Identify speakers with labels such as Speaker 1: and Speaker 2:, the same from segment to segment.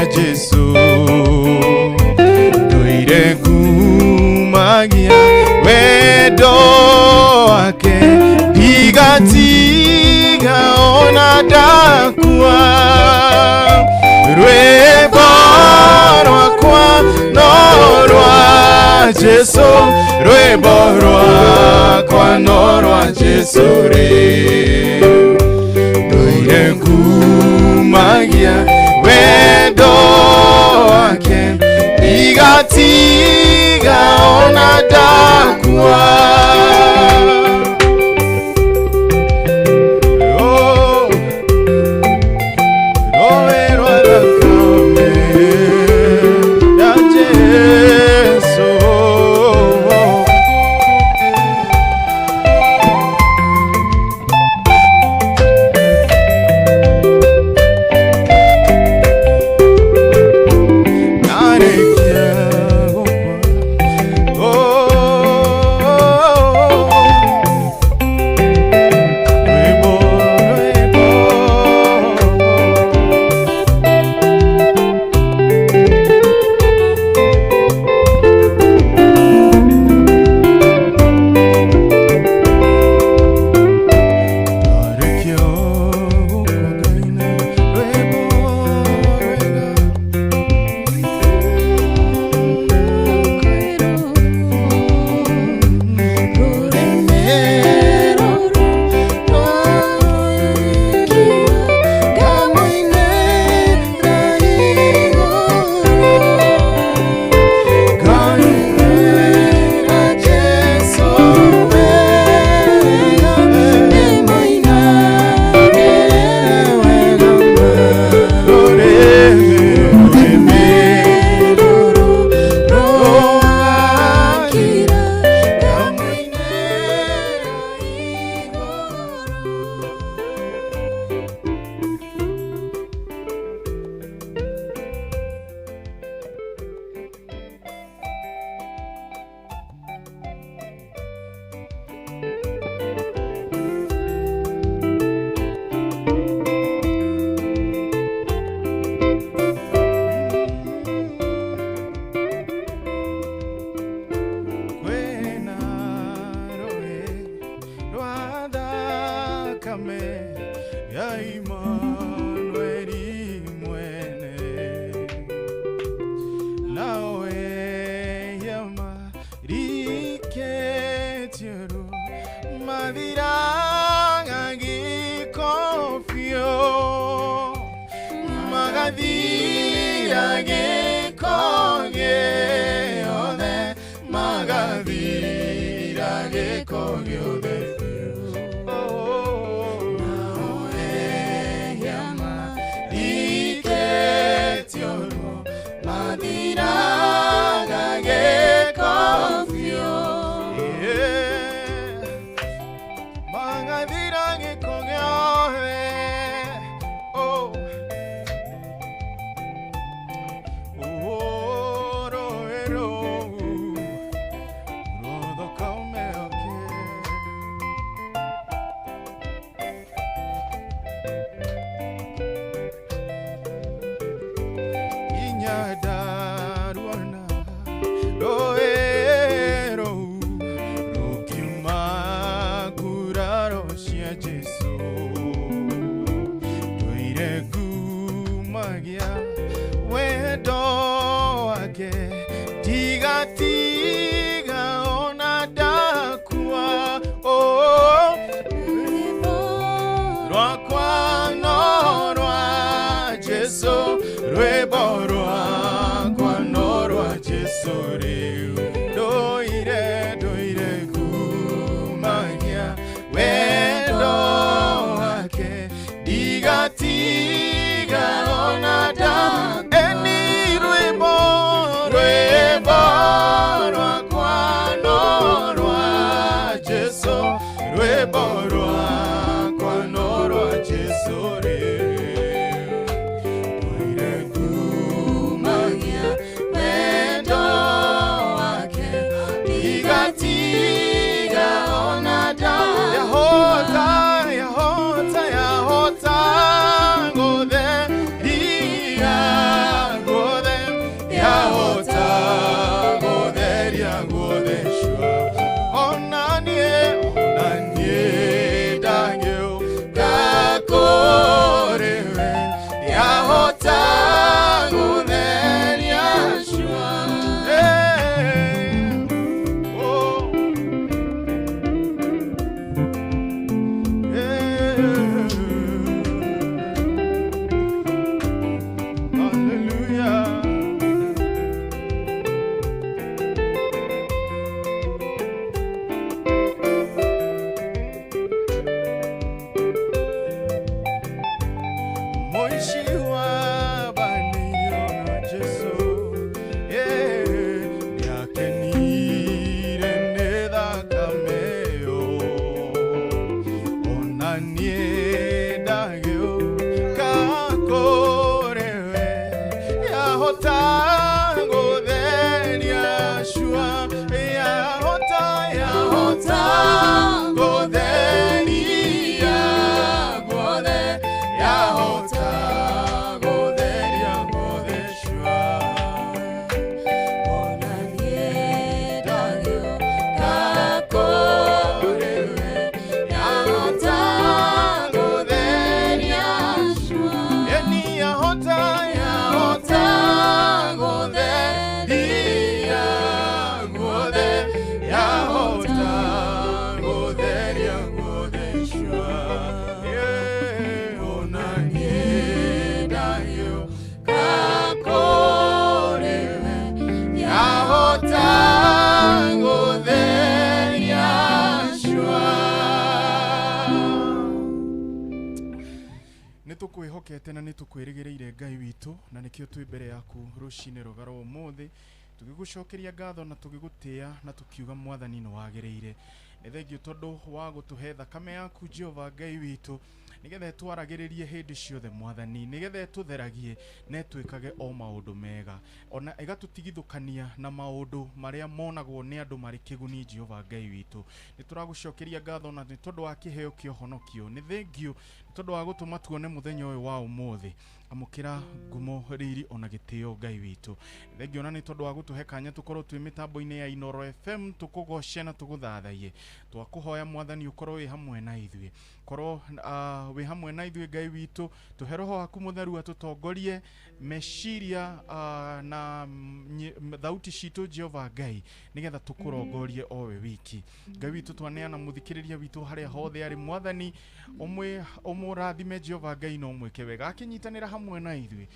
Speaker 1: Cia Jesu Ndũire ngumagia wendo wake ndigatiga ona ndakua rwĩmbo rwakwa no rwa Jesu rwĩmbo rwakwa no rwa Jesu rĩ ndũire ngumagia wendo wake ndigatiga ona ndakua. Oh, rũĩ rwa thakame ya Jesu. Narĩkia gũkua. Oh, rwĩmbo, rwĩmbo. Narĩkia gũkua ngaina rwĩmbo rwega. Kwĩna rũĩ rwa thakame ya Imanueli mwene nawe yamarikĩtie ruo mathiraga gĩko biũ magathira gĩko gĩothe magathira gĩko gĩothe biũ. Nawe yamarikĩtio ruo mathiraga gĩko biũ. Yeah. Magathira gĩko gĩothe. Oh. Oh, rũĩ rũu rwa thakame yake. Inya ndaruona rũĩ rũu rũkiuma nguraro cia Jesu ndũire ngumagia wendo wake ndigatiga ona ndakua. Oh, rwakwa no rwa Jesu rwĩmbo rwakwa no rwa Jesu rĩu ndũire ndũire ngumagia wendo. Nĩ tũkwĩhokete na nĩ tũkwĩrĩgĩrĩire Ngai witũ, na nĩkĩo twĩ mbere yaku rũcinĩ rũga rwa ũmũthĩ, tũgĩgũcokeria ngatho na tũgĩgũtĩa na tũkiuga Mwathani nĩ wagĩrĩire. Nĩ thengiũ tondũ wa gũtũhe thakame yaku Jehova Ngai witũ, nĩgetha ĩtwaragĩrĩrie hĩndĩ ciothe Mwathani, nĩgetha ĩtũtheragie na ĩtwĩkage o maũndũ mega, ona ĩgatũtigithũkania na maũndũ marĩa monagwo nĩ andũ marĩ kĩguni. Jehova Ngai witũ, nĩ tũragũcokeria ngatho na nĩ tondũ wa kĩheo kĩa ũhonokio. Nĩ thengiũ nĩ tondũ wa gũtũma tuone mũthenya ũyũ wa ũmũthĩ. Amũkĩra ngumo, riri ona gĩtĩo Ngai witũ. Thengiũ ona nĩ tondũ wa gũtũhe kanya tũkorwo twĩ mĩtambo-inĩ ya Inooro FM, tũkũgoce na tũgũthathaiye. Twakũhoya Mwathani ũkorwo wĩ hamwe na ithuĩ, korwo wĩ hamwe na ithuĩ Ngai witũ, tũhe roho waku mũtheru atũtongorie meciria na thauti citũ Jehova Ngai, nĩgetha tũkũrongorie o we wiki. Ngai witũ, twaneana mũthikĩrĩria witũ harĩa hothe arĩ, Mwathani ũmũrathime Jehova Ngai na ũmwĩke wega akĩnyitanĩra hamwe na ithuĩ.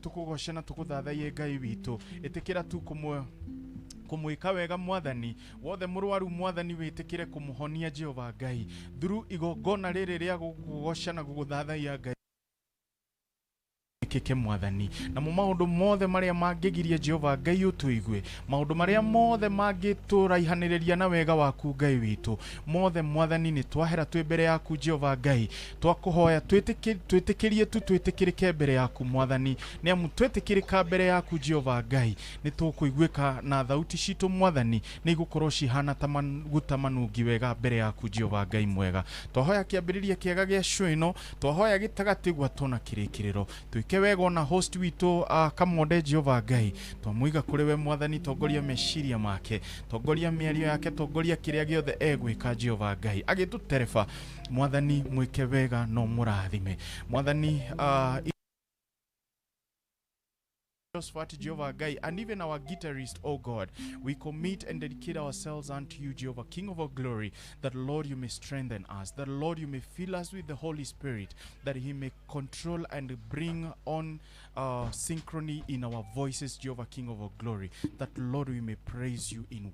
Speaker 1: Tũkũgoce na tũkũthathaiye Ngai witũ. Ĩtĩkĩra tu kũmwĩka wega Mwathani. Wothe mũrwaru Mwathani wĩtĩkĩre kũmũhonia Jehova Ngai through igongona rĩrĩ rĩa gũkũgoca na gũgũthathaiya Ngai kĩke Mwathani. Namo maũndũ mothe marĩa mangĩgiria Jehova Ngai ũtũigue, maũndũ marĩa mothe mangĩtũraihanĩrĩria na wega waku Ngai witũ, mothe Mwathani nĩ twahera twĩ mbere yaku Jehova Ngai. Twakũhoya twĩtĩkĩrie tu twĩtĩkĩrĩke mbere yaku Mwathani, nĩ amu twĩtĩkĩrĩka mbere yaku Jehova Ngai nĩ tũkũiguĩka na thauti citũ Mwathani nĩ igũkorwo cihana ta maguta manungi wega mbere yaku Jehova Ngai mwega. Twahoya kĩambĩrĩria kĩega gĩa show ĩno, twahoya gĩtagatĩ gwatwo na kĩrĩkĩrĩro, twĩke wega ona host witũ Kamonde Jehova Ngai, twamũiga kũrĩ we Mwathani. Tongoria meciria make, tongoria mĩario yake, tongoria kĩrĩa gĩothe egwĩka Jehova Ngai agĩtũtereba. Mwathani mwĩke wega no mũrathime Mwathani. Josephat, Jehovah Ngai, and even our guitarist, oh God, we commit and dedicate ourselves unto you, Jehovah, King of all glory, that Lord you may strengthen us, that Lord you may fill us with the Holy Spirit, that He may control and bring on synchrony in our voices, Jehovah, King of all glory, that Lord we may praise you in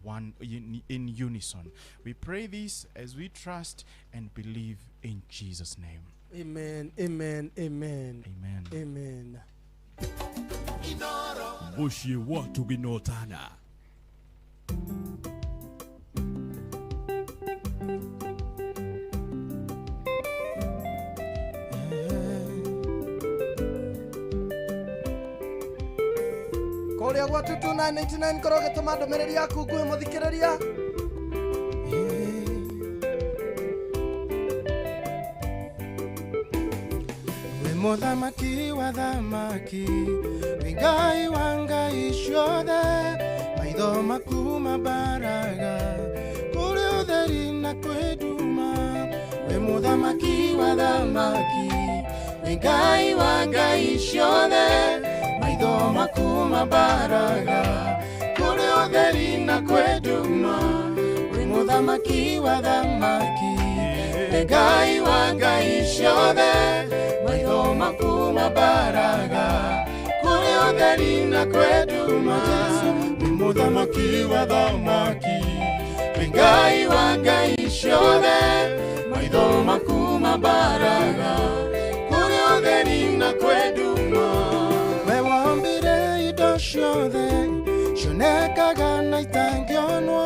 Speaker 1: unison. We pray this as we trust and believe in Jesus' name.
Speaker 2: Amen, amen, amen.
Speaker 1: Amen.
Speaker 2: Amen.
Speaker 3: Mũciĩ wa tũgĩnotana.
Speaker 2: Kũrĩa gwa 22989 korwo ũgĩtũma ndũmĩrĩri yaku nguhĩ mũthikĩrĩria.
Speaker 4: Wĩ mũthamaki wa thamaki, wĩ Ngai wa ngai ciothe, maitho maku mabaraga kũrĩ ũtheri na kwĩ nduma. Wĩ mũthamaki wa thamaki, wĩ Ngai wa ngai ciothe, maitho maku mabaraga kũrĩ ũtheri na kwĩ nduma. Wĩ mũthamaki wa thamaki, wĩ Ngai wa ngai ciothe, maitho maku mabaraga kũrĩ ũtheri na kwĩ nduma. Jesu nĩ mũthamaki wa thamaki, wĩ Ngai wa ngai ciothe, maitho maku mabaraga kũrĩ ũtheri na kwĩ nduma. We wombire indo ciothe cionekaga na itangĩonwo,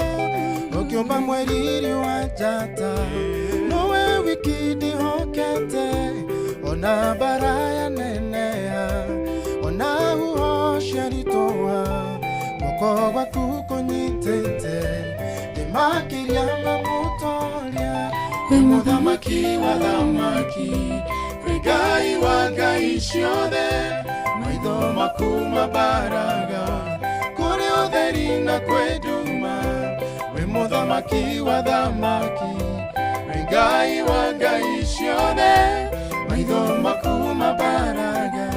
Speaker 4: ũkĩũmba mweri wa njata, nowe wiki ndĩhokete, ona mbara yaneneha, ona huho ciaritũha, guoko gwaku kũnyitĩte ndĩmakĩria mamũtoria. Wĩ mũthamaki wa thamaki, wĩ Ngai wa ngai ciothe, maitho maku mabaraga kũrĩ ũtheri na kwĩ nduma. Wĩ mũthamaki wa thamaki, wĩ Ngai wa ngai ciothe, maitho maku mabaraga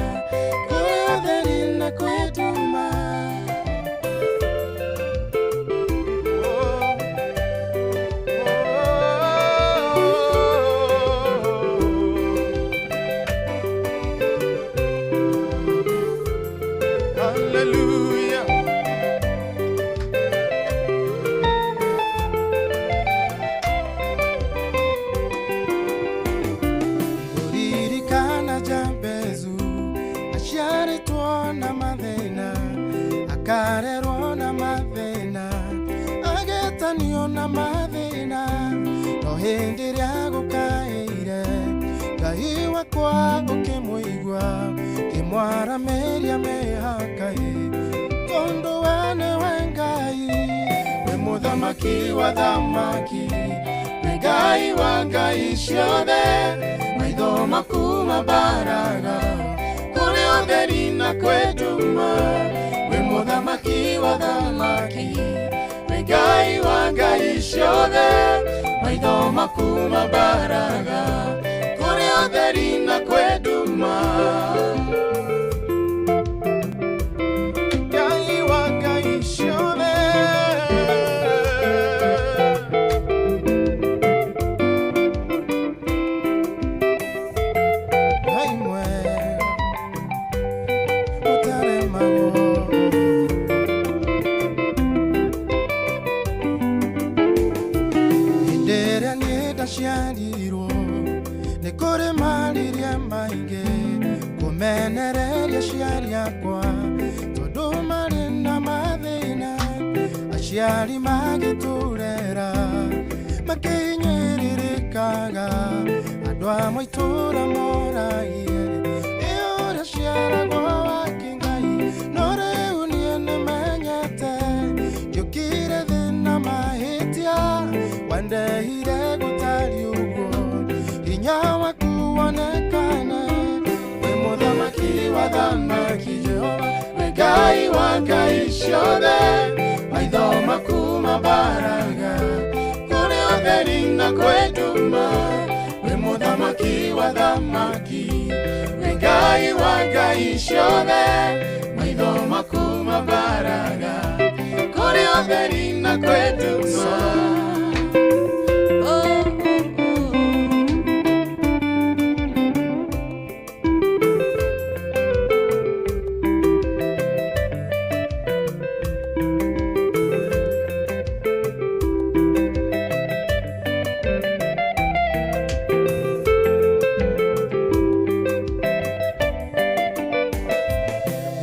Speaker 4: kũrĩ ũtheri na kwĩ nduma.
Speaker 1: Hallelujah.
Speaker 4: Nĩagũkaĩire Ngai wakwa ũkĩmũigua kĩmwaramĩria mĩhaka ĩ tondũ we nĩwe Ngai we mũthamaki wa thamaki we Ngai wa ngai ciothe maitho maku mabaraga kũrĩ ũtheri na kwĩ nduma we mũthamaki wa thamaki we Ngai wa ngai ciothe maitho maku mabaraga kũrĩ ũtheri na kwĩ nduma Ngai wa ngai ciothe. Ngai mwega ũtaremagwo hĩndĩ ĩrĩa niĩ ndaciarirwo nĩ kũrĩ maririe maingĩ kũmenereria aciari akwa tondũ marĩ na mathĩna aciari magĩtũrera makĩhinyĩrĩrĩkaga andũ amwe itũra moragie ĩ ũrĩa ciaragwo wa kĩngai no rĩu niĩ nĩmenyete njũkire thĩ na mahĩtia wandehire gũtariĩ ũguo hinya waku wonekane wĩ mũthamaki wa thamaki Jehova we Ngai wa ngai ciothe maitho maku mabaraga kũrĩ ũtheri na kwĩ nduma wĩ mũthamaki wa thamaki we Ngai wa ngai ciothe maitho maku mabaraga kũrĩ ũtheri na kwĩ nduma.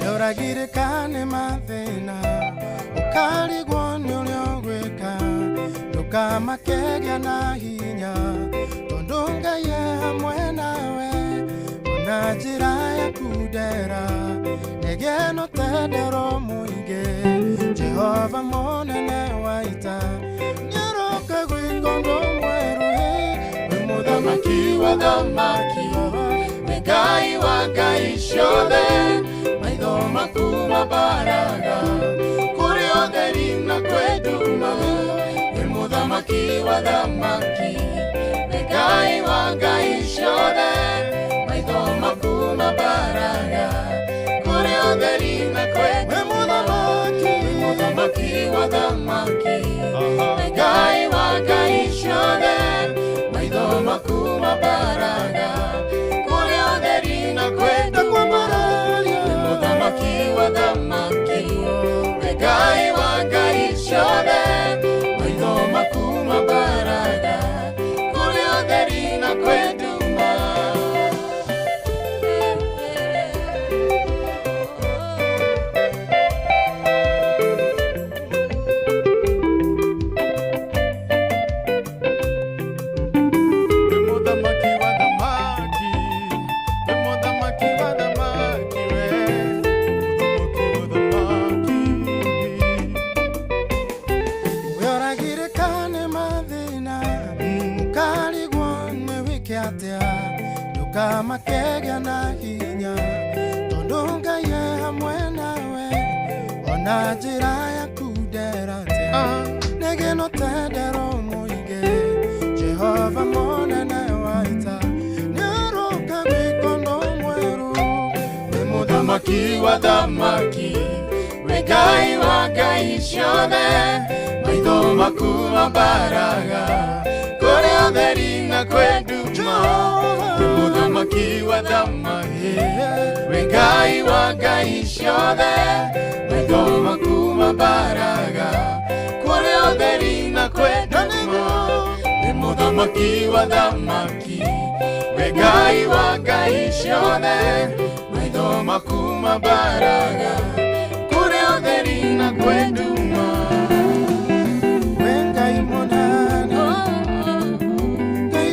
Speaker 4: Nĩũragirĩka nĩ mathĩna ũkarigwo nĩ ũrĩa ũgwĩka ndũkamakegĩa na hinya tondũ Ngai e hamwe nawe ona njĩra yaku ndera nĩgĩe na ũtendero mũingĩ Jehova mũnene wa ita nĩaroka gwĩka ũndũ mwerũ ĩ wĩ mũthamaki wa thamaki we Ngai wa ngai ciothe maitho maku mabaraga kũrĩ ũtheri na kwĩ nduma wĩ mũthamaki wa thamaki we Ngai wa ngai ciothe maitho maku mabaraga kũrĩ ũtheri na kwĩ nduma wĩ mũthamaki wa thamaki we Ngai wa ngai ciothe maitho maku mabaraga kũrĩ ũtheri na kwĩ nduma wĩ mũthamaki wa thamaki we Ngai wa ngai ciothe maitho maku mabaraga kũrĩ ũtheri na kwĩ nduma.
Speaker 1: We mũthamaki wa thamaki, we mũthamaki wa thamaki, we mũthamaki wa thamaki.
Speaker 4: Wĩoragirĩka nĩ mathĩna ũkarigwo nĩ wĩke atĩa ndũkamakegĩa na hinya tondũ Ngai e hamwe nawe ona njĩra yaku ndera atĩa nĩgĩ na ũtendero mũingĩ Jehova mũnene wa ita nĩaroka gwĩka ũndũ mwerũ
Speaker 1: We mũthamaki wa thamaki we Ngai wa ngai ciothe maitho maku mabaraga kũrĩ ũtheri na kwĩ nduma wĩ mũthamaki wa thamaki we Ngai wa ngai ciothe maitho maku mabaraga kũrĩ ũtheri na kwĩ nduma wĩ mũthamaki wa thamaki we Ngai wa ngai ciothe maitho maku mabaraga kũrĩ ũtheri na kwĩ nduma.
Speaker 4: We Ngai mũnene Ngai.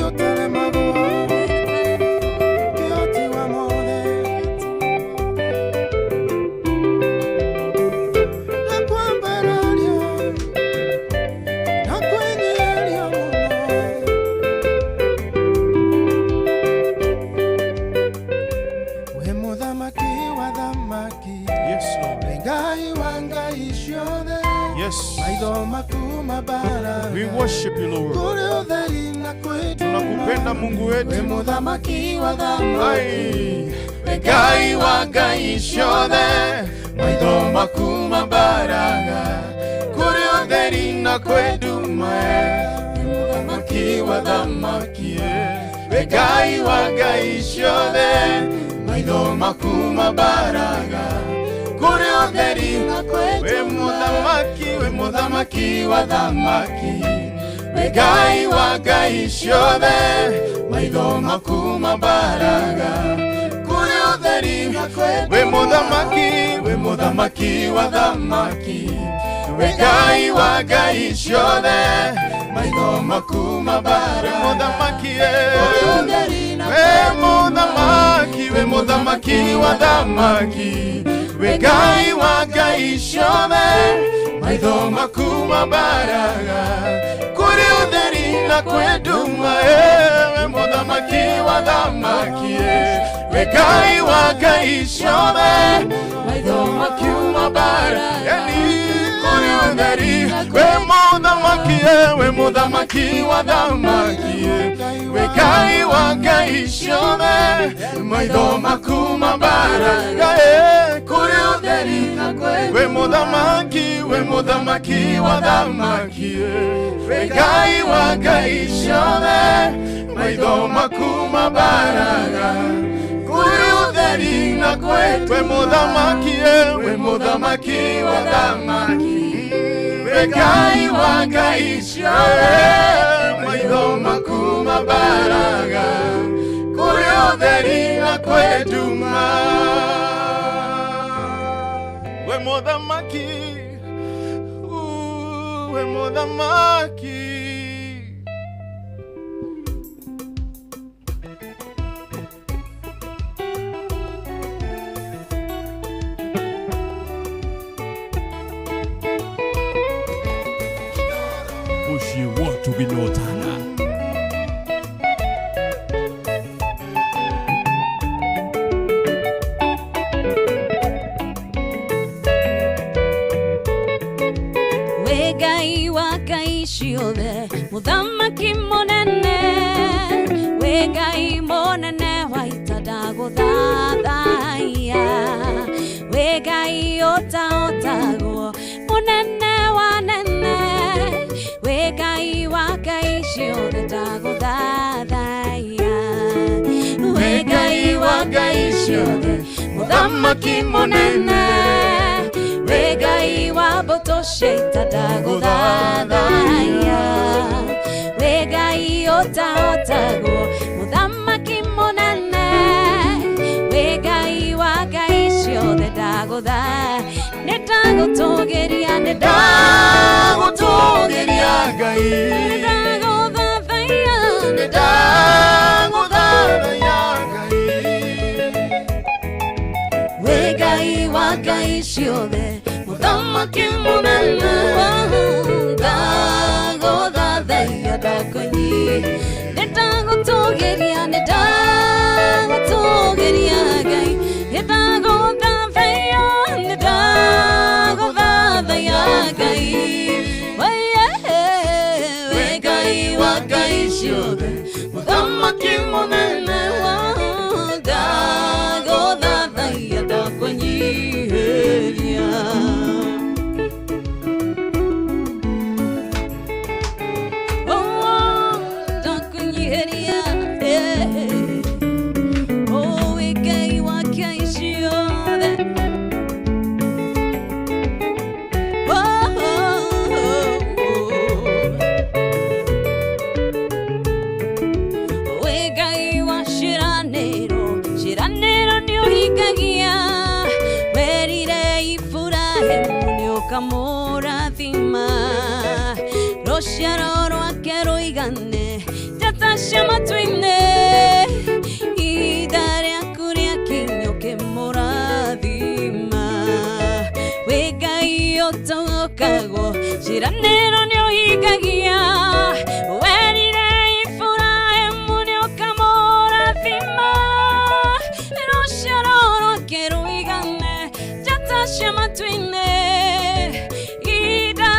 Speaker 1: Yes.
Speaker 4: Maitho maku mabaraga
Speaker 1: We worship you, Lord.
Speaker 4: Kũrĩ ũtheri na kwĩ nduma.
Speaker 1: Tunakupenda Mungu
Speaker 4: We
Speaker 1: wetu.
Speaker 4: mũthamaki wa thamaki
Speaker 1: Ai. We Ngai wa ngai ciothe, maitho maku mabaraga kũrĩ ũtheri na kwĩ nduma. We mũthamaki wa thamaki, we Ngai wa ngai ciothe, maitho maku mabaraga kũrĩ ũtheri
Speaker 4: na kwĩ
Speaker 1: we
Speaker 4: nduma.
Speaker 1: mũthamaki, we mũthamaki wa thamaki, we Ngai wa ngai ciothe, maitho maku mabaraga kũrĩ ũtheri
Speaker 4: Na kwĩ
Speaker 1: we
Speaker 4: nduma.
Speaker 1: mũthamaki, we mũthamaki wa thamaki, we Ngai wa ngai ciothe, maitho maku mabaraga we mũthamaki,
Speaker 4: Kũrĩ ũtheri na
Speaker 1: we
Speaker 4: kwĩ nduma.
Speaker 1: mũthamaki, we mũthamaki wa thamaki, we Ngai wa ngai ciothe, maitho maku mabaraga kũrĩ ũtheri na kwĩ nduma. We mũthamaki wa thamaki, we Ngai wa ngai ciothe, maitho maku mabaraga yani kũrĩ ũtheri we mũthamaki, we mũthamaki wa thamaki, we Ngai wa ngai ciothe, maitho maku mabaraga kũrĩ ũtheri
Speaker 4: Na kwĩ
Speaker 1: we mũthamaki, we mũthamaki wa thamaki, we Ngai wa ngai ciothe, maitho maku mabaraga kũrĩ ũtheri na kwĩ we mũthamaki, we mũthamaki wa thamaki, we Ngai wa ngai ciothe, maitho maku mabaraga kũrĩ ũtheri na kwĩ nduma. We mũthamaki, we mũthamaki.
Speaker 3: Muciĩ wa Tũginotana.
Speaker 5: We Ngai wa ngai ciothe, mũthamaki mũnene, we Ngai mũnene wa ita ndagũthathaiya, we Ngai ũtaotagwo mũnene wa nene, we Ngai wa ngai ciothe ndagũthathaiya, we Ngai wa ngai ciothe, mũthamaki mũnene, we Ngai wa mbũtũ cia ita ndagũthathaiya, we Ngai ũtaotagwo mũthamaki mũnene, we Ngai wa ngai ciothe ndagũtha nĩ ndagũtũgĩria nĩ
Speaker 1: Ndagũtũgĩria Ngai,
Speaker 5: ndagũthathaiya
Speaker 1: nĩ ndagũthathaiya Ngai.
Speaker 5: We Ngai wa ngai ciothe, mũthamaki mũnene, ndagũthathaiya ndakũnyi nĩ ndagũtũgĩria nĩ ndagũtũgĩria Ngai nĩ ndagũthathaiya nĩ ndagũthathaiya Ngai we Ngai wa ngai ciothe, mũthamaki mũnene, ndagũthathaiya ndakũnyiheria. Oh, ndakũnyiheria, eh. Oh, we Ngai wa ngai ciothe. Oh, oh, oh, oh. We Ngai wa ciĩranĩro, ciĩranĩro nĩũhingagia, werire Iburahĩmu nĩũkamũrathima, rũciaro rwake rũigane njata cia matu-inĩ, ihinda rĩaku rĩakinya ũkĩmũrathima, we Ngai ũtogokagwo ciĩranĩro nĩũhingagia, werire Iburahĩmu nĩũkamũrathima, rũciaro rwake rũigane njata cia matu-inĩ, ihinda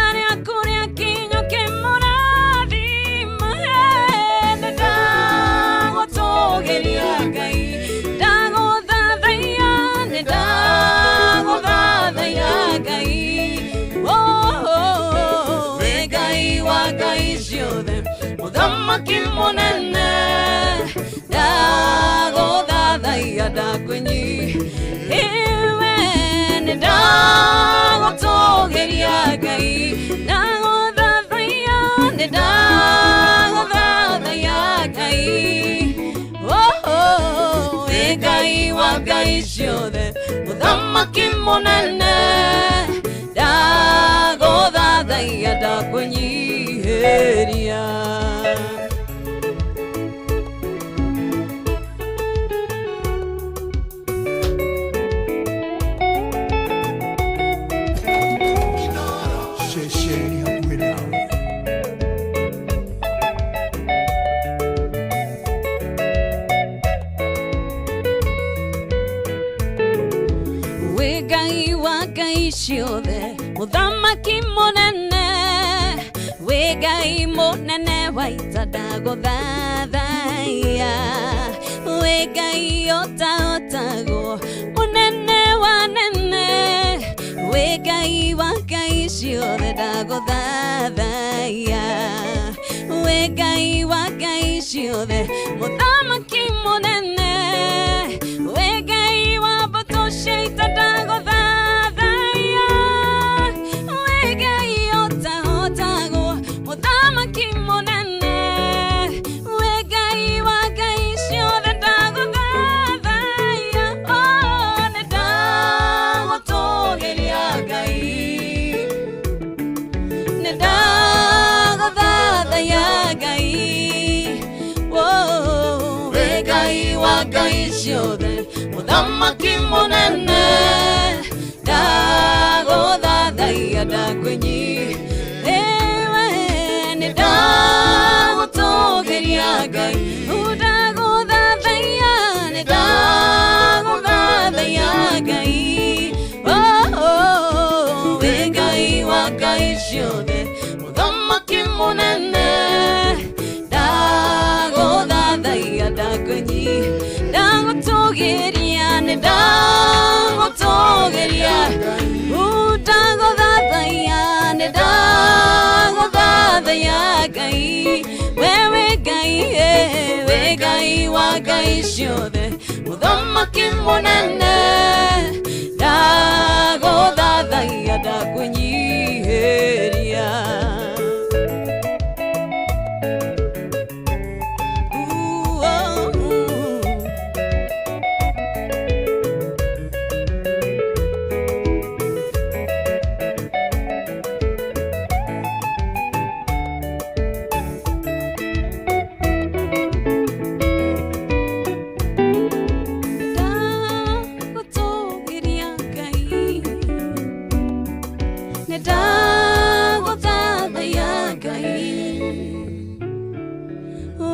Speaker 5: Mũthamaki mũnene ndagũthathaiya ndakwĩnyi iwe nĩ ndagũtũgĩria Ngai ndagũthathaiya nĩ ndagũthathaiya Ngai oh, oh, wĩ Ngai wa ngai ciothe Mũthamaki mũnene ndagũthathaiya ndakwĩnyihĩria.
Speaker 3: Ceceni hakuhĩ nawe.
Speaker 5: Wĩ Ngai wa ngai ciothe Mũthamaki mũnene wĩ Ngai mũnene wa ita ndagũthathaiya wĩ Ngai ũtahotagwo mũnene wa nene wĩ Ngai wa ngai ciothe ndagũthathaiya wĩ Ngai wa ngai ciothe Mũthamaki mũnene wĩ Ngai wa mbũtũ cia ita ndagũthathaiya wĩ Ngai ũtahotagwo Mũthamaki mũnene wĩ Ngai wa ngai ciothe ndagũthathaiya oh, nĩ ndagũtũgĩria Ngai nĩ ndagũthathaiya Ngai oh, wĩ Ngai wa ngai ciothe Mũthamaki mũnene ndagũthathaiya ndakwĩnyi ewe nĩ ndagũtũgĩria Ngai ndagũthathaiya nĩ ndagũthathaiya Ngai oh, oh, wĩ Ngai wa ngai ciothe Mũthamaki mũnene ndagũthathaiya ndakwĩnyi ndagũtũgĩria nĩ ndagũtũgĩria ndagũthathaiya nĩ ndagũthathaiya Ngai wewe Ngai wĩ Ngai wa ngai ciothe Mũthamaki mũnene ndagũthathaiya ndakwĩnyihĩria. Ooh, oh, ooh. Ndagũtũgĩria Ngai nĩ ndagũthathaiya Ngai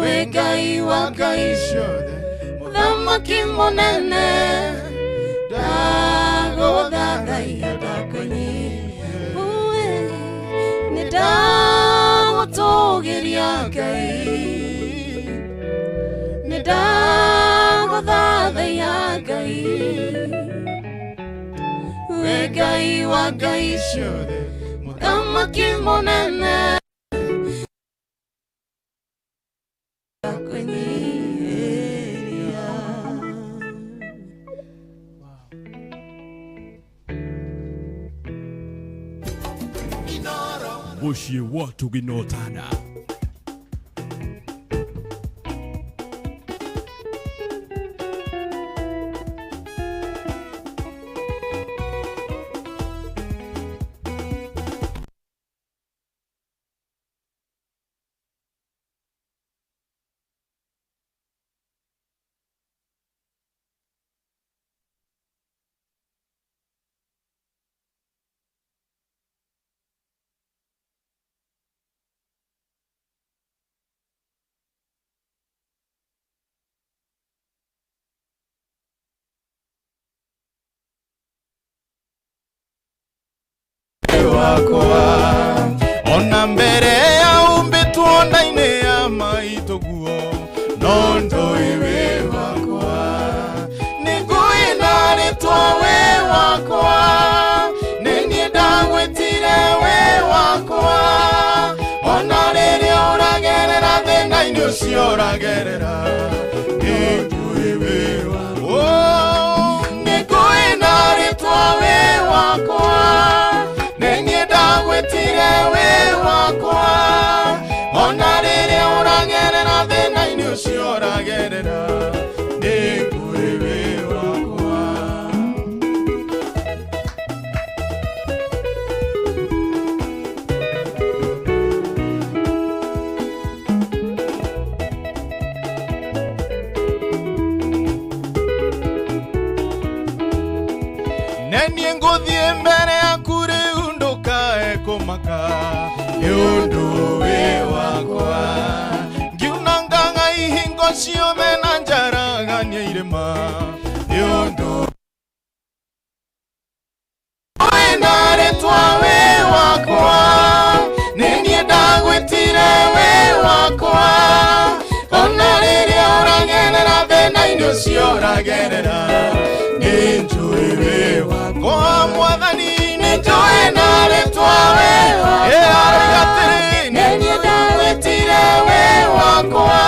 Speaker 5: wĩ Ngai wa ngai
Speaker 1: ciothe
Speaker 5: Mũthamaki mũnene ndagũthathaiya ndakwĩnyi uwe nĩ ndagũtũgĩria Ngai nĩ ndagũthathaiya Ngai wĩ Ngai wa ngai
Speaker 1: ciothe
Speaker 5: Mũthamaki mũnene ndakwĩnyihĩria.
Speaker 3: Mũciĩ wa Tũginotana.
Speaker 1: Wakwa ona mbere ya umbĩtwo nda-inĩ ya maitũ guo no ndũĩ wĩ wakwa nĩngũina rĩtwa wĩ wakwa nĩ niĩ ndagwĩtire wĩ wakwa ona rĩrĩa ũragerera thĩna-inĩ ũcio ũragerera nĩnjũĩ wĩ wakwa. Nĩngũĩ na rĩtwa wĩ wakwa, nĩ niĩ ndagwĩtire wĩ wakwa, ona rĩrĩa ũragerera thĩna-inĩ ũcio ũragerera nĩngũĩ wĩ wakwa. Neniĩ ngũthiĩ mbere yaku rĩu ndũkae kũmaka nĩ ũndũ wĩ wakwa, ngiunangaga ihingo ciothe na njaragania irĩma nĩ ũndũ wĩna rĩtwa wĩ wakwa, nĩ niĩ ndagwĩtire wĩ wakwa, ona rĩrĩa ũragerera thĩna-inĩ ũcio ũragerera nĩnjũĩ wĩ wakwa. Mwathani nĩnjũĩ na rĩtwa wĩ wakwa, arauga atĩrĩ nĩniĩ ndagwĩtire wĩ wakwa,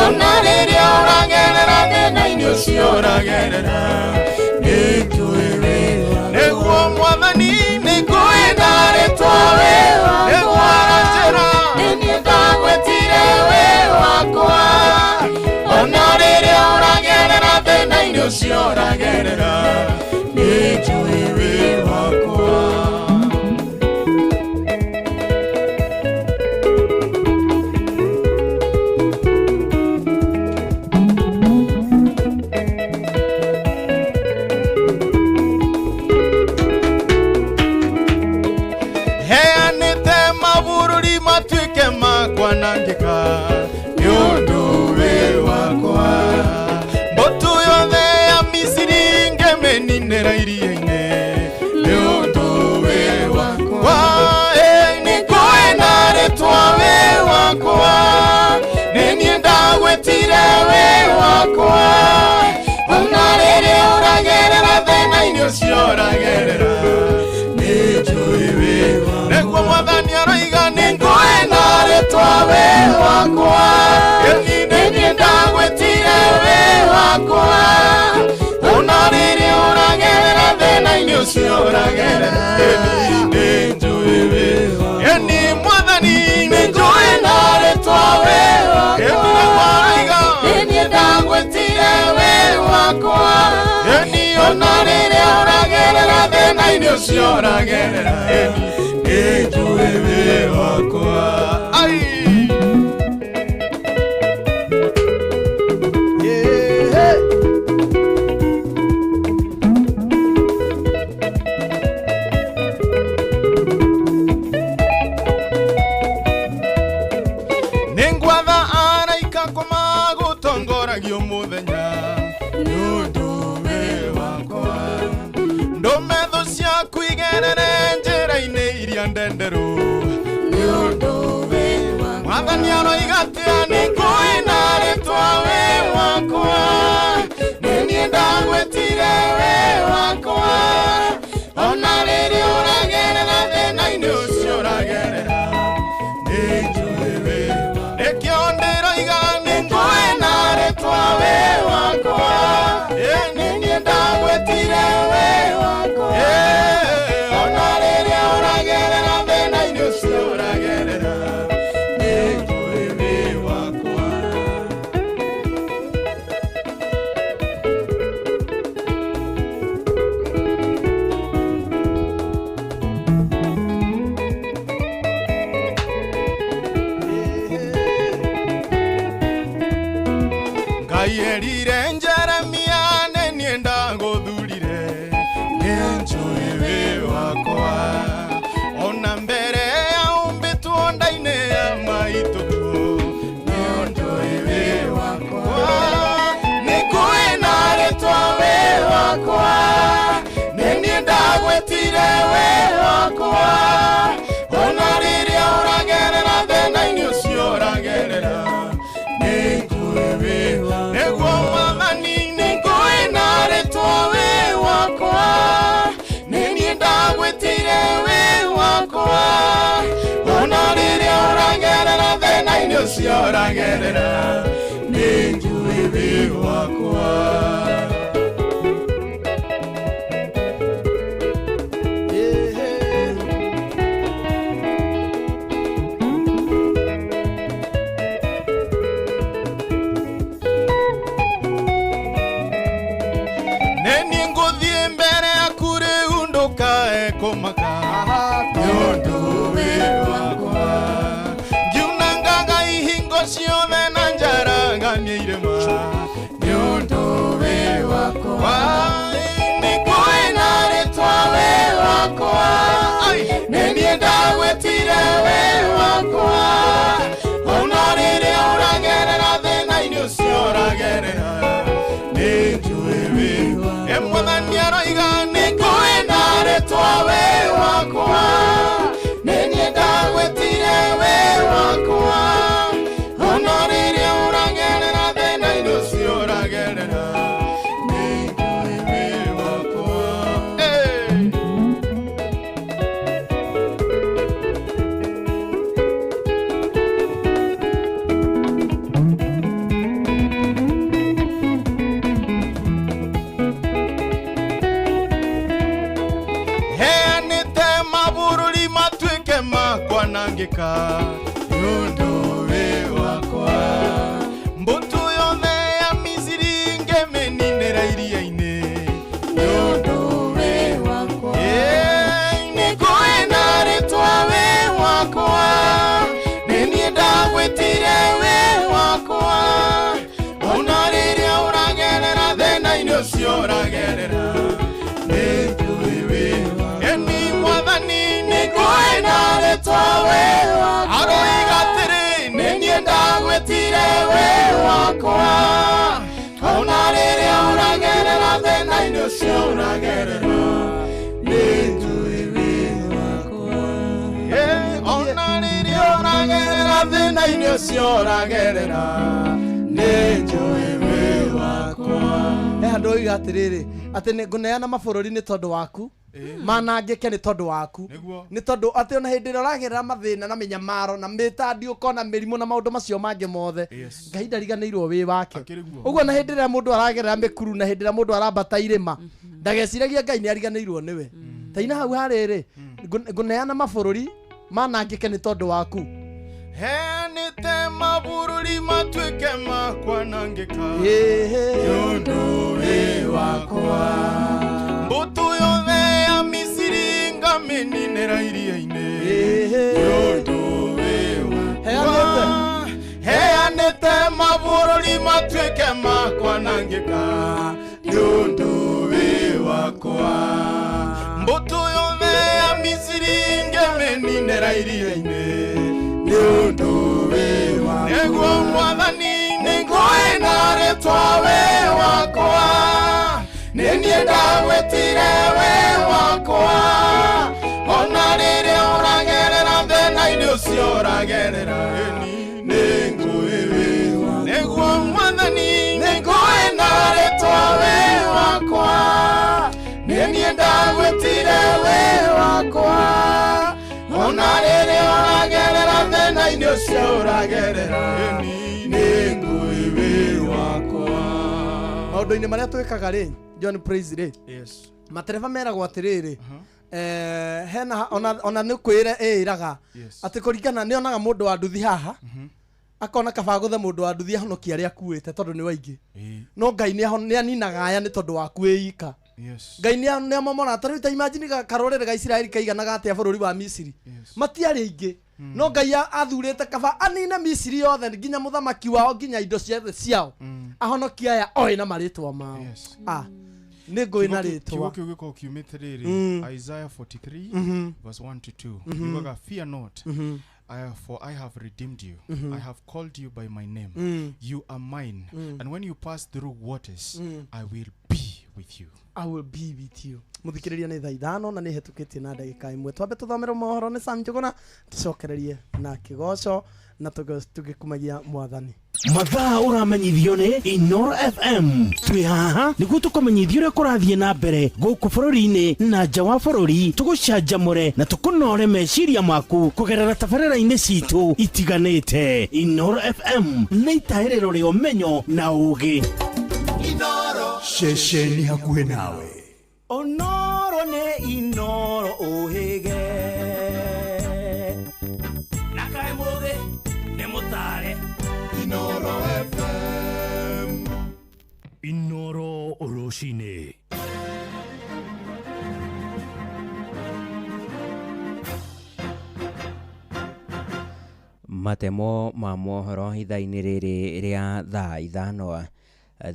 Speaker 1: ona rĩrĩa ũragerera thĩna-inĩ ũcio ũragerera nĩnjũĩ wĩ wakwa. Nĩguo Mwathani nĩngũĩ na rĩtwa wĩ wakwa, nĩguo aranjĩra
Speaker 5: nĩniĩ ndagwĩtire wĩ wakwa,
Speaker 1: ona rĩrĩa ũragerera thĩna-inĩ ũcio ũragerera nĩnjũĩ wĩ wakwa. Heanĩte mabũrũri matuĩke ma kwanangĩka nĩ ũndũ wĩ wakwa, mbũtũ yothe ya Misiri ngĩmĩninĩra iria-inĩ nĩ ũndũ wĩ wakwa. Nĩngũĩ na rĩtwa wĩ wakwa, nĩ niĩ ndagwĩtire wĩ wakwa, ona rĩrĩa ũragerera thĩna-inĩ ũcio ũragerera nĩnjũĩ wĩ wakwa. Nĩguo Mwathani aroiga nĩngũĩ na rĩtwa wĩ wakwa, nĩniĩ ndagwĩtire wĩ wakwa, ona rĩrĩa ũragerera thĩna-inĩ ũcio ũragerera nĩnjũĩ wĩ wakwa. Ĩni Mwathani nĩnjũĩ na rĩtwa wĩ wakwa, nĩguo aroiga
Speaker 5: nĩniĩ ndagwĩtire wĩ wakwa,
Speaker 1: ĩni ona rĩrĩa ũragerera thĩna-inĩ ũcio ũragerera nĩnjũĩ wĩ wakwa. Ai.
Speaker 2: Yeah.
Speaker 1: Nĩngwatha araika kũmagũtongoragio mũthenya nĩ ũndũ wĩ wakwa, ndũme thũ ciaku igerere njĩra-inĩ iria ndenderũ
Speaker 5: nĩ ũndũ wĩ wakwa.
Speaker 1: Mwathani aroiga atĩa nĩngũĩ na rĩtwa wĩ wakwa, nĩniĩ ndagwĩtire wĩ wakwa, ona rĩrĩa ũragerera thĩna-inĩ ũcio ũragerera nĩnjũĩ wĩ wakwa. Nĩkĩo ndĩroiga nĩngũĩ na rĩtwa wĩ wakwa, nĩniĩ ndagwĩtire wĩ wakwa, ona rĩrĩa ũragerera thĩna-inĩ ũcio ũragerera nĩnjũĩ wĩ wakwa. Ngai erire Jeremia nĩniĩ ndagũthurire nĩnjũĩ wĩ wakwa, ona mbere ya ũmbĩtwo nda-inĩ ya maitũguo nĩnjũĩ wĩ wakwa. Nĩngũĩ na rĩtwa wĩ wakwa, nĩniĩ ndagwĩtire wĩ wakwa, ona rĩrĩa ũragerera thĩna-inĩ ũcio ũragerera nĩnjũĩ wĩ wakwa. Nĩguo Mwathani ũcio ũragerera nĩ njũĩ wĩ wakwa.
Speaker 2: Handu oiga atiriri ati nguneana mabũrũri nĩ tondũ waku manangĩke nĩ tondũ waku nĩ tondũ atĩ ona hĩndĩ ĩrĩa ũragerera mathĩna na mĩnyamaro na mĩtandiũko na mĩrimũ na maũndũ macio mangĩ mothe Ngai ndariganĩirwo wĩ wake. Ũguo na hĩndĩ ĩrĩa mũndũ aragerera mĩkuru na hĩndĩ ĩrĩa mũndũ arambata irĩma ndageciragia Ngai nĩ ariganĩirwo nĩwe. Ta ina hau harĩrĩ nguneana mabũrũri manangĩke nĩ tondũ waku.
Speaker 1: Heanĩte mabũrũri matuĩke ma kwanangĩka nĩ ũndũ wĩ wakwa. Mbũtũ yothe ya Misiri ngamĩninĩra iria-inĩ nĩ ũndũ wĩ wakwa. Heanĩte mabũrũri matuĩke ma kwanangĩka nĩ ũndũ wĩ wakwa. Mbũtũ yothe ya Misiri ngamĩninĩra iria-inĩ nĩguo Mwathani nĩngũĩ na rĩtwa wĩ wakwa. Nĩ niĩ ndagwĩtire wĩ wakwa. Ona rĩrĩa ũragerera thĩna-inĩ ũcio ũragerera nĩngũĩ wĩ wakwa. Nĩguo Mwathani nĩngũĩ na rĩtwa wĩ wakwa. Nĩ niĩ ndagwĩtire wĩ wakwa. Ona rĩrĩa ũragerera thĩna-inĩ ũcio ũragerera nĩngũĩ wĩ wakwa.
Speaker 2: Maũndũ-inĩ marĩa twĩkaga rĩ John Praise rĩ matereba meragwo atĩrĩrĩ hena ona nĩ kwĩra ĩraga atĩ kũringana nĩ onaga mũndũ wa nduthi haha akona kaba gũthe mũndũ wa nduthi ahonokia arĩa akuĩte tondũ nĩ waingĩ no Ngai nĩ aninaga aya nĩ tondũ waku wĩika. Ngai nĩ amomora ta rĩu ta imagine karũrĩrĩ ga Isiraeli kaiganaga atĩa bũrũri wa Misiri matiarĩ aingĩ no Ngai athurĩte kaba anine Misiri yothe nginya mũthamaki wao nginya indo ciothe ciao ahonokia aya oĩ na marĩtwa mao. Nĩ ngũĩ na rĩtwa.
Speaker 1: Kiugo kĩu gĩkoragwo kiumĩte rĩrĩ Isaiah 43 verse 1 to 2 yugaga fear not for I have redeemed you. I have called you by my name. You are mine. And when you pass through waters, I will be with you.
Speaker 2: I will be with you. Muthikiriria ni thaa 5 na ni hetukitie na ndagika 1. Twambe tuthomerwo mohoro ni Sam Njuguna, tucokererie na kigoco na tugikumagia mwathani.
Speaker 6: Mathaa ũramenyithio nĩ Inoro FM. Twĩ haha nĩguo tũkũmenyithie ũrĩa kũrathiĩ na mbere gũkũ bũrũri-inĩ na nja wa bũrũri, tũgũcanjamũre na tũkũnore meciria maku kũgerera tabarĩra-inĩ citũ itiganĩte. Inoro FM nĩ itahĩrĩro rĩa ũmenyo na ũũgĩ.
Speaker 3: Inoro ceceni hakuhĩ nawe.
Speaker 6: Onoro nĩ Inoro ũhĩge na kaĩ mũthĩ nĩ mũtare.
Speaker 4: Inoro FM.
Speaker 3: Inoro rũcinĩ.
Speaker 7: Matemo ma mohoro ithaa-inĩ rĩrĩ rĩa thaa 5.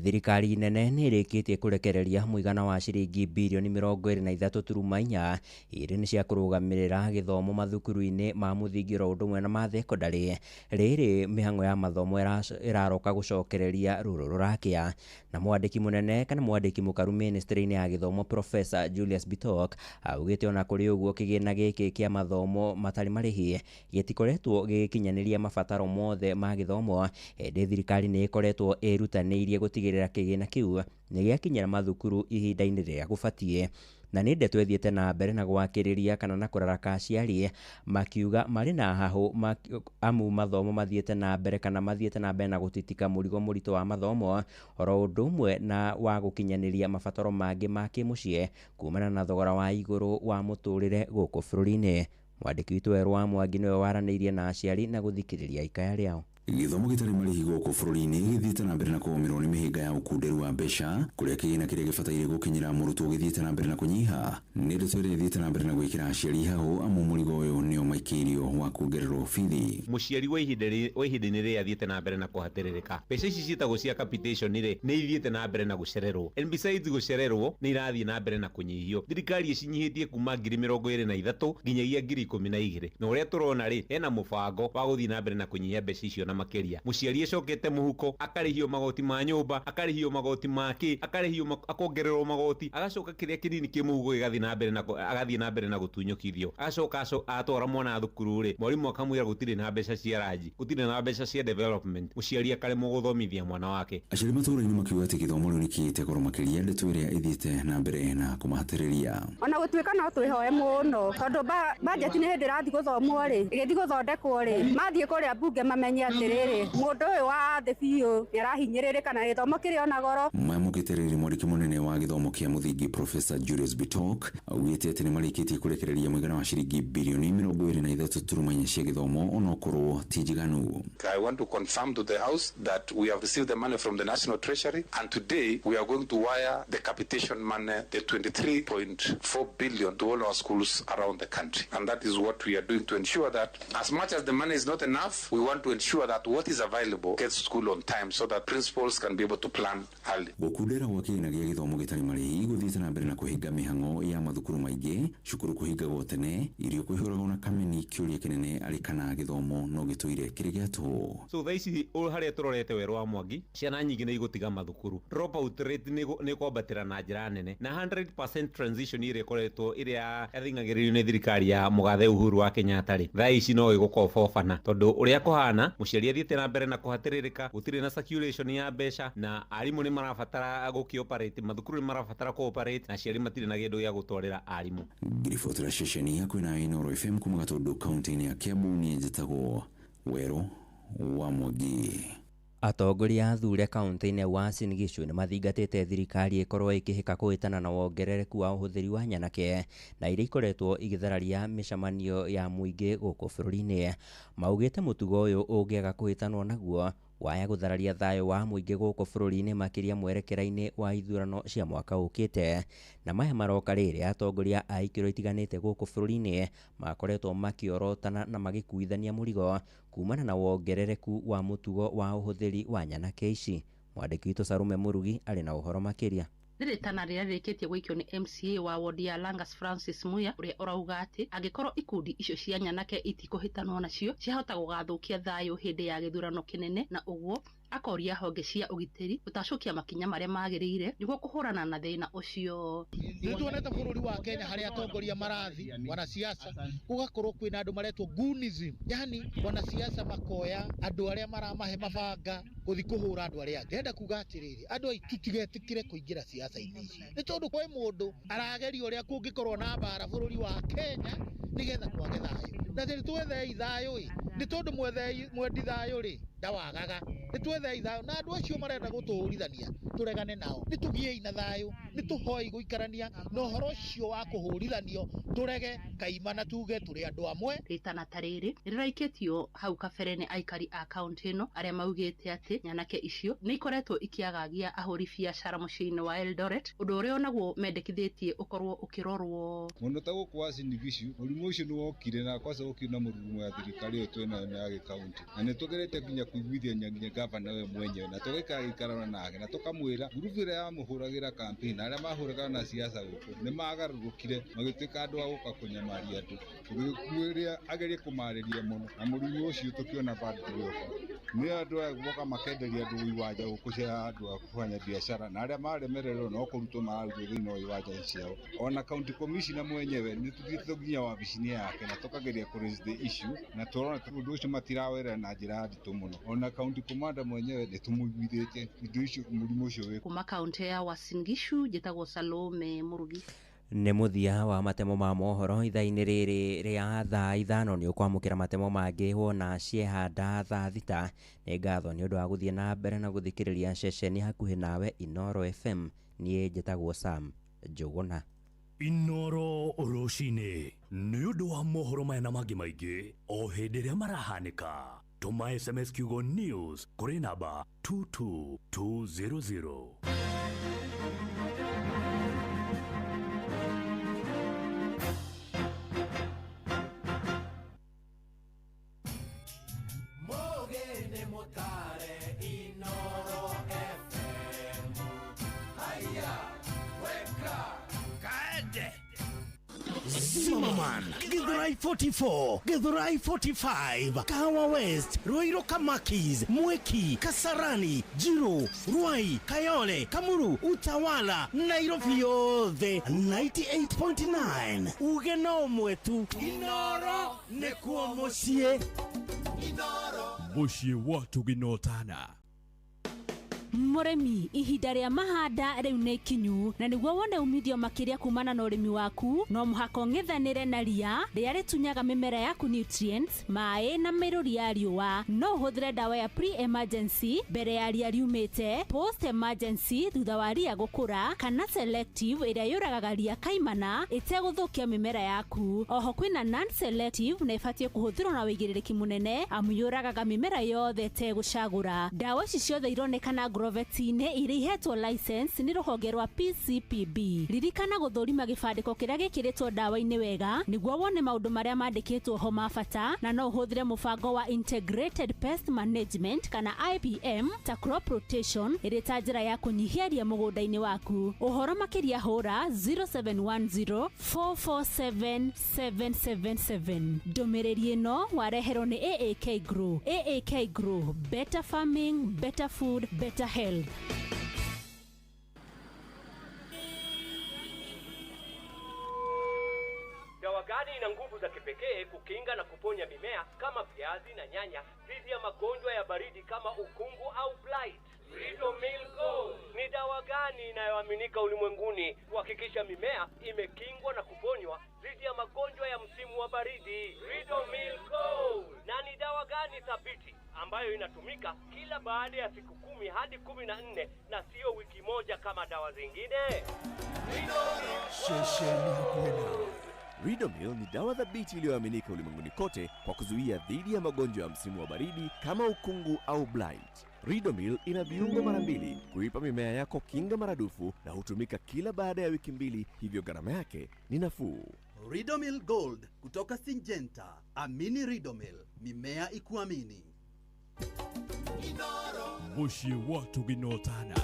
Speaker 7: Thirikari nene nĩ ĩrĩkĩtie kũrekereria mũigana wa ciringi birioni 23.4 irĩ nĩ cia kũrũgamĩrĩra gĩthomo mathukuru-inĩ ma mũthingi oro ũndũ ũmwe na ma thekondarĩ. Rĩrĩ mĩhang'o ya mathomo ĩraroka gũcokereria rũrũ rũrakĩa. Na mwandĩki mũnene kana mwandĩki mũkaru ministry-inĩ ya gĩthomo Professor Julius Bitok augĩte ona kũrĩ ũguo kĩgĩna gĩkĩ kĩa mathomo matarĩ marĩhi gĩtikoretwo gĩgĩkinyanĩria mabataro mothe ma gĩthomo, ĩndĩ thirikari nĩ ĩkoretwo ĩrutanĩirie gũtigĩrĩra kĩgĩna kĩu nĩ gĩakinyĩra mathukuru ihinda-inĩ rĩrĩa gũbatiĩ. Na nĩ ndeto ĩthiĩte na mbere na gwakĩrĩria kana na kũraraka aciari makiuga marĩ na hahũ amu mathomo mathiĩte na mbere kana mathiĩte na mbere na gũtitika mũrigo mũritũ wa mathomo oro ũndũ ũmwe na wa gũkinyanĩria mabataro mangĩ ma kĩmũciĩ kumana na thogora wa igũrũ wa mũtũrĩre gũkũ bũrũri-inĩ. Mwandĩki witũ Werũ wa Mwangi nĩwe waranĩirie na aciari na gũthikĩrĩria ikaya rĩao.
Speaker 8: Gĩthomo gĩtarĩ marĩhi gũkũ bũrũri-inĩ gĩthiĩte na mbere na kũgũmĩrwo nĩ mĩhĩnga ya ũkunderu wa mbeca, kũrĩa kĩgĩna kĩrĩa gĩbataire gũkinyĩra mũrutwo gĩthiĩte na mbere na kũnyiha. Nĩ ndeto ĩrĩa ĩthiĩte na mbere na gwĩkĩra aciari hahũ, amu mũrigo ũyũ nĩo maikĩirio wa kuongererwo bithi.
Speaker 9: Mũciari wa ihinda-inĩ rĩrĩa athiĩte na mbere na kũhatĩrĩrĩka, mbeca ici ciĩtagwo cia capitation rĩ, nĩ ithiĩte na mbere na gũcererwo, and besides gũcererwo nĩ irathiĩ na mbere na kũnyihio. Thirikari ĩcinyihĩtie kuma 23,000 nginyagia 12,000, na ũrĩa tũrona rĩ, hena mũbango wa gũthiĩ na mbere na kũnyihia mbeca icio na makĩria. Mũciari acokete mũhuko, akarĩhio magoti ma nyũmba, akarĩhio magoti ma kĩ, akarĩhio akongererwo magoti, agacoka kĩrĩa kĩnini kĩ mũhuko gĩgathiĩ na mbere na agathiĩ na mbere na gũtunyũkithio. Agacoka atwara mwana thukuru rĩ, mwarimũ akamwĩra gũtirĩ na mbeca cia ranji, gũtirĩ na mbeca cia development. Mũciari akaremwo gũthomithia mwana wake.
Speaker 8: Aciari matũũra-inĩ makiuga atĩ gĩthomo rĩu nĩkĩgĩte goro makĩria, ndeto ĩrĩa ĩthiĩte na mbere na kũmahatĩrĩria.
Speaker 10: Ona gũtuĩka no twĩhoe mũno tondũ bajeti nĩ hĩndĩ ĩrathiĩ gũthomwo rĩ, ĩgĩthiĩ gũthondekwo rĩ, mathiĩ kũrĩa mbunge mamenye atĩrĩrĩ, mũndũ ũyũ wa thĩ biũ nĩarahinyĩrĩrĩka na gĩthomo kĩrĩ ona goro.
Speaker 8: Mamũkĩte rĩrĩ mwandĩki mũnene wa gĩthomo kĩa mũthingi Professor Julius Bitok augĩte atĩ nĩmarĩkĩtie kũrekereria mũigana wa ciringi birioni 23.4 cia gĩthomo onokorwo ti njiganu.
Speaker 11: I want to confirm to the House that we have received the money from the National Treasury, and today we are going to wire the capitation money, the 23.4 billion, to all our schools around the country. And that is what we are doing to ensure that as much as the money is not enough, we want to ensure that what is available gets to school on time so that principals can be able to plan early.
Speaker 8: Gũkundera gwa kĩgĩna gĩa gĩthomo gĩtarĩ marĩhi gũthiĩte na mbere na kũhinga mĩhang'o ya mathukuru maingĩ, cukuru kũhingagwo tene, irio kũihũragwo na kameni, kĩũria kĩnene arĩ kana gĩthomo no gĩtũire kĩrĩ gĩa tũhũ.
Speaker 9: So thaa ici harĩa tũrorete Werũ wa Mwangi, ciana nyingĩ nĩ igũtiga mathukuru. Dropout rate nĩ kwambatĩra na njĩra nene, na 100% transition ĩrĩa ĩkoretwo ĩrĩa yathing'agĩrĩrio nĩ thirikari ya mũgathe Uhuru wa Kenyatta rĩ, thaa ici no ĩgũkobobana tondũ ũrĩa kũhana mũciari athiĩte na mbere na kũhatĩrĩrĩka, gũtirĩ na circulation ya mbeca, na arimũ nĩ marabatara gũkĩoperate, mathukuru nĩ marabatara kũoperate, na aciari matirĩ na kĩndũ gĩa gũtwarĩra arimũ.
Speaker 8: Ngiribotera ceceni hakuhĩ na Inooro FM kuma Gatũndũ kaunti-inĩ ya Kiambu, niĩ njĩtagwo Werũ wa Mwangi.
Speaker 7: Atongoria athure kaunti-inĩ ya Uasin Gishu nĩ mathingatĩte thirikari ĩkorwo ĩkĩhĩka kũhĩtana na wongerereku wa ũhũthĩri wa nyanake na iria ikoretwo igĩthararia mĩcemanio ya mũingĩ gũkũ bũrũri-inĩ. Maugĩte mũtugo ũyũ ũngĩaga kũhĩtanwo naguo waya gũthararia thayũ wa mũingĩ gũkũ bũrũri-inĩ makĩria mwerekera-inĩ wa ithurano cia mwaka ũkĩte. Na maya maroka rĩrĩa atongoria a ikĩro itiganĩte gũkũ bũrũri-inĩ makoretwo makĩorotana na magĩkuithania mũrigo kumana na wongerereku wa mũtugo wa ũhũthĩri wa nyanake ici. Mwandĩki witũ Sarume Mũrugi arĩ na ũhoro makĩria.
Speaker 12: Nĩ rĩtana rĩrĩa rĩrĩkĩtie gũikio nĩ MCA wa wodi ya Langas Francis Muya, ũrĩa ũrauga atĩ angĩkorwo ikundi icio cia nyanake itikũhĩtanwo nacio, ciahota gũgathũkia thayũ hĩndĩ ya gĩthurano kĩnene, na ũguo Akoria honge cia ũgitĩri gũtacũkia makinya marĩa magĩrĩire nĩguo kũhũrana na thĩna ũcio.
Speaker 13: Nĩ tuonete bũrũri wa Kenya harĩa atongoria marathi wanasiasa gũgakorwo kwĩna andũ maretwo goonism, yani wanasiasa makoya andũ arĩa maramahe mabanga gũthi kũhũra andũ arĩa angĩ. Ndĩrenda kuga atĩrĩrĩ, andũ aitũ tigetĩkĩre kũingĩra siasa-inĩ ici, nĩ tondũ kwĩ mũndũ arageria ũrĩa kũngĩkorwo na mbara bũrũri wa Kenya nĩgetha kwage thayũ. Na nĩ twethei thayũ ĩ, nĩ tondũ mwendi thayũ rĩ ndawagaga. Nĩ twethei thayũ na andũ acio marenda gũtũhũrithania tũregane nao. Nĩ tũgiei na thayũ, nĩ tũhoi gũikarania na ũhoro ũcio wa kũhũrithanio tũrege kaima na tuge tũrĩ andũ amwe.
Speaker 12: Rĩtana ta rĩrĩ nĩrĩraikĩtio hau kabere nĩ aikari a kaunti ĩno arĩa maugĩte atĩ nyanake icio nĩ ikoretwo ikĩagagia ahũri biacara mũciĩ-inĩ wa Eldoret, ũndũ ũrĩa onaguo mendekithĩtie ũkorwo ũkĩrorwo.
Speaker 14: Mũno ta gũkũ Uasin Gishu mũrimũ ũcio nĩ wokire na kwaca gũkire na mũrurumo ya thirikari ĩyo twĩnayo nĩ ya gĩkaunti, na nĩ tũgerete nginya kũiguithia nginya gavana we mwenyewe na tũgaikara gĩikarano nake na tũkamwĩra ngurubu ĩrĩa yamũhũragĩra campaign arĩa mahũraga na siasa gũkũ nĩ magarũrũkire magĩtuĩka andũ a gũka kũnyamaria andũ. Tũgĩkwĩra agerie kũmarĩria mũno na mũrimũ ũcio tũkĩona bado tũgĩũka nĩ andũ aya goka makenderia andũ iwanja gũkũ cia andũ a kũbanya biacara na arĩa maremererwo no kũrutwo mararutwo thĩinĩ wa iwanja ciao. Ona county commissioner mwenyewe nĩ tũthiĩte nginya wabici-inĩ yake na tũkageria kũ raise the issue na tũrona ũndũ ũcio matirawera na njĩra nditũ mũno. Ona county commander mwenyewe nĩ tũmũiguithĩtie indo icio mũrimũ ũcio wĩ
Speaker 12: kuma kaunti ya Uasin Gishu. Njĩtagwo Salome Murugi.
Speaker 7: Nĩ mũthia wa matemo ma mohoro ithaa-inĩ rĩrĩ rĩa thaa 5. Nĩ ũkwamũkĩra matemo mangĩ wona ciehanda thaa 6. Nĩ ngatho nĩ ũndũ wa gũthiĩ na mbere na gũthikĩrĩria ceceni hakuhĩ nawe Inoro FM. Niĩ njĩtagwo Sam Njũgũna.
Speaker 3: Inoro rũcinĩ nĩ ũndũ wa mohoro maya na mangĩ maingĩ o hĩndĩ ĩrĩa marahanĩka. Tũma SMS kiugo news kũrĩ namba 22200.
Speaker 6: Zimmerman, Githurai 44, Githurai 45, Kahawa West, Ruiru Kamakis, Mwiki, Kasarani, Jiru, Ruai, Kayole, Kamuru, Utawala, Nairobi yothe 98.9. Uge no mwetu Inoro nĩkuo mũciĩ.
Speaker 3: Mũciĩ wa tũginotana.
Speaker 5: Mũrĩmi, ihinda rĩa mahanda rĩu nĩ ikinyu, na nĩguo wone umithio makĩria kumana na ũrĩmi waku no mũhaka ũng'ethanĩre na ria rĩrĩa rĩtunyaga mĩmera yaku nutrients, maĩ na mĩrũri ya riũa. No ũhũthĩre ndawa ya pre-emergency mbere ya ria riumĩte, post-emergency thutha wa ria gũkũra, kana selective ĩrĩa yũragaga ria kaimana ĩtegũthũkia mĩmera yaku. Oho kwĩna non-selective na ĩbatiĩ kũhũthĩrwo na wĩigĩrĩrĩki mũnene amu yũragaga mĩmera yothe ĩtegũcagũra. Ndawa ici ciothe ironekana Agrovet-inĩ iria ihetwo license nĩ rũhonge rwa PCPB. Ririkana gũthũrima gĩbandĩko kĩrĩa gĩkĩrĩtwo ndawa-inĩ wega nĩguo wone maũndũ marĩa mandĩkĩtwo ho ma bata, na no ũhũthĩre mũbango wa Integrated Pest Management kana IPM ta crop rotation ĩrĩ ta njĩra ya kũnyihia ria mũgũnda-inĩ waku. Ũhoro makĩria hũra 0710 447 777. Ndũmĩrĩri ĩno wareherwo nĩ AAK Grow. AAK Grow, better farming, better food, better health.
Speaker 15: Dawa gani ina nguvu za kipekee kukinga na kuponya mimea kama viazi na nyanya dhidi ya magonjwa ya baridi kama ukungu au blight? Ridomil Gold. Ni dawa gani inayoaminika ulimwenguni kuhakikisha mimea imekingwa na kuponywa dhidi ya magonjwa ya msimu wa baridi? Ridomil Gold. Na ni dawa gani thabiti ambayo inatumika kila baada ya siku 10 hadi 14 na sio wiki moja kama dawa zingine?
Speaker 16: Shesheni hakuwe nawe. Ridomil ni dawa thabiti iliyoaminika ulimwenguni kote kwa kuzuia dhidi ya magonjwa ya msimu wa baridi kama ukungu au blight. Ridomil ina viungo mara 2 kuipa mimea yako kinga maradufu na hutumika kila baada ya wiki 2, hivyo gharama yake ni nafuu.
Speaker 17: Ridomil Gold kutoka Syngenta. Amini Ridomil, mimea ikuamini.
Speaker 3: Mũciĩ wa tũginotana.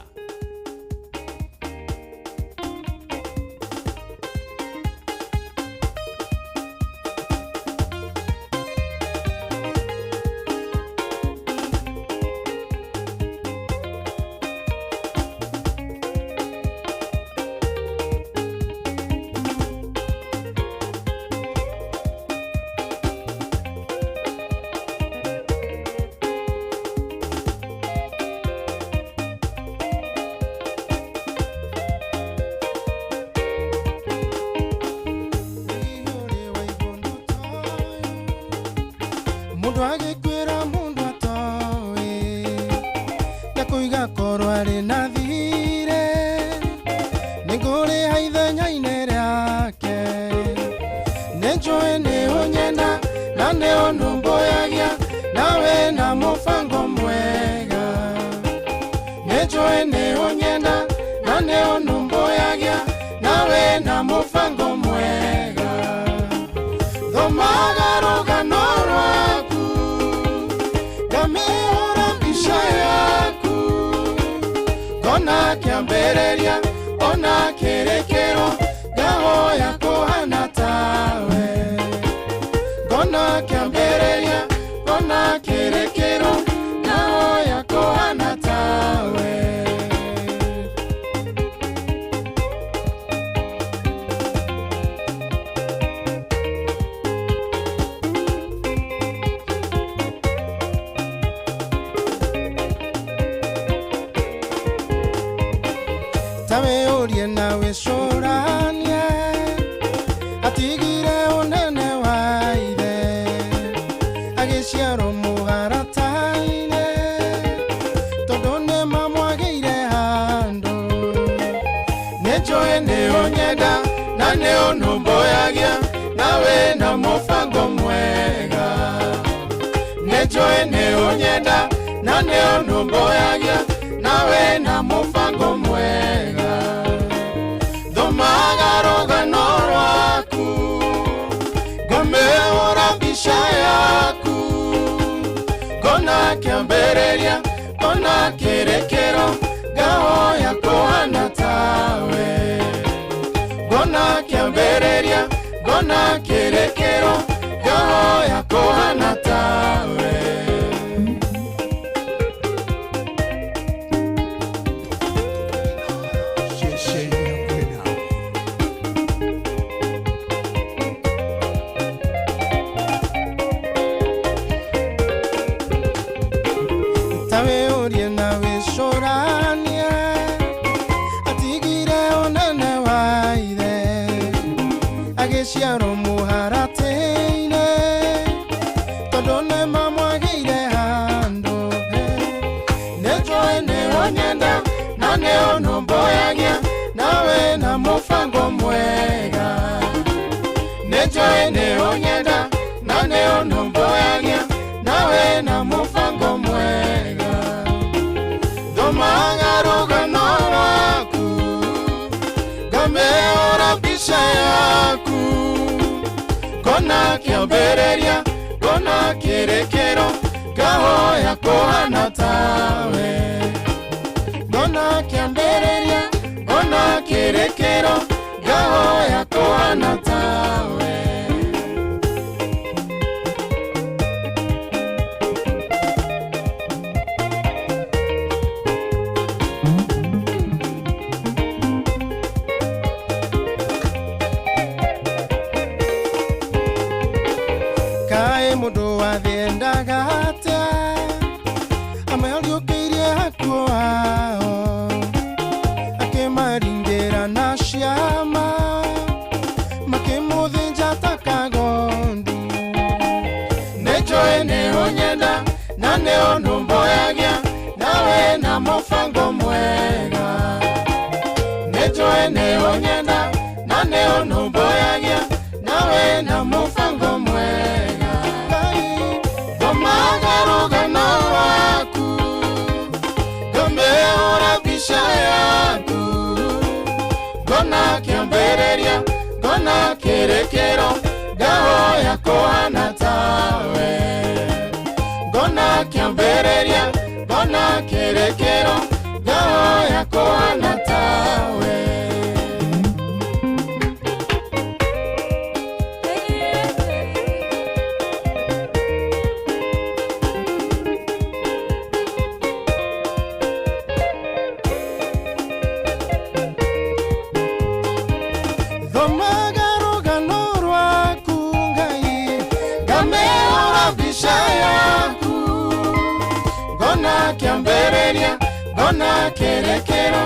Speaker 18: Angĩkorwo arĩ na thirĩ nĩngũrĩha ithenya-inĩ rĩake. Nĩnjũĩ nĩ ũnyenda na nĩ ũnũmbũyagia nawe na mũbango mwega. Nĩnjũĩ nĩ ũnyenda na nĩ ũnũmbũyagia nawe na mũbango mwega. Thomaga rũgano rwaku ngamĩhũra mbica yaku ngona kĩambĩrĩria ona kĩrĩkĩro ngahoya kũhana tawe. Ngona kĩambĩrĩria ona kĩrĩkĩro ngahoya kũhana tawe. Tawe ũrie na wĩcũranie atigire ũnene wa ithe agĩciarwo mũgarata-inĩ tondũ nĩmamwagĩire handũ. Nĩnjũĩ nĩ ũnyenda na nĩ ũnũmbũyagia nawe na mũbango mwega. Nĩnjũĩ nĩ ũnyenda na nĩ ũnũmbũyagia nawe na mũbango mwega. Thomaga rũgano rwaku ngamĩhũra mbica yaku ngona kĩambĩrĩria ngona kĩrĩkĩro ngahoya kũhana tawe. Ngona kĩambĩrĩria ngona kĩrĩkĩro ngahoya kũhana tawe. Tawe ũrie na wĩcũranie atigire ũnene wa ithe agĩciarwo mũharatĩ-inĩ tondũ nĩmamwagĩire handũ. Nĩnjũĩ nĩ ũnyenda na nĩ ũnũmbũyagia nawe na mũbango mwega. Nĩnjũĩ nĩ ũnyenda na nĩ ũnũmbũyagia nawe na mũbango mwega. Thomaga rũgano rwaku ngamĩhũra mbica yaku ngona kĩambĩrĩria ngona kĩrĩkĩro ngahoya kũhana tawe. Ngona kĩambĩrĩria ngona kĩrĩkĩro ngahoya kũhana tawe. Kaĩ mũndũ wathiendaga atĩa amariũkĩirie hakuo ao akĩmaringĩra na ciama makĩmũthĩnja ta kagondu. Nĩnjũĩ nĩ ũnyenda na nĩ ũnũmbũyagia nawe na mũbango mwega. Nĩnjũĩ nĩ ũnyenda na nĩ ũnũmbũyagia nawe na mũbango mwega. Thomaga rũgano rwaku ngamĩhũra mbica yaku ngona kĩambĩrĩria ngona kĩrĩkĩro ngahoya kũhana tawe. Ngona kĩambĩrĩria ngona kĩrĩkĩro ngahoya kũhana tawe. Thomaga rũgano rwaku Ngai ngamĩhũra mbica yaku ngona kĩambĩrĩria ngona kĩrĩkĩro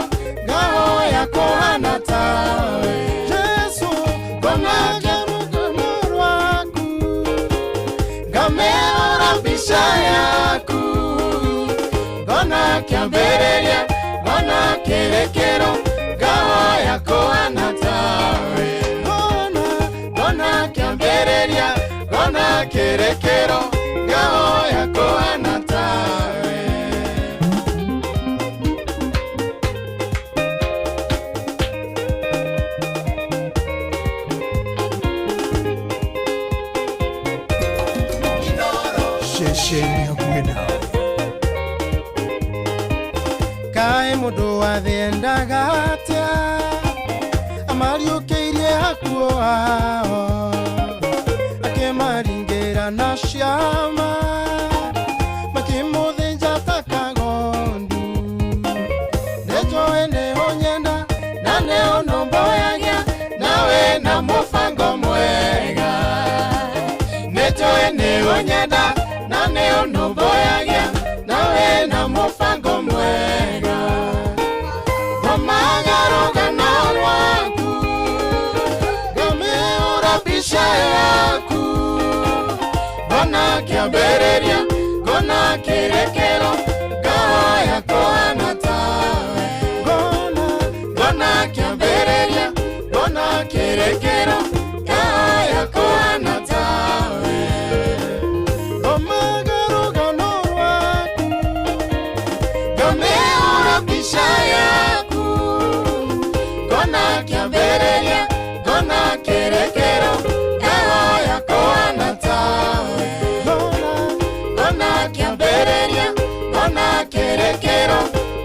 Speaker 18: ngahoya kũhana tawe. Jesu ngona rũgano rwaku ngamĩhũra mbica yaku ngona kĩambĩrĩria Goshen hakuhĩ nawe. Kaĩ mũndũ wa thĩ endaga atĩa amariũkĩirie akuo ao, akĩmaringĩra na ciama, makĩmũthĩnja ta kagondu. Nĩnjũĩ nĩũnyenda na nĩũnũmbũyagia, nawe na mũbango mwega. Nĩnjũĩ nĩũnyenda na nĩũnũmbũyagia, nawe na mũbango mwega. Thomaga rũgano rwaku, ngamĩũra mbica yaku, ngona kĩambĩrĩria, ngona kĩrĩkĩro, ngahoya kũhana tawe. Ngona kĩambĩrĩria, ngona kĩrĩkĩro, ngahoya kũhana tawe. Thomaga rũgano rwaku, ngamĩũra mbica yaku, ngona kĩambĩrĩria, ngona kĩrĩkĩro, ngahoya kũhana tawe. Ngona kĩambĩrĩria, ngona kĩrĩkĩro,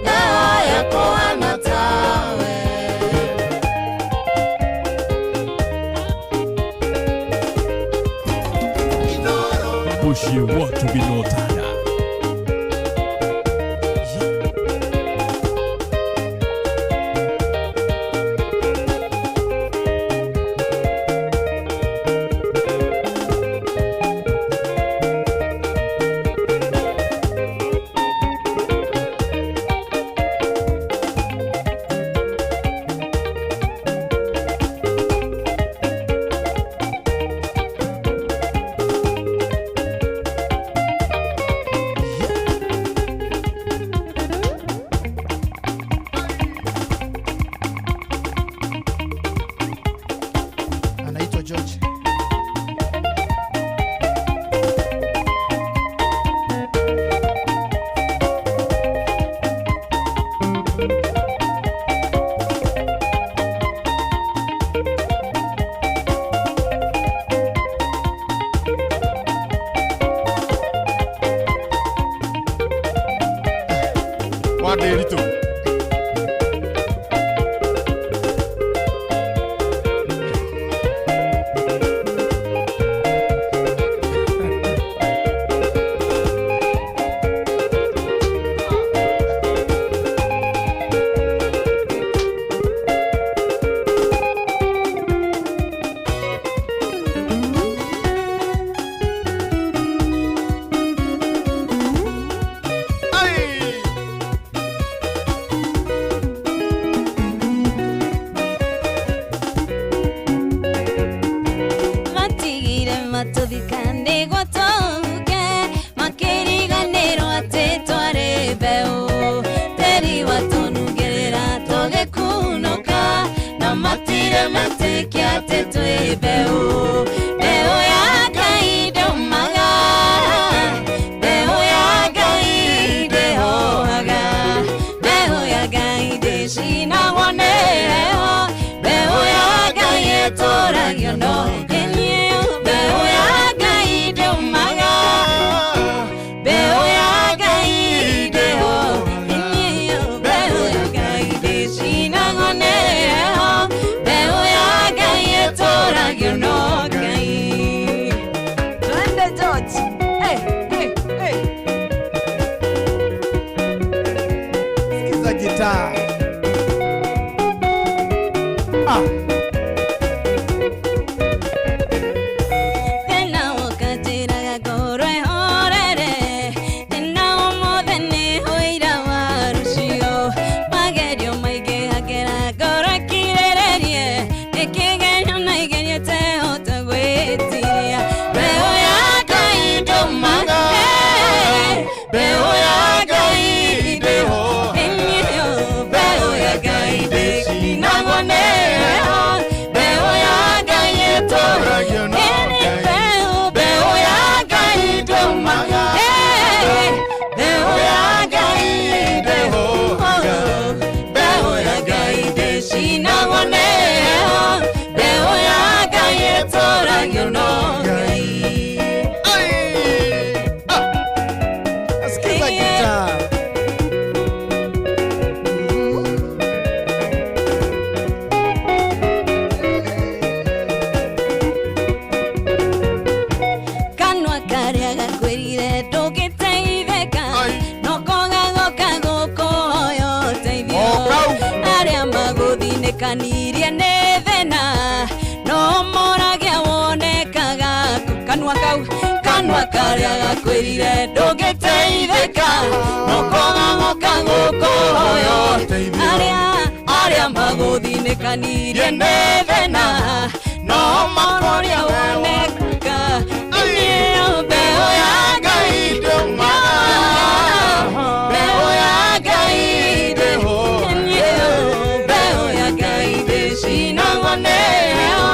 Speaker 18: ngahoya kũhana tawe.
Speaker 3: Mũciĩ watu binotana.
Speaker 2: Anaitwa George.
Speaker 1: Wa Ndĩritũ.
Speaker 19: Matigire matũthika nĩguo tũhuke, makĩriganĩrwo atĩ twarĩ mbeũ. Tĩri watũnungĩrĩra tũgĩkunũka, na matire metĩkia atĩ twĩ mbeũ. Mbeũ ya Ngai ndũmaga, mbeũ ya Ngai ndĩhohaga, mbeũ ya Ngai ndĩcinagwo nĩ heho, mbeũ ya Ngai ĩtũragio no ĩnyĩo. Mbeũ ya Ngai ndũmaga, mbeũ ya Ngai ndĩho ĩnyĩo, mbeũ ya Ngai ndĩcinagwo nĩ heho, mbeũ ya Ngai ĩtũragio no Ngai. Twende George. Hey, hey, hey.
Speaker 2: Sikiza gitaa. Ah.
Speaker 19: Thĩna ũkanjĩraga ngorwo ĩhorere, thĩna ũmũthĩ nĩ ũira wa rũciũ. Magerio maingĩhagĩra ngoro ĩkirĩrĩrie, nĩ kĩgerio na igerio itehota gwĩtiria. Mbeũ ya Ngai ndũmaga, mbeũ ya Ngai ndĩho, ĩnyĩo, mbeũ ya Ngai ndĩcinagwo nĩ heho, magũthinĩkanirie nĩ thĩna no moragia wonekaga kanua kau kanua karĩa gakwĩrire ndũngĩteithĩka no kũng'ang'ũka gũkũhoyo arĩa magũthinĩkanirie nĩ thĩna no moragia wonekaga ĩyo mbeũ ya Ngai ndĩũmaga mbeũ ya Ngai ndĩho mbeũ ya Ngai ndĩcinagwo nĩyo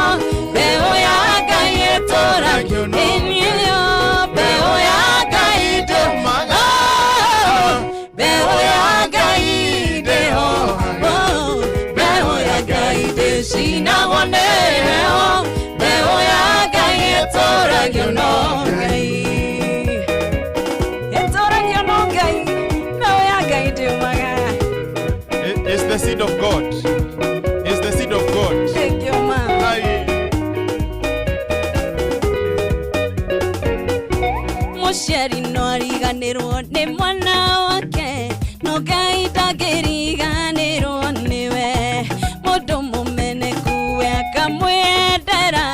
Speaker 19: mbeũ ya Ngai ĩtũragio nĩyo mbeũ ya Ngai ndĩũmaga mbeũ ya Ngai ndĩho mbeũ ya Ngai ndĩcinagwo nĩyo mbeũ ya Ngai ĩtũragio no Ngai ĩtũragio no Ngai mbeũ ya Ngai ndĩũmaga.
Speaker 1: It's the seed of God. It's the seed of God.
Speaker 19: Thank you, ma'am. Mũciari no ariganĩrwo nĩ mwana wake no Ngai ndangĩriganĩrwo nĩwe mũndũ mũmeneku we akamwendera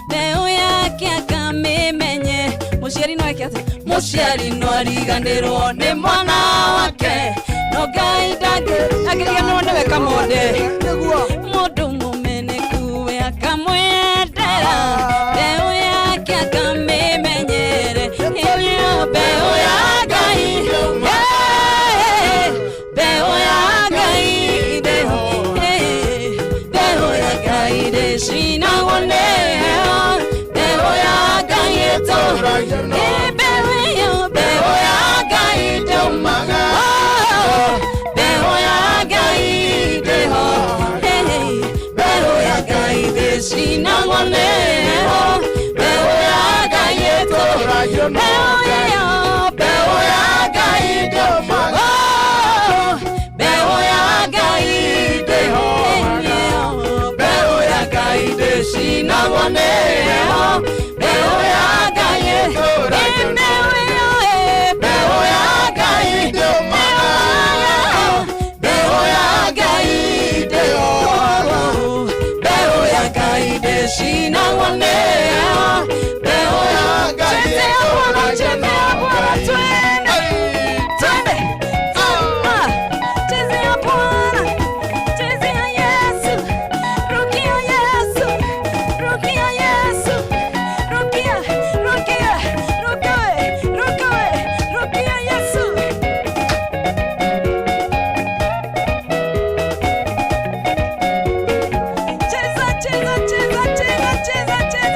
Speaker 19: mbeũ yake akamĩmenye mũciari no eke atĩa mũciari no ariganĩrwo nĩ mwana wake no Ngai ndangĩriganĩrwo nĩwe kamonde mũndũ mũmeneku we akamwendera mbeũ yake akamĩmenyere ĩyo mbeũ ya Ngai mbeũ ya Ngai ndĩho mbeũ ya Ngai ndĩcinagwo nĩyo mbeũ ya Ngai ĩtũragio mbeũ ĩyo mbeũ ya Ngai ndĩũmaga mbeũ ya Ngai ndĩho mbeũ ya Ngai ndĩcinagwo nĩyo mbeũ ya Ngai ĩtũragio mbeũ ĩyo mbeũ ya Ngai ndĩũmaga mbeũ ya Ngai ndĩho mbeũ ya Ngai ndĩcinagwo nĩyo mbeũ ya Ngai ĩtũragio mbeũ ĩyo mbeũ ya Ngai ndĩũmaga mbeũ ya Ngai ndĩho mbeũ ya Ngai ndĩcinagwo nĩyo mbeũ ya Ngai ĩtũragio Twende, twende, chezea Bwana, chezea Yesu, rukia Yesu, rukia Yesu, rukia, rukia, rukawe, rukawe, rukia Yesu. Cheza, cheza, cheza, cheza, cheza, cheza.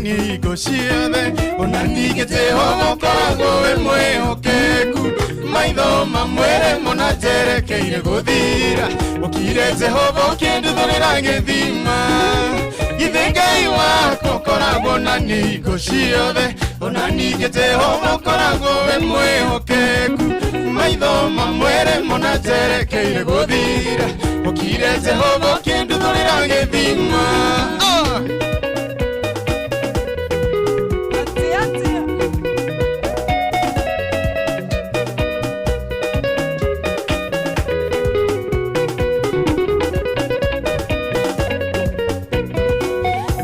Speaker 18: niĩ hingo ciothe ona ningĩ Jehova ũkoragwo wĩ mwĩhokeku maitho mamwere mũna njerekeire gũthira ũkire Jehova ũkĩnduthũrĩra gĩthima githĩ Ngai wakwa ũkoragwo na niĩ hingo ciothe ona ningĩ Jehova ũkoragwo wĩ mwĩhokeku maitho mamwere mũna njerekeire gũthira ũkire Jehova ũkĩnduthũrĩra gĩthima.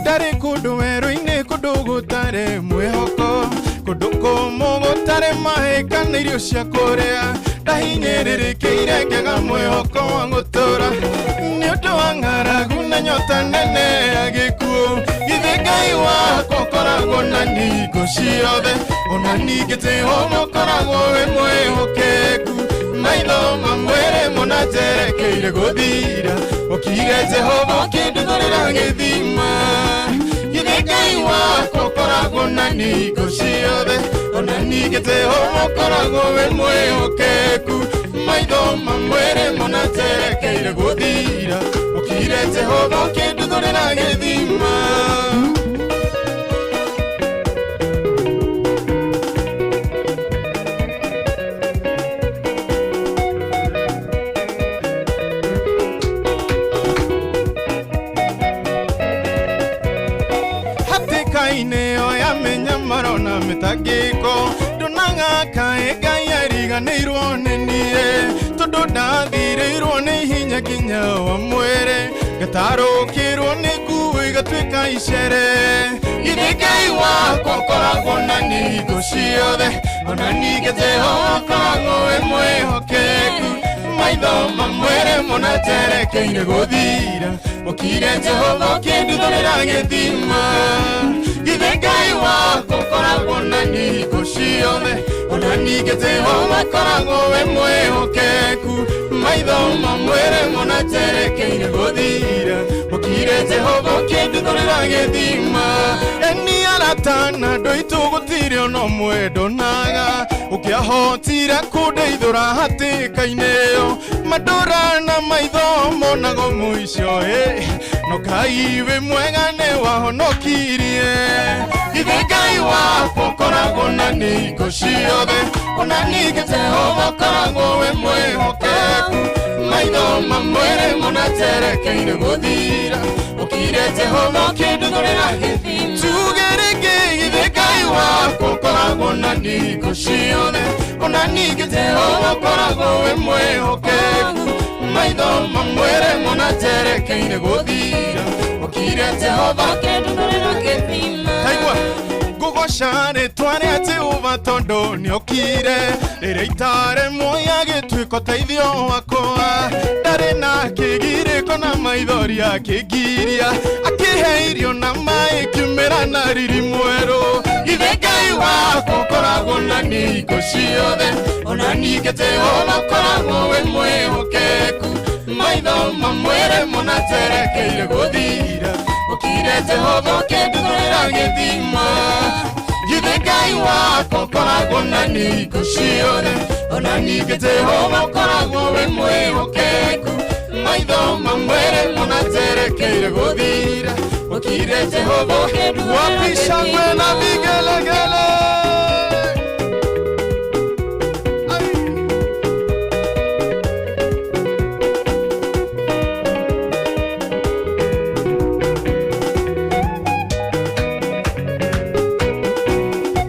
Speaker 18: Ndarĩ kũndũ werũ-inĩ kũndũ gũtarĩ mwĩhoko kũndũ kũmũ gũtarĩ maĩ kana irio cia kũrĩa ndahinyĩrĩrĩkĩire ngĩaga mwĩhoko wa gũtũũra nĩ ũndũ wa ng'aragu na nyota nene ya gĩkuũ githĩ Ngai wakwa ũkoragwo na niĩ hingo ciothe ona ningĩ Jehova ũkoragwo wĩ mwĩhokeku maitho mamwere mũna njerekeire gũthira ũkire Jehova ũkĩnduthũrĩra gĩthima githĩ Ngai wakwa ũkoragwo na niĩ hingo ciothe ona ningĩ Jehova ũkoragwo wĩ mwĩhokeku maitho mamwere mũna njerekeire gũthira ũkire Jehova ũkĩnduthũrĩra gĩthima. Hatĩka-inĩ ĩyo ya mĩnyamaro na mĩtangĩko ndonaga kaĩ Ngai ariganĩirwo nĩ niĩ tondũ ndathirĩirwo nĩ hinya nginya wa mwĩrĩ ngatarũkĩrwo nĩ nguo igatuĩka icere githĩ Ngai wakwa ũkoragwo na niĩ hingo ciothe ona ningĩ Jehova ũkoragwo wĩ mwĩhokeku maitho mamwere mũna njerekeire gũthira ũkire Jehova ũkĩnduthũrĩra gĩthima githĩ Ngai wakwa ũkoragwo na niĩ hingo ciothe ona ningĩ Jehova ũkoragwo wĩ mwĩhokeku maitho mamwere mũna njerekeire gũthira ũkire Jehova ũkĩnduthũrĩra gĩthima. Eni arata na andũ aitũ gũtirĩ ona ũmwe ndonaga ũkĩahotire kũndeithũra hatĩka-inĩ ĩyo mandũra na maitho monagwo mũico ĩ no Ngai wĩ mwega nĩ wahonokirie githĩ Ngai wakwa ũkoragwo na niĩ hingo ciothe ona ningĩ Jehova ũkoragwo wĩ mwĩhokeku maitho mamwere mũna njerekeire gũthira ũkire Jehova ũkĩnduthũrĩra gĩthima tuge rĩngĩ githĩ Ngai wakwa ũkoragwo na niĩ hingo ciothe ona ningĩ Jehova ũkoragwo wĩ mwĩhokeku maitho mamwere mũna njerekeire gũthira ũkire Jehova ũkĩnduthũrĩra gĩthima. Taigua ngũgoca rĩtwa rĩa Jehova tondũ nĩokire rĩrĩa itarĩ muoyo agĩtuĩka ũteithio wakwa ndarĩ na kĩgirĩko na maithori akĩngiria akĩhe irio na maĩ kiumĩra na riri mwerũ githĩ Ngai wakwa ũkoragwo na niĩ hingo ciothe ona ningĩ Jehova ũkoragwo wĩ mwĩhokeku maitho mamwere mũna njerekeire gũthira ũkire Jehova ũkĩnduthũrĩra gĩthima githĩ Ngai wakwa ũkoragwo na niĩ hingo ciothe ona ningĩ Jehova ũkoragwo wĩ mwĩhokeku maitho mamwere mũna njerekeire gũthira ũkire Jehova ũkĩnduthũrĩra wapi shangwe na vigelegele.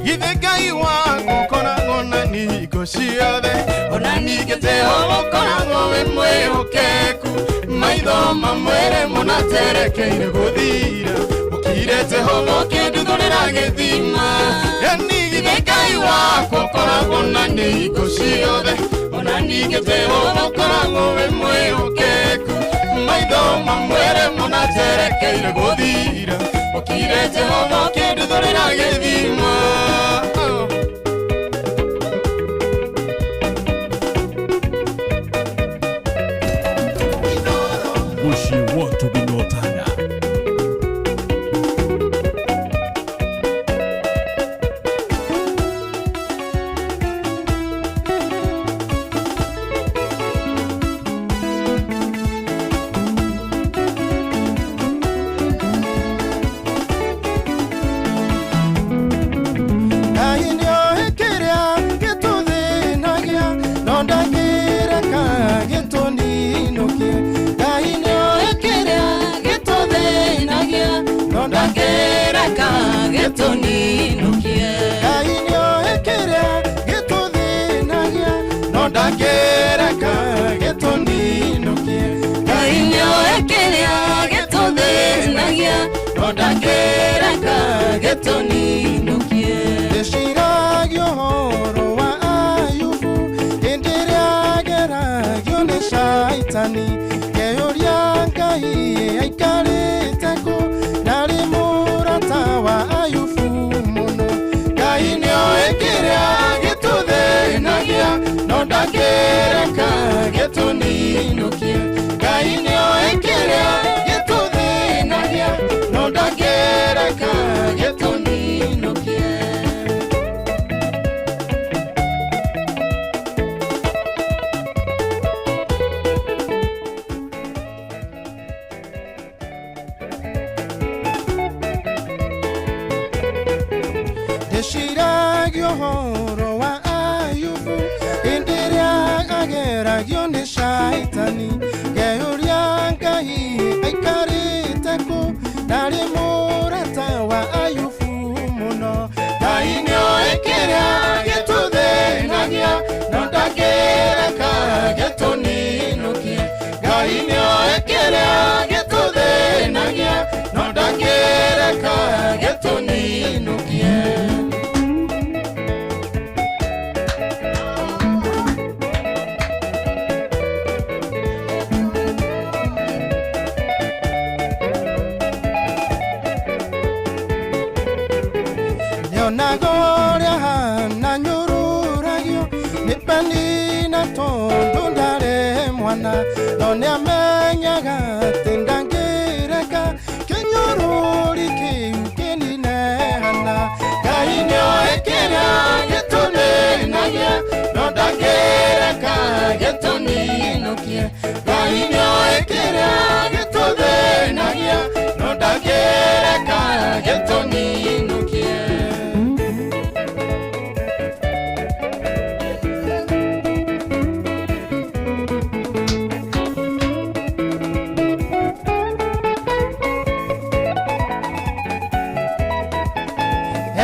Speaker 18: Githĩ Ngai wakwa ũkoragwo na niĩ hingo ciothe ona ningĩ Jehova ũkoragwo wĩ mwĩhokeku maitho mamwere mũna njerekeire gũthira ũkire Jehova ũkĩnduthũrĩra gĩthima eni githĩ Ngai wakwa ũkoragwo na niĩ hingo ciothe ona ningĩ Jehova ũkoragwo wĩ mwĩhokeku maitho mamwere mũna njerekeire gũthira ũkire Jehova ũkĩnduthũrĩra gĩthima.
Speaker 3: Muciĩ wotubinotana.
Speaker 18: No ndangĩreka
Speaker 19: gĩtũninũkie.
Speaker 18: Ngai nĩoĩ kĩrĩa gĩtũthĩnagia, no ndangĩreka gĩtũninũkie.
Speaker 19: Ngai nĩoĩ kĩrĩa gĩtũthĩnagia, no ndangĩreka gĩtũninũkie.
Speaker 18: Ndĩciragia ũhoro wa Ayubu hĩndĩ ĩrĩa ageragio nĩ Caitani, ngeyũria Ngai aikarĩte kũ, ndarĩ mũrata wa Ayubu mũno. Ngai nĩoĩ kĩrĩa gĩtũthĩnagia, no ndangĩreka gĩtũninũkie. Ngai nĩoĩ kĩrĩa gĩtũthĩnagia, no ndangĩreka
Speaker 19: gĩtũninũkie.
Speaker 18: Ndĩciragia ũhoro wa Ayubu hĩndĩ ĩrĩa ageragio nĩ Caitani, ngeyũria Ngai aikarĩte kũ, ndarĩ mũrata wa Ayubu mũno. Ngai nĩoĩ kĩrĩa gĩtũthĩnagia, no ndangĩreka gĩtũninũkie. Ngai nĩoĩ kĩrĩa gĩtũthĩnagia, no ndangĩreka gĩtũninũkie. Nyonaga ũrĩa hana nyũrũragio nĩ Penina tondũ ndarĩ mwana, no nĩamenyaga atĩ ndangĩreka kĩnyũrũri kĩu kĩnine Hana. Ngai nĩoĩ kĩrĩa gĩtũthĩnagia, no ndangĩreka gĩtũninũkie. Ngai nĩoĩ kĩrĩa gĩtũthĩnagia, no ndangĩreka gĩtũninũkie.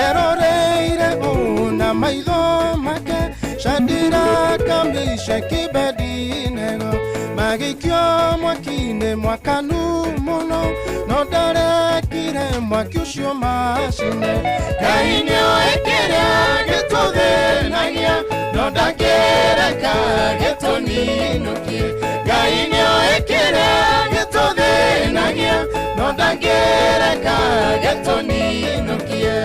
Speaker 18: Eroreire ũũ na maitho make Shadraka, Meshaki, Abednego magĩikio mwaki-inĩ mwakanu mũno, no ndarekire mwaki ũcio macine. Ngai nĩoĩ kĩrĩa gĩtũthĩnagia, no ndangĩreka gĩtũninũkie. Ngai nĩoĩ kĩrĩa gĩtũthĩnagia, no ndangĩreka gĩtũninũkie.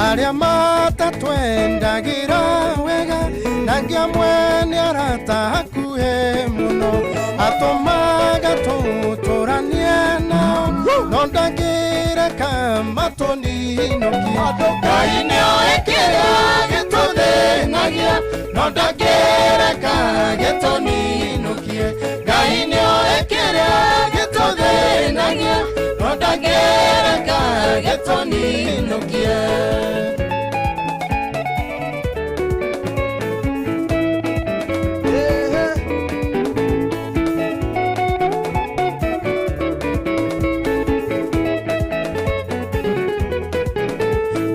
Speaker 18: Arĩa matatwendagĩra wega, na amwe nĩ arata hakuhĩ mũno, atũmaga tũtũranie nao, no ndangĩreka matũninũkie. Ngai nĩoĩ kĩrĩa gĩtũthĩnagia, no ndangĩreka gĩtũninũkie. Ngai nĩoĩ kĩrĩa gĩtũthĩnagia, no ndangĩreka gĩtũninũkie.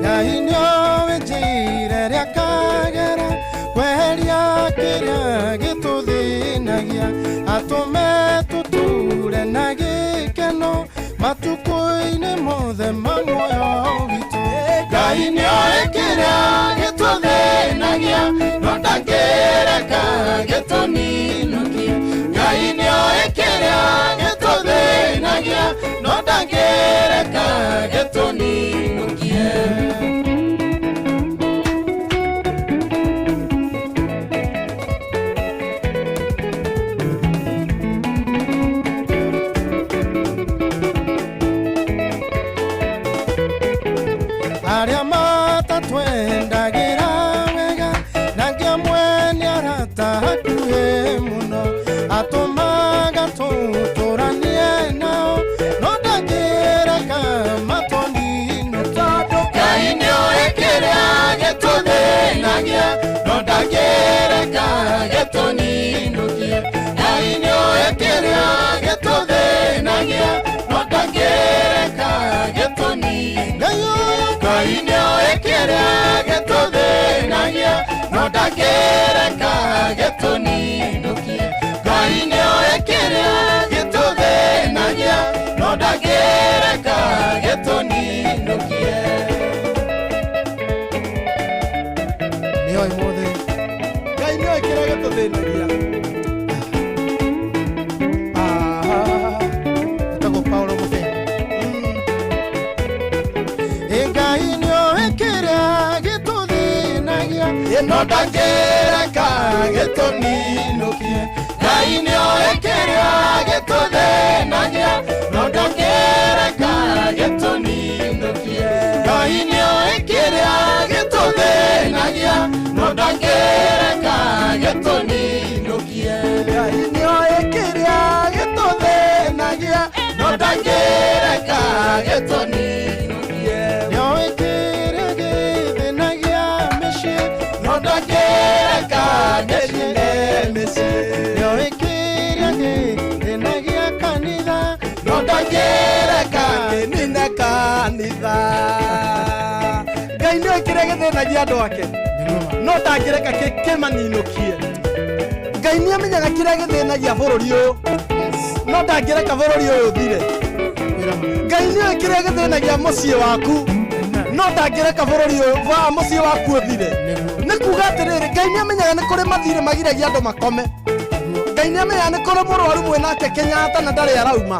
Speaker 18: Ngai nĩoĩ njĩra ĩrĩa akagera kweheria kĩrĩa gĩtũthĩnagia, atũme tũtũre na gĩkeno matukũ-inĩ mothe ma muoyo witũ. Ngai nĩoĩ kĩrĩa gĩtũthĩnagia, no ndangĩreka gĩtũninũkie. Ngai nĩoĩ kĩrĩa gĩtũthĩnagia, no ndangĩreka gĩtũninũkie. Arĩa matatwendagĩra wega, na amwe nĩ arata hakuhĩ mũno, atũmaga tũtũranie nao, no ndangĩreka matũninũkie.
Speaker 4: gĩtũthĩnagia no ndangĩreka gĩtũninũkie. Ngai nĩoĩ kĩrĩa gĩtũthĩnagia no ndangĩreka gĩtũninũkie. Ngai nĩoĩ kĩrĩa gĩtũthĩnagia no ndangĩreka gĩtũninũkie. Ngai nĩoĩ kĩrĩa gĩtũthĩnagia no ndangĩreka gĩtũninũkie.
Speaker 2: Nĩoĩ mothe. Ngai nĩoĩ kĩrĩa gĩtũthĩnagia.
Speaker 13: Etagwo Paulo Mũthemba.
Speaker 4: Ngai nĩoĩ kĩrĩa gĩtũthĩnagia no ndangĩreka gĩtũninũkie. Ngai nĩoĩ kĩrĩa gĩtũthĩnagia no ndangĩreka gĩtũninũkie. Ngai nĩoĩ kĩrĩa gĩtũthĩnagia no ndangĩreka gĩtũninũkie. Ngai nĩoĩ kĩrĩa gĩtũthĩnagia no ndangĩreka gĩtũninũkie. Nĩoĩ kĩrĩa gĩthĩnagia mĩciĩ no ndangĩreka gĩthĩne mĩciĩ. Nĩoĩ kĩrĩa gĩthĩnagia kanitha no ndangĩreka
Speaker 2: kĩnine kanitha. Ngai nĩoĩ kĩrĩa gĩthĩnagia andũ ake no ndangĩreka kĩmaninũkie. Ngai nĩamenyaga kĩrĩa gĩthĩnagia bũrũri ũyũ no ndangĩreka bũrũri ũyũ ũthire. Ngai nĩoĩ kĩrĩa gĩthĩnagia mũciĩ waku no ndangĩreka bũrũri ũyũ wa mũciĩ waku ũthire. Nĩ kuga atĩrĩrĩ, Ngai nĩamenyaga nĩ kũrĩ mathirĩ magiragia andũ makome. Ngai nĩamenyaga nĩ kũrĩ mũrwaru mwĩnake Kenyatta na ndarĩ arauma.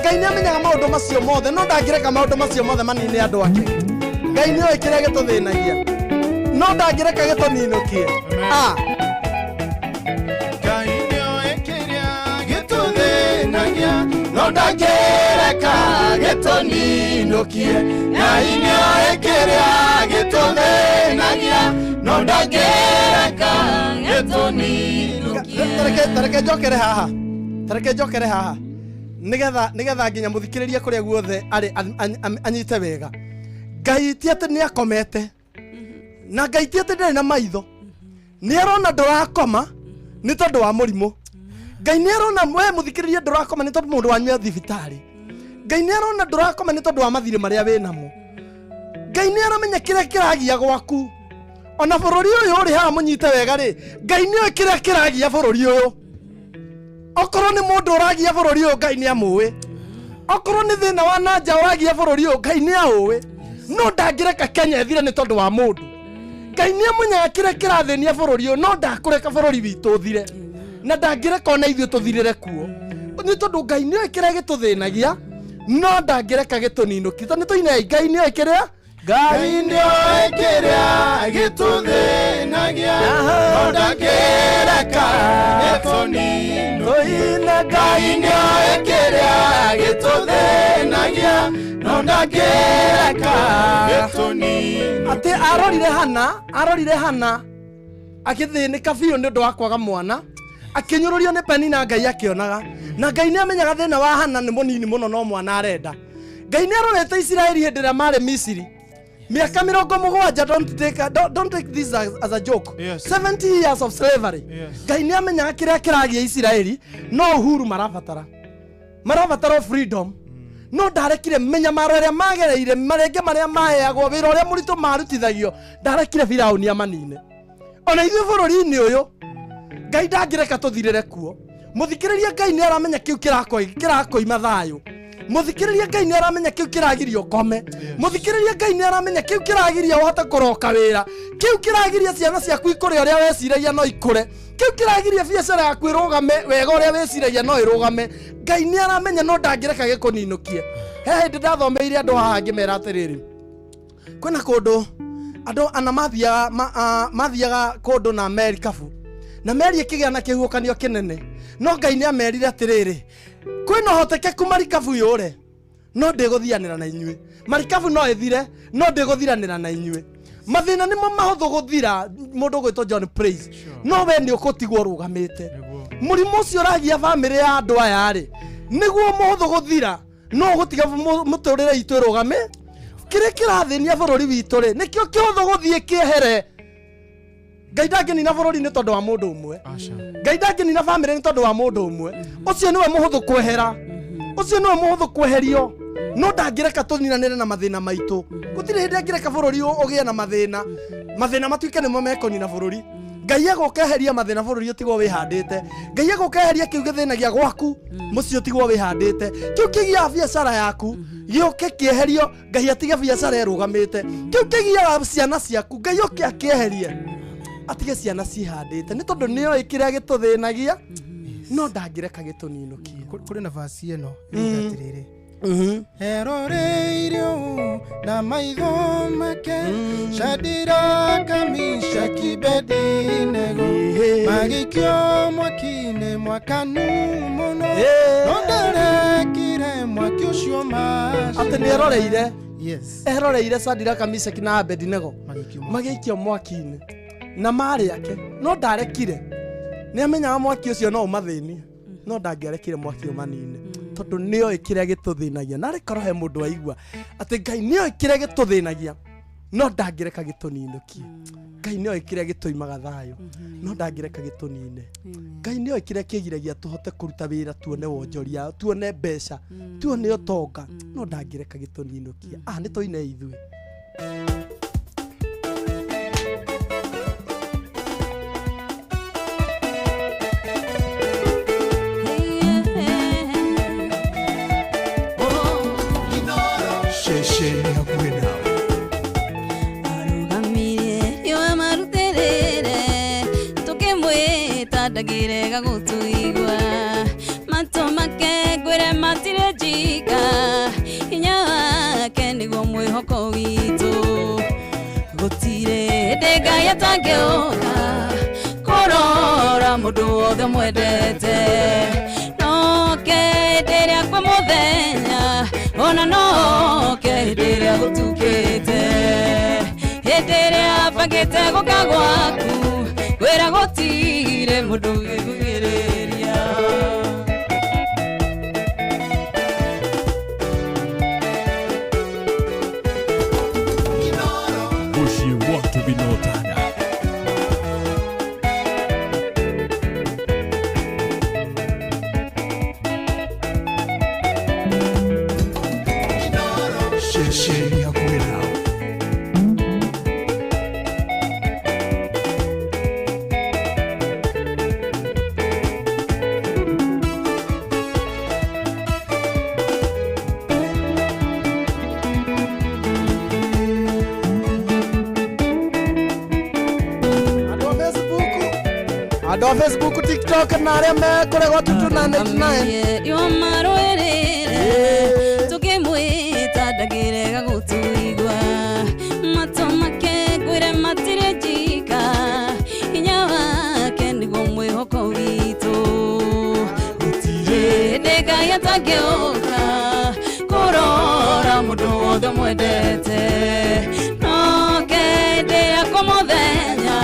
Speaker 2: Ngai nĩamenyaga maũndũ macio mothe no ndangĩreka maũndũ macio mothe manine andũ ake. Ngai nĩoĩ kĩrĩa gĩtũthĩnagia no ndangĩreka gĩtũninũkie.
Speaker 4: Ngai nĩoĩ kĩrĩa gĩtũthĩnagia no ndangĩreka gĩtũninũkie. Ngai nĩoĩ kĩrĩa gĩtũthĩnagia no ndangĩreka gĩtũninũkie.
Speaker 2: Tareke njokere haha, tareke njokere haha nigetha nginya mũthikĩrĩrie kũrĩa guothe arĩ anyite wega. Ngai ti atĩ nĩ akomete na Ngai ti atĩ ndarĩ na maitho. Nĩ arona ndũrakoma nĩ tondũ wa mũrimũ. Ngai nĩ arona we mũthikĩrĩrie ndũrakoma nĩ tondũ mũndũ wanyu e thibitarĩ. Ngai nĩ arona ndũrakoma nĩ tondũ wa mathirĩ marĩa wĩ namo. Ngai nĩ aramenya kĩrĩa kĩragia gwaku. Ona bũrũri ũyũ ũrĩ haha mũnyite wega rĩ, Ngai nĩoĩ kĩrĩa kĩragia bũrũri ũyũ. Okorwo nĩ mũndũ ũragia bũrũri ũyũ, Ngai nĩ amũĩ. Okorwo nĩ thĩna wa nanja ũragia bũrũri ũyũ, Ngai nĩ aũĩ. No ndangĩreka Kenya ĩthire nĩ tondũ wa mũndũ. Ngai nĩ amenyaga kĩrĩa kĩrathĩnia bũrũri ũyũ, no ndakũreka bũrũri witũ ũthire. Na ndangĩreka ona ithuĩ tũthirĩre kuo. Nĩ tondũ Ngai nĩoĩ kĩrĩa gĩtũthĩnagia, no ndangĩreka gĩtũninũkie. Tondũ nĩtũinei, Ngai nĩoĩ kĩrĩa
Speaker 4: Ngai nĩoĩ kĩrĩa gĩtũthĩnagia no ndangĩreka gĩtũninũkie. Ngai nĩoĩ kĩrĩa gĩtũthĩnagia no ndangĩreka gĩtũninũkie.
Speaker 2: Atĩ arorire Hana agĩthĩnĩka biũ nĩ ũndũ wa kwaga mwana, akĩnyũrũrio nĩ Penina, Ngai akĩonaga. Na Ngai nĩ amenyaga thĩna wa Hana nĩ mũnini mũno no mwana arenda. Ngai nĩ arorete Isiraeli hĩndĩ ĩrĩa marĩ Misiri mĩaka 70. Don't take this as a joke. 70 years of slavery. Ngai nĩ amenyaga kĩrĩa kĩragia Isiraeli no uhuru marabatara, marabatara freedom. No ndarekire mĩnyamaro ĩrĩa magereire, marenge marĩa maheagwo, wĩra ũrĩa mũritũ marutithagio, ndarekire Firaũni amanine. Ona ithuĩ bũrũri-inĩ ũyũ Ngai ndangĩreka tũthirĩre kuo. Mũthikĩrĩria, Ngai nĩ aramenya kĩu kĩrakoima thayũ. Mũthikĩrĩria, Ngai nĩ aramenya kĩu kĩragiria ũkome. Mũthikĩrĩria, Ngai nĩ aramenya kĩu kĩragiria ũhote kũroka wĩra, kĩu kĩragiria ciana ciaku ikũre ũrĩa weciragia no ikũre, kĩu kĩragiria biacara yaku ĩrũgame wega ũrĩa wĩciragia no ĩrũgame. Ngai nĩ aramenya no ndangĩreka gĩkũninũkie. He hĩndĩ ndathomeire andũ haha ngĩmera atĩrĩrĩ, kwĩna kũndũ andũ ana mathiaga kũndũ na merikabu, na meri ĩkĩgĩa na kĩhuhũkanio kĩnene, no Ngai nĩ amerire atĩrĩrĩ, kwĩna ũhotekeku marikabu yũre no ndĩgũthianĩra na inyuĩ. Marikabu no ĩthire no ndĩgũthiranĩra na inyuĩ. Mathĩna nĩmo mahũthũ gũthira mũndũ ũgwĩtwo John Praise, no we nĩ ũgũtigwo ũrũgamĩte. Mũrimũ ũcio ũragia bamĩrĩ ya andũ aya rĩ, nĩguo mũhũthũ gũthira, no ũgũtiga mũtũrĩre itũ ĩrũgame. Kĩrĩa kĩrathĩnia bũrũri witũ rĩ, nĩkĩo kĩhũthũ gũthiĩ kĩehere. Ngai ndangĩnina bũrũri nĩ tondũ wa mũndũ ũmwe. Ngai ndangĩnina bamĩrĩ nĩ tondũ wa mũndũ ũmwe. Ũcio nĩwe mũhũthũ kwehera, ũcio nĩwe mũhũthũ kweherio, no ndangĩreka tũninanĩre na mathĩna maitũ. Gũtirĩ hĩndĩ angĩreka bũrũri ũgĩe na mathĩna, mathĩna matuĩke nĩmo mekũnina bũrũri. Ngai egũka eheria mathĩna bũrũri ũtigwo wĩhandĩte. Ngai egũka eheria kĩu gĩthĩnagia gwaku mũciĩ ũtigwo wĩhandĩte, kĩu kĩgiaga biacara yaku gĩũke kĩeherio, Ngai atige biacara ĩrũgamĩte. Kĩu kĩgiaga ciana ciaku, Ngai oke akĩeherie, atige ciana cihandĩte, nĩ tondũ nĩoĩ kĩrĩa gĩtũthĩnagia, no ndangĩreka gĩtũninũkie.
Speaker 20: Kũrĩ na vasi ĩno ĩrauga atĩrĩrĩ, eroreirio na maitho make Shadiraka, Mishaki, Abedinego magĩikio mwaki-inĩ mwakanu mũno, no ndarekire mwaki ũcio macine.
Speaker 2: Atĩ nĩ eroreire.
Speaker 20: Yes.
Speaker 2: Eroreire Sadiraka, Mishaki na Abedinego magĩikio mwaki-inĩ na marĩ ake, no ndarekire. Nĩ amenyaga mwaki ũcio no ũmathĩnie, no ndangĩarekire mwaki ũmanine, tondũ nĩoĩ kĩrĩa gĩtũthĩnagia. Na rĩkorwo he mũndũ waigua atĩ Ngai nĩoĩ kĩrĩa gĩtũthĩnagia, no ndangĩreka gĩtũninũkie. Ngai nĩoĩ kĩrĩa gĩtũimaga thayũ, no ndangĩreka gĩtũnine. Ngai nĩoĩ kĩrĩa kĩgiragia tũhote kũruta wĩra, tuone wonjoria, tuone mbeca, tuone ũtonga, no ndangĩreka gĩtũninũkie. Ah, nĩ tũine ithuĩ.
Speaker 4: Ceceni hakuhĩ nawe.
Speaker 19: Arũgamirie riũa marutĩrĩre, tũkĩmwĩta ndangĩrega gũtũigua. Matũ make ngwĩre matirĩ njika, hinya wake nĩguo mwĩhoko witũ. Gũtirĩ hĩndĩ Ngai atangĩũka kũrora mũndũ wothe mwendete, noke hĩndĩ ĩrĩa kwĩ mũthenya, ona noke hĩndĩ ĩrĩa gũtukĩte. Hĩndĩ ĩrĩa bangĩte gũka gwaku, ngwĩra gũtirĩ mũndũ ũngĩkugirĩrĩria.
Speaker 3: Mũciĩ watu binotana.
Speaker 4: Ceceni hakuhĩ nawe.
Speaker 2: Andũ a Facebook, andũ a Facebook, TikTok na arĩa me kũrĩa gwa Tutu na 99.
Speaker 19: Riũa marũĩrĩre, tũkĩmwĩta ndangĩrega gũtũigua. Matũ make ngwĩre matirĩ njika, hinya wake nĩguo mwĩhoko witũ. Gũtirĩ hĩndĩ Ngai atangĩũka kũrora mũndũ wothe mwendete, noke hĩndĩ ĩrĩa kwĩ mũthenya,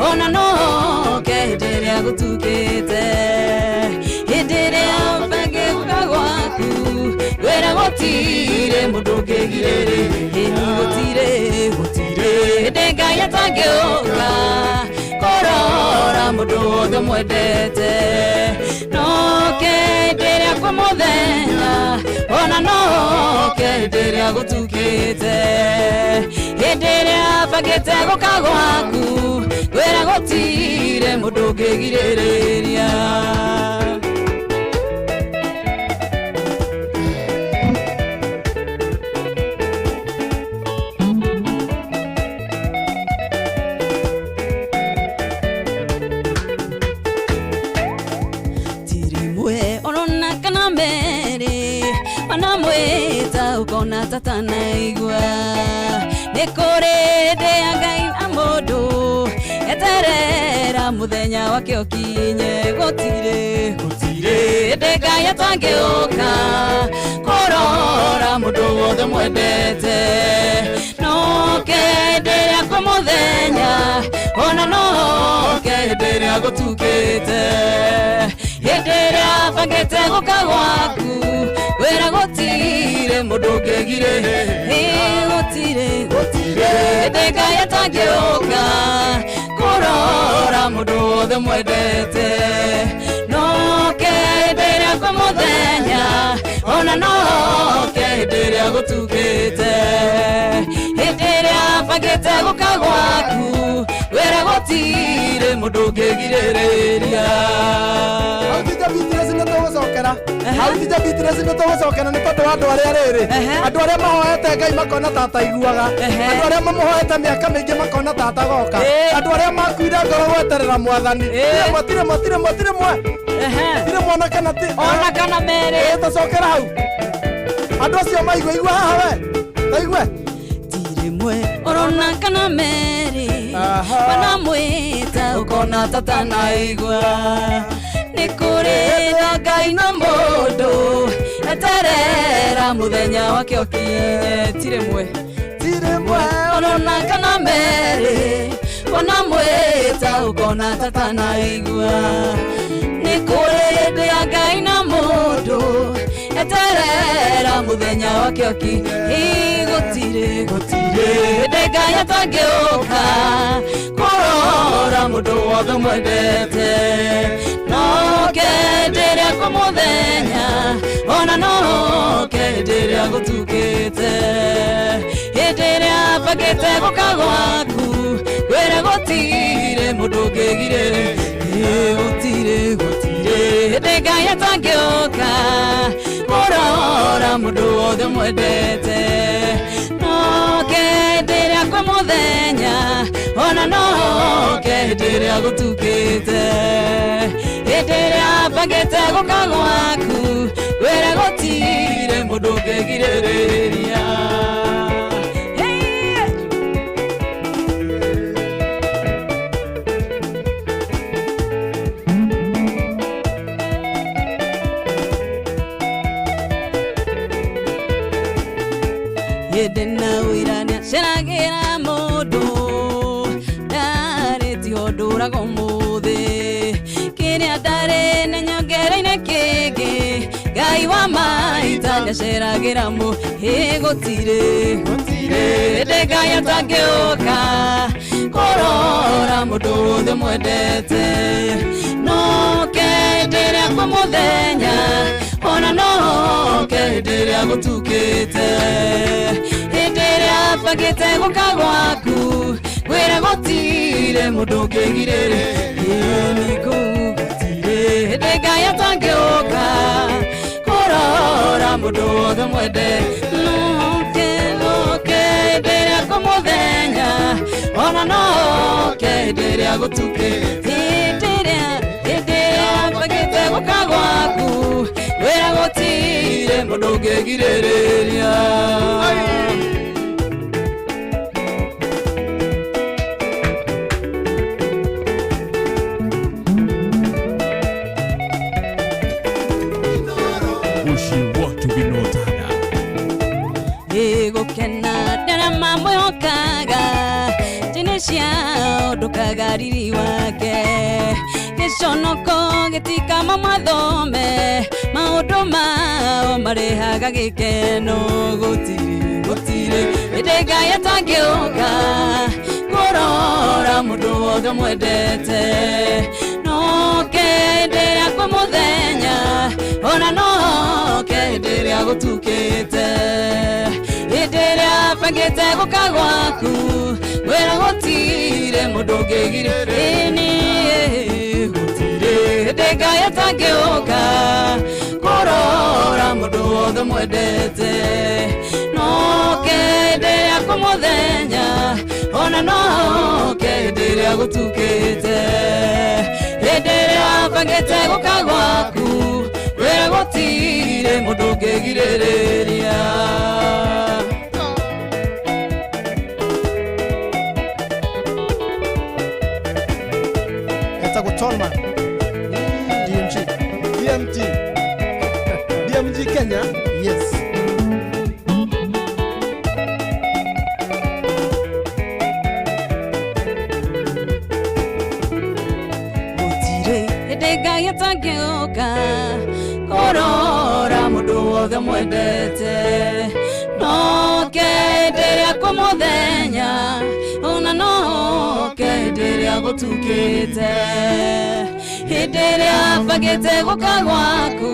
Speaker 19: ona noke hĩndĩ ĩrĩa gũtukĩte. Hĩndĩ ĩrĩa bangĩ gũka gwaku, ngwĩra gũtirĩ mũndũ ũngĩgirĩrĩria. Ĩni gũtirĩ, gũtirĩ hĩndĩ Ngai atangĩũka kũrora mũndũ wothe mwendete, noke hĩndĩ ĩrĩa kwĩ mũthenya, ona noke hĩndĩ ĩrĩa gũtukĩte. Hĩndĩ ĩrĩa bangĩte gũka gwaku, ngwĩra gũtirĩ mũndũ ũngĩgirĩrĩria. Tirimwe orona kana mere, wanamwĩta ũkona tatanaigua. Nĩ kũrĩ hĩndĩ ya Ngai na mũndũ, eterera mũthenya wake ũkinye. Gũtirĩ, gũtirĩ hĩndĩ Ngai atangĩũka kũrora mũndũ wothe mwendete, noke hĩndĩ ĩrĩa kwĩ mũthenya, ona noke hĩndĩ ĩrĩa gũtukĩte. Hĩndĩ ĩrĩa bangĩte gũka gwaku, ngwĩra gũtirĩ mũndũ ũngĩgirĩrĩria. Gũtirĩ gũtirĩ hĩndĩ Ngai atangĩũka kũrora mũndũ wothe mwendete. Noke hĩndĩ ĩrĩa kwĩ mũthenya, ona noke hĩndĩ ĩrĩa gũtukĩte. Hĩndĩ ĩrĩa bangĩte gũka gwaku, wĩra gũtirĩ mũndũ ũngĩgirĩrĩria.
Speaker 2: Hau ti Beatrice nĩ tũgũcokera. Hau ti Beatrice nĩ tũgũcokera nĩ tondũ wa andũ arĩa rĩrĩ. Andũ arĩa mahoete Ngai makona ta ataiguaga. Andũ arĩa mamũhoete mĩaka mĩingĩ makona ta atagoka. Andũ arĩa makuire ngoro gweterera mwathani. Tirĩmwe tirĩmwe tirĩmwe tirĩmwe. Tirĩmwe ona kana ti.
Speaker 19: Ona kana merĩ.
Speaker 2: Ĩ tũcokera hau. Andũ acio maigua igua haha we. Taigue.
Speaker 19: Tirĩmwe orona kana merĩ. Wanamwĩta ũkona tatanaigua. Nĩ kũrĩ na Ngai na mũndũ eterera mũthenya wake ũkinye. Tirĩmwe
Speaker 2: tirĩmwe
Speaker 19: orona kana merĩ. Wanamwĩta ũkona tatanaigua. Nĩ kũrĩ hĩndĩ ya Ngai na mũndũ eterera mũthenya wake ũkinye. Gũtirĩ gũtirĩ hĩndĩ Ngai atangĩũka kũrora mũndũ wothe mwendete. Noke hĩndĩ ĩrĩa kwĩ mũthenya, ona noke hĩndĩ ĩrĩa gũtukĩte. Hĩndĩ ĩrĩa bangĩte gũka gwaku, ngwĩre gũtirĩ mũndũ ũngĩgirĩrĩria. Gũtirĩ gũtirĩ hĩndĩ Ngai atangĩũka kũrora mũndũ wothe mwendete. Noke hĩndĩ ĩrĩa kwĩ mũthenya, ona noke hĩndĩ ĩrĩa gũtukĩte. Hĩndĩ ĩrĩa bangĩte gũka gwaku, ngwĩre gũtirĩ mũndũ ũngĩgirĩrĩria. Hĩndĩ na ũira nĩaceragĩra mũndũ, ndarĩ tiho ndũraga ũmũthĩ. Kĩrĩa ndarĩ nĩ nyongereire kĩngĩ, Ngai wa maita nĩaceragĩra Ĩ gũtirĩ gũtirĩ hĩndĩ Ngai atangĩũka kũrora mũndũ wothe mwendete. Noke hĩndĩ ĩrĩa kwĩ mũthenya, ona noke hĩndĩ ĩrĩa gũtukĩte. Hĩndĩ ĩrĩa bangĩte gũka gwaku, ngwĩre gũtirĩ mũndũ ũngĩgirĩrĩria. Ĩni kũu gũtirĩ hĩndĩ Ngai atangĩũka kũrora mũndũ wothe mwende. Noke noke hĩndĩ ĩrĩa kwĩ mũthenya, ona noke hĩndĩ ĩrĩa gũtukĩte. Hĩndĩ ĩrĩa bangĩte gũka gwaku, ngwĩra gũtirĩ mũndũ ũngĩgirĩrĩria. Gũkena ndarĩa mamwĩhokaga, njĩra ciao ndũkaga riri wake. Gĩconoko gĩtikama mathome, maũndũ mao marehaga gĩkeno. Gũtirĩ gũtirĩ hĩndĩ Ngai atangĩũka kũrora mũndũ wothe mwendete. Noke hĩndĩ ĩrĩa kwĩ mũthenya, ona noke hĩndĩ ĩrĩa gũtukĩte. Hĩndĩ ĩrĩa bangĩte gũka gwaku, ngwĩra gũtirĩ mũndũ ũngĩgirĩrĩria. Gũtirĩ hĩndĩ Ngai atangĩũka kũrora mũndũ wothe mwendete. Noke hĩndĩ ĩrĩa kwĩ mũthenya, ona noke hĩndĩ ĩrĩa gũtukĩte. Hĩndĩ ĩrĩa bangĩte gũka gwaku, ngwĩra gũtirĩ mũndũ ũngĩgirĩrĩria.
Speaker 20: Etagwo Tolman. DMG.
Speaker 2: DMG. DMG Kenya.
Speaker 20: Yes.
Speaker 19: Gũtirĩ hĩndĩ Ngai atangĩũka kũrora mũndũ wothe mwendete. Noke hĩndĩ ĩrĩa kwĩ kwĩ mũthenya ona no oke hĩndĩ ĩrĩa gũtukĩte hĩndĩ ĩrĩa bangĩte gũka gwaku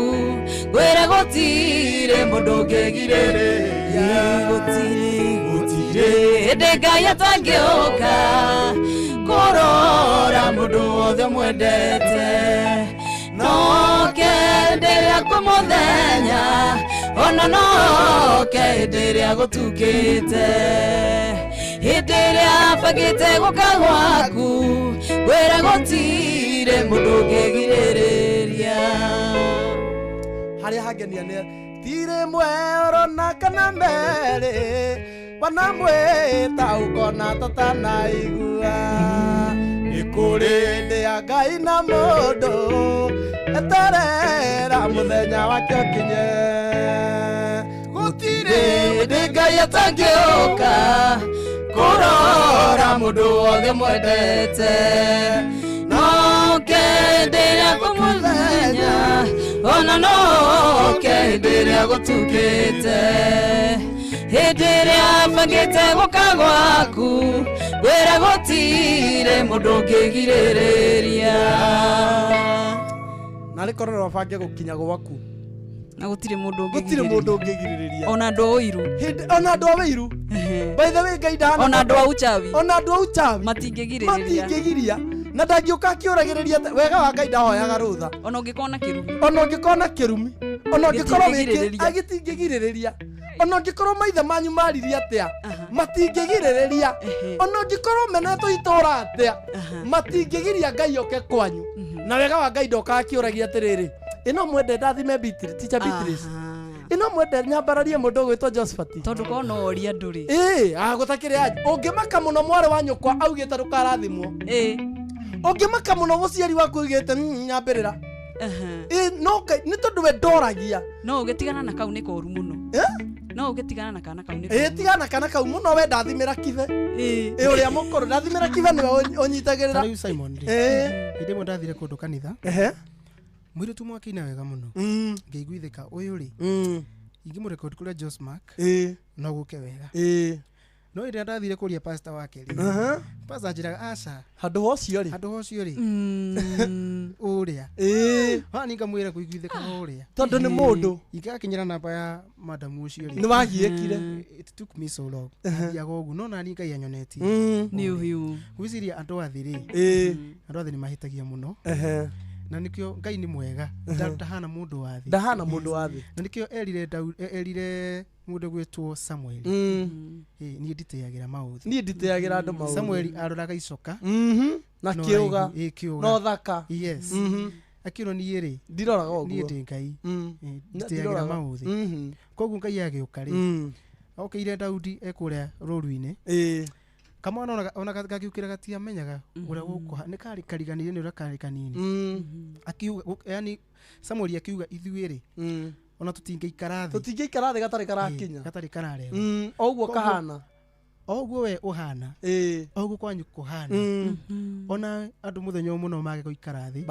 Speaker 19: ngwĩre gũtirĩ mũndũ ũngĩgirĩrĩria gũtirĩ gũtirĩ hĩndĩ Ngai atangĩũka kũrora mũndũ wothe mwendete no oke hĩndĩ ĩrĩa kwĩ mũthenya ona no oke hĩndĩ ĩrĩa gũtukĩte hĩndĩ ĩrĩa bangĩte gũka gwaku ngwĩre gũtirĩ mũndũ ũngĩgirĩrĩria
Speaker 2: harĩa hangenia nĩ tirĩ mwero na kana merĩ wanamwĩta ũkona tũtanaigua nĩ kũrĩ ndĩ ya Ngai na mũndũ eterera mũthenya wake ũkinye gũtirĩ
Speaker 19: hĩndĩ Ngai atangĩũka kũrora mũndũ wothe mwendete no oke hĩndĩ ĩrĩa kwĩ mũthenya ona no oke hĩndĩ ĩrĩa gũtukĩte hĩndĩ ĩrĩa bangĩte gũka gwaku ngwĩre gũtirĩ mũndũ ũngĩgirĩrĩria
Speaker 2: narĩ korwo no bange gũkinya gwaku
Speaker 19: na gũtirĩ mũndũ
Speaker 2: gũtirĩ mũndũ ũngĩgirĩrĩria
Speaker 19: ona andũ a ũiru
Speaker 2: hĩndĩ ona andũ a wĩiru by the way Ngai ndahana
Speaker 19: ona andũ a uchawi
Speaker 2: ona andũ a uchawi
Speaker 19: matingĩgirĩrĩria
Speaker 2: matingĩgiria na ndangĩũka akĩũragĩrĩria wega wa Ngai ndahoyaga rũtha
Speaker 19: ona ũngĩkorwo na kĩrumi
Speaker 2: ona ũngĩkorwo na kĩrumi ona ũngĩkorwo
Speaker 19: Gĩtingĩgirĩrĩria.
Speaker 2: agĩtingĩgirĩrĩria ona ũngĩkorwo maithe manyu maririe atĩa matingĩgirĩrĩria ona ũngĩkorwo menetwo itũra atĩa matingĩgiria Ngai oke kwanyu na wega wa Ngai ndokaga akĩũragia atĩrĩrĩ ĩno mwende ndathime Beatrice teacher Beatrice ĩno mwende nyambararie mũndũ ũgwĩtwo Josephat
Speaker 19: tondũ korwo no orie andũ rĩ
Speaker 2: ĩĩ gũtakĩrĩ anja ũngĩmaka mũno mwarĩ wa nyũkwa augĩte ndũkarathimwo ũngĩmaka mũno mũciari waku augĩte nyambĩrĩra ĩĩ no Ngai nĩ tondũ we ndoragia
Speaker 19: no ũgĩtigana na kau nĩ koru mũno no ũgĩtigana na kana kau nĩ
Speaker 2: ĩĩ tigana na kana kau mũno we ndathimĩra kibe ĩĩ ũrĩa mũkũrũ ndathimĩra kibe nĩwe ũnyitagĩrĩra
Speaker 21: Rĩu Simon rĩ
Speaker 2: Ĩĩ.
Speaker 21: hĩndĩ ĩmwe ndathire kũndũ kanitha
Speaker 2: Ehe.
Speaker 21: mũirĩtu ũmwe akĩina wega mũno ngĩiguithĩka ũyũ rĩ ingĩmũrekodi kũrĩa Josmark no gũke wega no rĩrĩa ndathire kũria pastor wake rĩ pastor anjĩraga aca
Speaker 2: handũ ha ũcio rĩ
Speaker 21: handũ ha ũcio rĩ ũrĩa hani ngamwĩra kũiguithĩka ũrĩa
Speaker 2: Tondũ nĩ mũndũ.
Speaker 21: ingĩgakinyĩra namba ya madamu ũcio rĩ
Speaker 2: Nĩ wagiĩkire.
Speaker 21: It took me so long thiaga ũguo no nani Ngai anyonetie
Speaker 19: Nĩ ũhiũ.
Speaker 21: Ngwĩciria andũ a thĩ rĩ andũ a thĩ nĩ mahĩtagia mũno na nĩkĩo Ngai nĩ mwega ndahana mũndũ wa thĩ
Speaker 2: Ndahana mũndũ wa thĩ.
Speaker 21: na nĩkĩo erire erire mũndũ gwĩtwo Samuel ĩĩ niĩ nditĩagĩra maũthĩ
Speaker 2: niĩ nditĩagĩra andũ maũthĩ
Speaker 21: Samuel aroraga icoka
Speaker 2: na
Speaker 21: no
Speaker 2: kĩũga
Speaker 21: raihu, ĩĩ, kĩũga
Speaker 2: na ũthaka
Speaker 21: yes akĩrwo niĩ rĩ
Speaker 2: ndiroraga ũguo
Speaker 21: niĩ ndĩ Ngai Ĩĩ,
Speaker 2: Na
Speaker 21: nditĩagĩra
Speaker 2: ndiroraga.
Speaker 21: maũthĩ koguo Ngai agĩũka rĩ okĩire Daudi ekũrĩa rũru-inĩ kamwana ona gakiukĩra gatiamenyaga ũrĩa gũkũha nĩ karĩ kariganĩire nĩ ũrĩa karĩ kanini akiuga yani Samuel akiuga ithuĩ rĩ ona tũtingĩikara thĩ
Speaker 2: tũtingĩikara thĩ gatarĩ karakinya
Speaker 21: gatarĩ kararehwo
Speaker 2: o ũguo kahana
Speaker 21: o ũguo we ũhana o ũguo kwanyu kũhana ona andũ mũthenya ũmwe no mage gũikara thĩ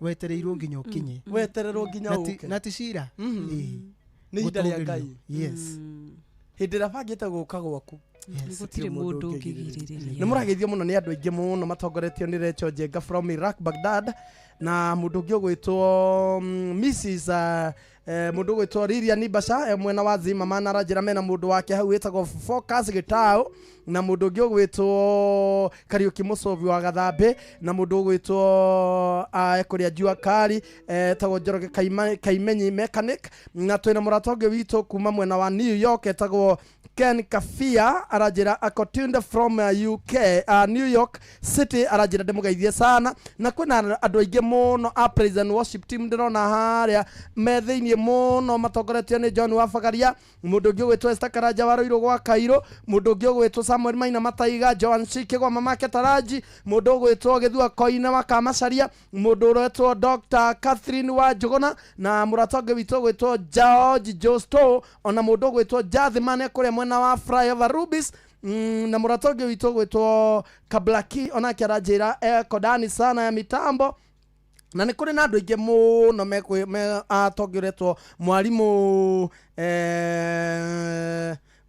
Speaker 21: wetereirwo nginya ũkinye
Speaker 2: wetererwo nginya ũke
Speaker 21: na ti cira Ĩĩ.
Speaker 2: nĩ ihinda rĩa
Speaker 21: Gũtũũgĩrio.
Speaker 2: Ngai
Speaker 21: yes
Speaker 2: hĩndĩ ĩrĩa bangĩte gũka gwaku
Speaker 19: Gũtirĩ mũndũ ũngĩgirĩrĩria.
Speaker 2: nĩ mũrageithio mũno nĩ andũ aingĩ mũno matongoretio nĩ Rachel Njenga from Iraq Baghdad na mũndũ ũngĩ ũgwĩtwo Mrs mũndũ ũgwĩtwo Lilian Ibasha mwena wa Zimmerman aranjĩra mena mũndũ wake hau wĩtagwo Focus Gĩtaũ na mũndũ ũngĩ ũgwĩtwo Kariũki Mũcovi wa Gathambĩ na mũndũ ũgwĩtwo ekũrĩa Jua Kali etagwo Njoroge Kaimenyi mechanic na twĩna mũrata ũngĩ witũ kuma mwena wa New York etagwo Ken Kafia aranjĩra akotunda from UK New York City aranjĩra ndĩmũgeithie sana na kwĩna andũ aingĩ mũno a praise and worship team ndĩrona harĩa me thĩiniĩ mũno matongoretio nĩ John Wabagaria mũndũ ũngĩ ũgwĩtwo Esther Karanja wa Rũirũ gwa Kairũ mũndũ ũngĩ ũgwĩtwo Samuel Maina Mataiga Joan Shikigwa mamake Taraji mũndũ ũgwĩtwo Gĩthua Koine wa Kamacaria mũndũ ũretwo Dr Catherine wa Njũgũna na mũrata ũngĩ witũ ũgwĩtwo George Josto ona mũndũ ũgwĩtwo Jathman kũrĩa mwena wa Flyover Rubis na mũrata ũngĩ witũ ũgwĩtwo Kablaki onake aranjĩra ekodani sana ya mitambo na nĩ kũrĩ na andũ aingĩ mũno atongoretwo mwarimũ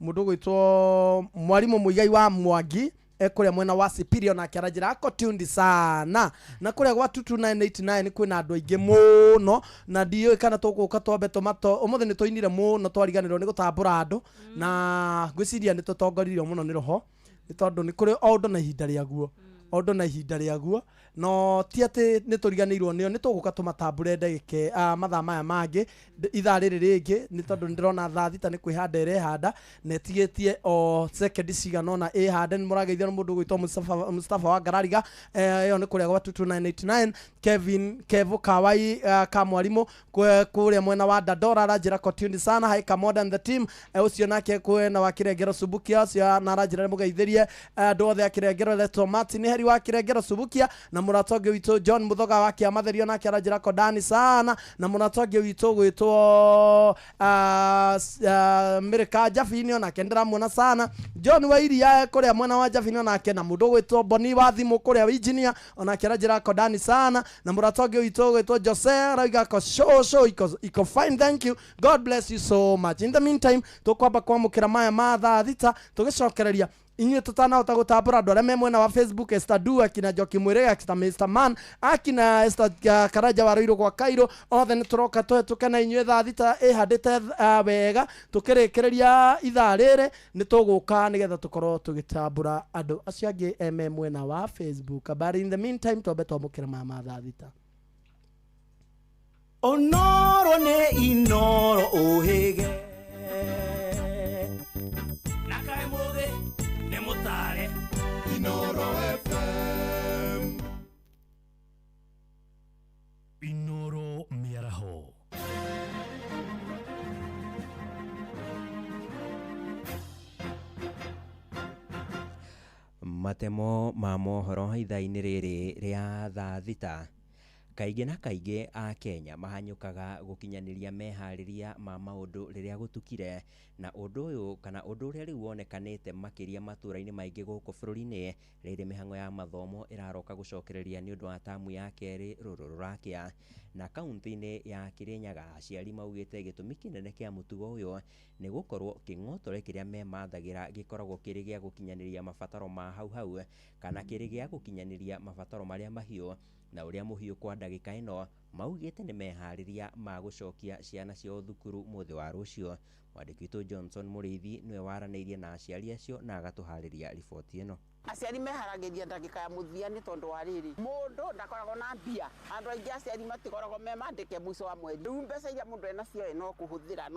Speaker 2: Mũndũ gwĩtwo mwarimũ Muigai wa Mwangi kuria mwena wa Sipirio nake aranjĩra ako tuned sana na kuria gwa 22989 kwina andu aingi muno na ndiũĩ kana tũgũka twambe tũmato ũmũthĩ nĩ tũinire mũno twariganĩrwo nĩ gũtambũra andũ na ngwĩciria nĩ tũtongoririo mũno nĩ roho nĩ tondũ nĩ kũrĩ o ũndũ na ihinda rĩaguo o ũndũ na ihinda rĩaguo no ti atĩ nĩ tũriganĩirwo nĩo nĩ tũgũka tũmatambũre ndagĩka mathaa maya mangĩ ithaa rĩrĩ rĩngĩ nĩ tondũ nĩndĩrona thaa 6 nĩ kwĩhanda ĩrehanda na ĩtigĩtie o sekendi cigana ũna ĩhande. Nĩ mũrageithio nĩ mũndũ ũgwĩtwo Mustafa wa Ngarariga ĩyo nĩ kũrĩa gwa 22989 Kevin Kevo Kawai ka mwarimũ kũrĩa mwena wa Dandora aranjĩra kotuni sana hi Kamoda and the team ũcio nake kwena wa Kirengero Subukia ũcio na aranjĩra nĩmũgeithĩrie andũ othe a Kirengero Leto Martin Heri wa Kirengero Subukia na mũratonge witũ John Muthoga wa Kĩamatherio nake aranjĩra kondani sana na mũratonge witũ gwĩtwo Mirika Jabini onake ndĩramuona sana John wa Iria kũrĩa mwena wa Jabini onake na mũndũ gwĩtwo Boni wa thimũ kũrĩa engineer onake aranjĩra kondani sana na mũratonge witũ gwĩtwo Jose arauga ko show iko fine thank you God bless you so much. In the meantime tũkwamba kwamũkĩra maya ma thaa 6 tũgĩcokereria inyuĩ tũtanahota gũtambũra andũ arĩa me mwena wa Facebook Esther Du akina Njoki Mwĩrĩga akina Mr Man akina Esther Karanja wa Ruiru gwa Cairo othe nĩ tũroka tũhetũke na inyuĩ thaa 6 ĩhandĩte wega tũkĩrĩkĩrĩria ithaa rĩrĩ nĩ tũgũka nĩgetha tũkorwo tũgĩtambũra andũ acio angĩ me mwena wa Facebook. But in the meantime twambe twamũkĩra maya ma thaa 6.
Speaker 6: Onoro nĩ inoro ũhĩge na kaĩ mũthĩ nĩ mũtare
Speaker 4: Inoro FM
Speaker 3: Inoro mĩaraho.
Speaker 7: Matemo ma mohoro ithaa-inĩ rĩrĩ rĩa thaa 6 kaingĩ na kaingĩ a Kenya mahanyũkaga gũkinyanĩria meharĩria ma maũndũ rĩrĩa gũtukire na ũndũ ũyũ kana ũndũ ũrĩa rĩu wonekanĩte makĩria matũũra-inĩ maingĩ gũkũ bũrũri-inĩ rĩrĩ mĩhang'o ya mathomo ĩraroka gũcokereria nĩ ũndũ wa tamu ya kerĩ rũrũ rũrakĩa. Na kaunti-inĩ ya Kirinyaga aciari maugĩte gĩtũmi kĩnene kĩa mũtugo ũyũ nĩ gũkorwo kĩng'otore kĩrĩa memathagĩra gĩkoragwo kĩrĩ gĩa gũkinyanĩria mabataro ma hau hau kana kĩrĩ gĩa gũkinyanĩria mabataro marĩa mahiũ na ũrĩa mũhiũ kwa ndagĩka ĩno maugĩte nĩ meharĩria ma gũcokia ciana ciao thukuru mũthĩ wa rũciũ. Mwandĩki witũ Johnson Mũrĩithi nĩwe waranĩirie na aciari acio na agatũharĩria riboti ĩno.
Speaker 10: Aciari meharagĩria ndagĩka ya mũthia nĩ tondũ wa rĩrĩ mũndũ ndakoragwo na mbia andũ aingĩ aciari matikoragwo me mandĩke mũico wa mweri rĩu mbeca iria mũndũ enacio no kũhũthĩra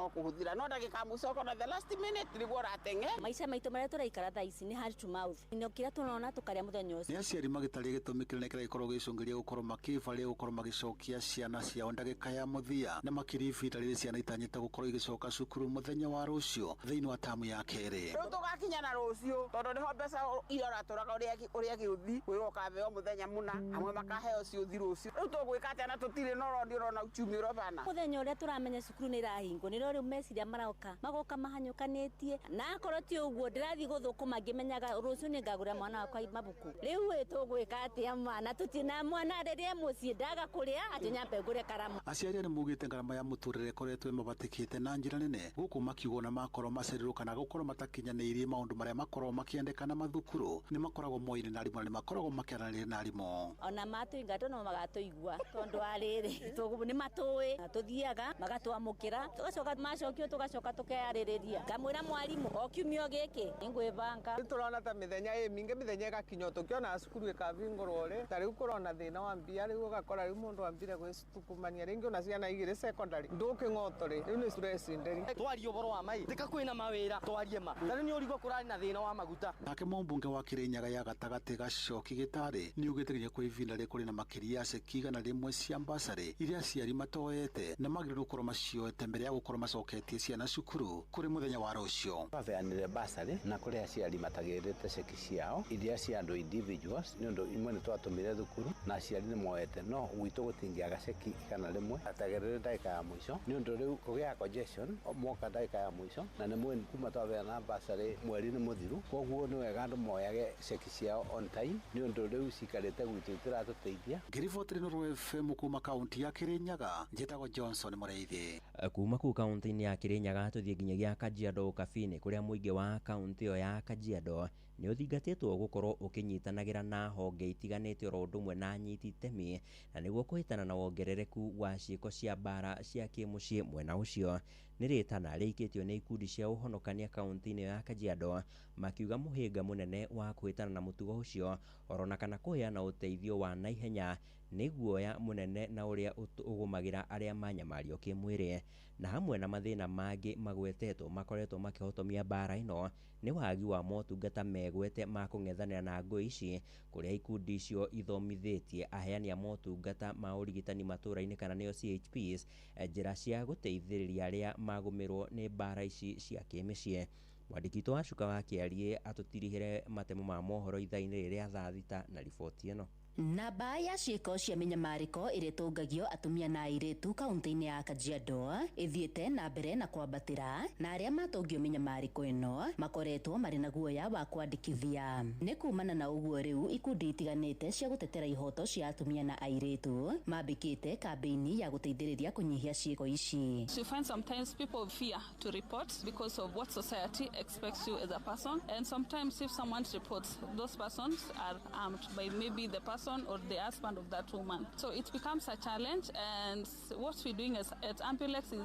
Speaker 10: no ndagĩka ya mũico ũkona the last minute nĩguo ũrateng'e.
Speaker 5: Maica maitũ marĩa tũraikara thaa ici nĩ hand to mouth no kĩrĩa tũrona tũkarĩa mũthenya ũcio.
Speaker 22: Nĩ aciari magĩtarĩria gĩtũmi kĩnene kĩrĩa gĩkoragwo gĩcũngĩrĩria gũkorwo makĩbarĩa gũkorwo magĩcokia ciana ciao ndagĩka ya mũthia na makĩria ihinda rĩrĩ ciana itanyĩte gũkorwo igĩcoka cukuru mũthenya wa rũciũ thĩinĩ wa tamu ya kerĩ.
Speaker 10: Rĩu tũgakinya na rũciũ tondũ nĩho mbeca iria ũratũraga ũrĩa gĩũthi kwĩrwo ũkaheo mũthenya mũna amwe makaheo ciũthi rũciũ rĩu tũgwĩka atĩa na tũtirĩ na ũrondi ũrona uchumi ũrobana.
Speaker 5: Mũthenya ũrĩa tũramenya cukuru nĩ ĩrahingwo nĩrĩo rĩu meciria maroka magoka mahanyũkanĩtie na akorwo ti ũguo ndĩrathiĩ gũthũkũma ngĩmenyaga rũciũ nĩngagũrĩra mwana wakwa mabuku. Rĩu ĩ tũgwĩka atĩa mwana tũtirĩ na mwana rĩrĩa mũciĩ ndaga kũrĩa atĩ nyambe ngũre karamu.
Speaker 22: Aciari nĩ maugĩte ngarama ya mũtũrĩre ĩkoretwo ĩmabatĩkĩte na njĩra nene gũkũ makiuga na makorwo macererwo kana gũkorwo matakinyanĩirie maũndũ marĩa makoragwo makĩendekana mathukuru nĩ makoragwo moine na arimũ na nĩ makoragwo makĩaranĩria na arimũ.
Speaker 5: Ona matũingatwo no magatũigua tondũ wa rĩrĩ nĩ matũĩ tũthiaga magatwamũkĩra tũgacoka macokio tũgacoka tũkeyarĩrĩria ngamwĩra mwarimũ o kiumia gĩkĩ nĩngwĩbanga.
Speaker 23: Rĩu tũrona ta mĩthenya ĩ mingĩ mĩthenya ĩgakinya tũkĩona cukuru ĩkahingũrwo rĩ ta rĩu kũrona thĩna wa mbia rĩu ũgakora rĩu mũndũ ambire gwĩtukumania rĩngĩ ona ciana igĩrĩ secondary ndũkĩng'otore rĩu nĩ stress nderi.
Speaker 24: Twarie ũhoro wa mai tika kwĩna mawĩra twarie ma ta rĩu nĩ ũrigwo kũrarĩ na thĩna wa maguta.
Speaker 22: Nake mũmbunge wa Kirinyaga ya gatagatĩ Gacoki Gĩtarĩ nĩ augĩte nginya kwa ihinda rĩrĩ kũrĩ na makĩria ya ceki 100 cia mbacarĩ iria aciari matoete na magĩrĩirwo gũkorwo macioete mbere ya gũkorwo macoketie ciana cukuru kũrĩ mũthenya wa rũciũ.
Speaker 25: Twaheanire basarĩ na kũrĩ aciari matagĩrĩte ceki ciao iria cia andũ individuals nĩ ũndũ imwe nĩ twatũmire thukuru na aciari nĩ moete no gwitũ gũtingĩaga moyaga ceki 100 atagĩrĩre ndagĩka ya mũico nĩ ũndũ rĩu kũgĩa congestion moka ndagĩka ya mũico na nĩ mwĩ kuma twabeana basarĩ mweri nĩ mũthiru, koguo nĩ wega andũ moyage ceki ciao on time nĩ ũndũ rĩu cikarĩte gwitũ itiratũteithia.
Speaker 22: Ngĩribotera Inooro FM kuma kaunti ya Kirinyaga, njĩtagwo Johnson Mũrĩithi.
Speaker 7: Kuma kũu kaunti-inĩ ya Kirinyaga tũthiĩ nginyagia Kajiado Ũkabi-inĩ kũrĩa mũingĩ wa kaunti ĩyo ya Kajiado nĩ ũthingatĩtwo gũkorwo ũkĩnyitanagĩra na honge itiganĩte oro ũndũ ũmwe na anyiti itemi na nĩguo kũhĩtana na wongerereku wa ciĩko cia mbara cia kĩmũciĩ mwena ũcio. Nĩ rĩtana rĩikĩtio nĩ ikundi cia ũhonokania kaunti-inĩ ya Kajiado makiuga mũhĩnga mũnene wa kũhĩtana na mũtugo ũcio orona kana kũheana ũteithio wa naihenya nĩ guoya mũnene na ũrĩa ũgũmagĩra arĩa manyamario kĩmwĩrĩ na hamwe na mathĩna mangĩ magwetetwo makoretwo makĩhotomia mbara ĩno nĩ wagi wa motungata megwete ma kũng'ethanĩra na ngũĩ ici kũrĩa ikundi icio ithomithĩtie aheani a motungata ma ũrigitani matũũra-inĩ kana nĩo CHPs njĩra cia gũteithĩrĩria arĩa magũmĩrwo nĩ mbara ici cia kĩmĩciĩ. Mwandĩki witũ wa Cuka wa Kĩariĩ atũtirihĩre matemo ma mohoro ithaa-inĩ rĩrĩa thaa 6 na riboti ĩno.
Speaker 8: Namba ya ciĩko cia mĩnyamarĩko ĩrĩa ĩtũngagio atumia na airĩtu kaunti-inĩ ya Kajiado ĩthiĩte na mbere na kwambatĩra na arĩa matũngio mĩnyamarĩko ĩno makoretwo marĩ na guoya wa kwandĩkithia. Nĩ kumana na ũguo rĩu ikundi itiganĩte cia gũtetera ihoto cia atumia na airĩtu mambĩkĩte kambĩini ya gũteithĩrĩria kũnyihia ciĩko ici.
Speaker 9: You find sometimes people fear to report because of what society expects you as a person, and sometimes if someone reports, those persons are armed by maybe the person or the husband of that woman. So it becomes a challenge, and what we're doing at Ambulex is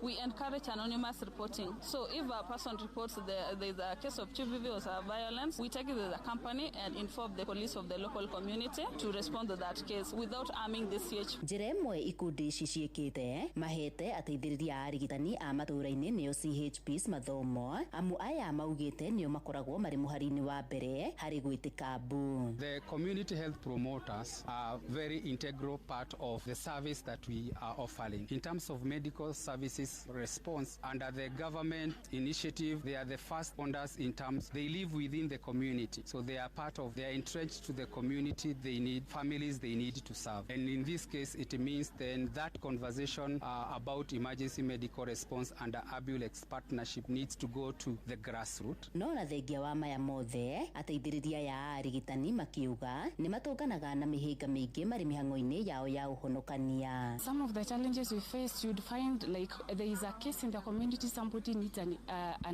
Speaker 9: we encourage anonymous reporting. So if a person reports there's a case of GBV or violence, we take it as a company and inform the police of the local community to respond to that case without arming the CH.
Speaker 8: Njĩra ĩmwe ikundi ici ciĩkĩte mahete ateithĩrĩria a arigitani a matũũra-inĩ nĩo CHPs mathomo amu aya maugĩte nĩo makoragwo marĩ mũhari-inĩ wa mbere harĩ gwĩtĩka mbu.
Speaker 11: The community health promoters are very integral part of the service that we are offering. In terms of medical services response, under the government initiative, they are the first responders in terms they live within the community. So they are part of, they are entrenched to the community, they need families they need to serve. And in this case, it means then that conversation about emergency medical response under Ambulex partnership needs to go to the grassroots.
Speaker 8: No na thengia wa maya mothe, ateithĩrĩria ya arigitani makiuga nĩ matũnganaga na mĩhĩnga mĩingĩ marĩ mĩhang'o-inĩ yao ya ũhonokania.
Speaker 12: Some of the challenges we face, you'd find like there is a case in the community, somebody needs an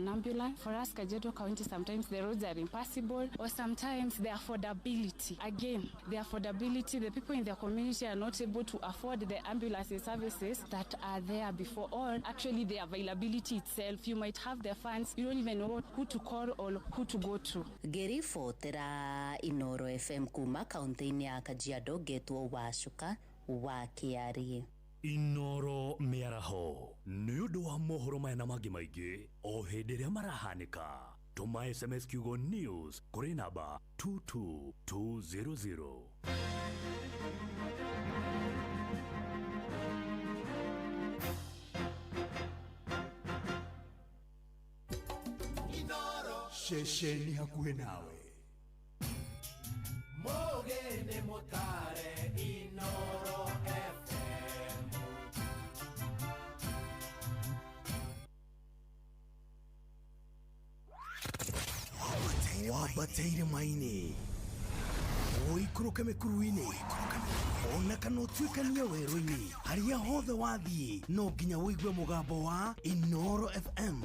Speaker 12: ambulance. For us, Kajiado County, sometimes the roads are impassable, or sometimes the affordability. Again, the affordability, the people in the community are not able to afford the ambulance services that are there before, or actually the availability itself. You might have the funds, you don't even know who to call or who to go to.
Speaker 8: Ngĩribotera Inooro FM kuma kaunti-inĩ ya Kajiado, ngetwo Wacuka wa Kĩariĩ.
Speaker 3: Inooro mĩaraho nĩ ũndũ wa mohoro maya na mangĩ maingĩ o hĩndĩ ĩrĩa marahanĩka. Tũma SMS kiugo news kũrĩ namba 22200.
Speaker 4: Ceceni hakuhĩ nawe.
Speaker 14: Mũgeni mũtare Inooro FM.
Speaker 6: Wambate irĩma-inĩ, ũikũrũke mĩkuru-inĩ, ona kana ũtuĩkanie werũ-inĩ, harĩa hothe wathiĩ no nginya ũigue mũgambo wa Inooro FM.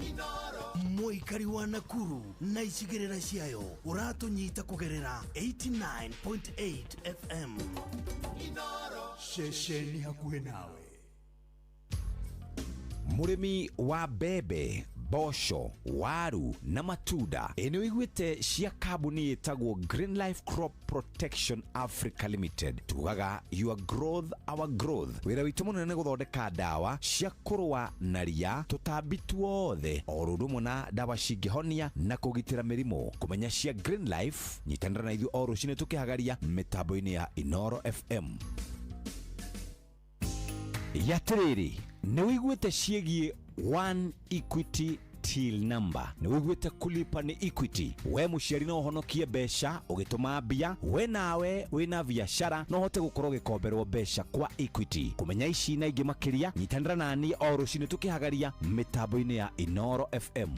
Speaker 6: Mũikari wa Nakuru na icigĩrĩra ciayo ũratũnyita kũgerera 89.8 FM.
Speaker 4: Ceceni hakuhĩ nawe.
Speaker 26: Mũrĩmi wa mbembe, mboco, waru na matunda, ĩ nĩ ũiguĩte cia kambuni ĩtagwo Green Life Crop Protection Africa Limited. Tugaga your growth our growth. Wĩra witũ mũnene nĩ gũthondeka ndawa cia kũrũa na ria, tũtambi tuothe, o ũndũ ũmwe na ndawa cingĩhonia na kũgitĩra mĩrimũ. Kũmenya cia Green Life, nyitanĩra na ithuĩ o rũcinĩ tũkĩhagaria mĩtambo-inĩ ya Inooro FM. Yatĩrĩrĩ, nĩ ũiguĩte ciĩgiĩ One Equity Till number. Nĩ wĩiguĩte kulipa ni Equity. We mũciari no ũhonokie mbeca ũgĩtũma mbia, we nawe wĩna biacara no ũhote gũkorwo ũgĩkomberwo mbeca kwa Equity. Kũmenya ici na ingĩ makĩria, nyitanĩra nani o rũcinĩ tũkĩhagaria mĩtambo-inĩ ya Inoro FM.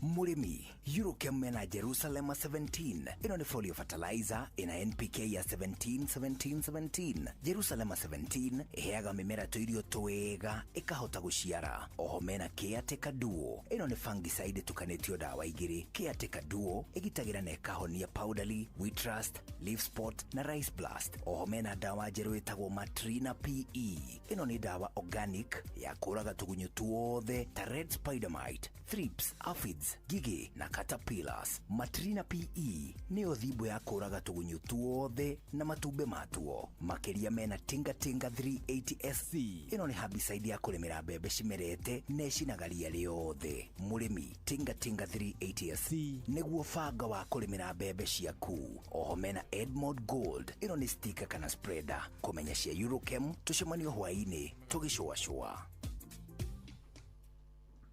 Speaker 1: Mũrĩmi, Eurochem mena Jerusalem 17. Ĩno nĩ folio fertilizer ĩna NPK ya 17 17 17. Jerusalem 17 ĩheaga mĩmera tũirio twega ĩkahota gũciara. Oho mena Caretaker Duo. Ĩno nĩ fungicide ĩtukanĩtio dawa igĩrĩ. Caretaker Duo ĩgitagĩra na ĩkahonia powdery, wheat rust, leaf spot na rice blast. Oho mena dawa njerũ ĩtagwo Matrina PE. Ĩno nĩ dawa organic ya kũraga tũgunyũ tuothe ta red spider mite, thrips, aphids, ngigĩ na caterpillars. Matrina PE nĩyo thimbo ya kũraga tũgunyũ tuothe na matumbĩ matuo. Makĩria mena Tinga Tinga 380 SC. Ĩno nĩ herbicide ya kũrĩmĩra mbembe cimerete na ĩcinaga ria rĩothe. Mũrĩmi, Tinga Tinga 380 SC nĩguo banga wa kũrĩmĩra mbembe ciaku. Oho mena Edmond Gold. Ĩno nĩ sticker kana spreader. Kũmenya cia Eurochem tũcemanio hwaĩ-inĩ tũgĩcũacũa.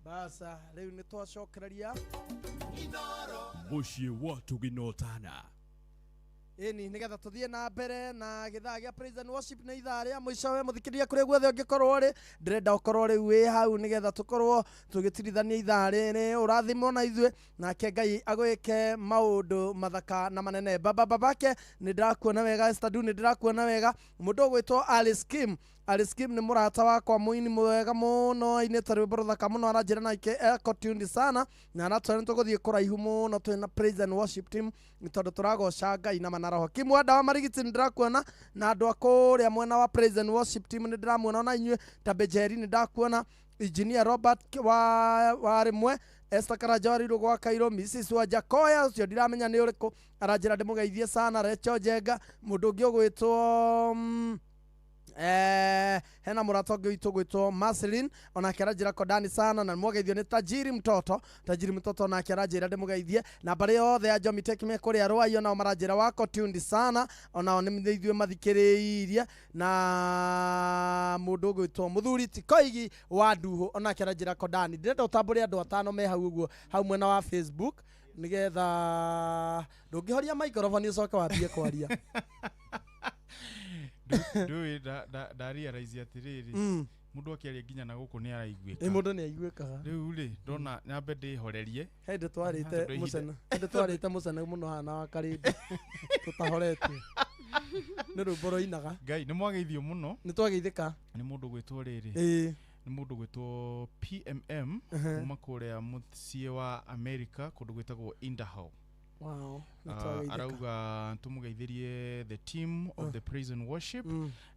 Speaker 2: Basa rĩu nĩ twacokereria
Speaker 3: Mũciĩ wa tũginotana.
Speaker 2: Ĩni nĩgetha tũthiĩ na mbere na gĩthaa gĩa praise and worship nĩ ithaa rĩa mũico. We mũthikĩrĩria kũrĩa guothe ũngĩkorwo rĩ, ndĩrenda ũkorwo rĩu wĩ hau nĩgetha tũkorwo tũgĩtirithania ithaa rĩrĩ, ũrathimwo na ithuĩ nake Ngai agwĩke maũndũ mathaka na manene. Baba babake nĩ ndĩrakuona wega, Esther Du nĩ ndĩrakuona wega. Mũndũ ũgwĩtwo Alice Kim, Alice Kim nĩ mũrata wakwa mũini mwega mũno, ainĩte rwĩmbo rũthaka mũno, aranjĩra nake eko tuned sana na aratwĩra nĩ tũgũthiĩ kũraihu mũno twĩna praise and worship team nĩ tondũ tũragoca Ngai na manaroho. Kim wa ndawa marigiti nĩ ndĩrakuona na andũ a kũrĩa mwena wa praise and worship team nĩ ndĩramuona ona inyuĩ ta Bejeri nĩ ndakuona, Engineer Robert wa rĩmwe, Esther Karanja wa Rĩrũ gwa Kairo, Mrs wa Jakoya ũcio ndiramenya nĩ ũrĩkũ, aranjĩra ndĩmũgeithie sana. Recho Njenga, mũndũ ũngĩ ũgwĩtwo hena mũrata ũngĩ witũ gwĩtwo Marceline onake aranjĩra kondani sana na mwageithio nĩ Tajiri Mtoto. Tajiri Mtoto onake aranjĩra ndĩmũgeithie na mbarĩ yothe ya Jomitech me kũrĩa Rwai onao maranjĩra wako tuned sana, onao nĩ ithuĩ mathikĩrĩirie. Na mũndũ ũgwĩtwo Mũthuri ti Koigi wa Nduhũ onake aranjĩra kondani. Ndĩrenda ũtambũre andũ atano me hau ũguo hau mwena wa Facebook nĩgetha ndũngĩhoria microphone ũcoke wambie kwaria.
Speaker 13: Ndũĩ ndarealize atĩrĩrĩ, mũndũ akĩaria nginya na gũkũ nĩ araiguĩka.
Speaker 2: Ĩ mũndũ nĩ aiguĩkaga.
Speaker 13: Rĩu rĩ ndona nyambe ndĩhorerie.
Speaker 2: Hĩndĩ twarĩte mũcene, hĩndĩ twarĩte mũcene mũno hana wa karĩndĩ tũtahoretie. Nĩ rwĩmbo rũinaga.
Speaker 13: Ngai nĩ mwageithio mũno.
Speaker 2: Nĩ twageithĩka.
Speaker 13: Nĩ mũndũ gwĩtwo rĩrĩ.
Speaker 2: Ĩĩ.
Speaker 13: Nĩ mũndũ gwĩtwo PMM kuma kũrĩa mũciĩ wa America kũndũ gwĩtagwo Idaho.
Speaker 2: Wow,
Speaker 13: arauga tumugeithirie the team of the praise and worship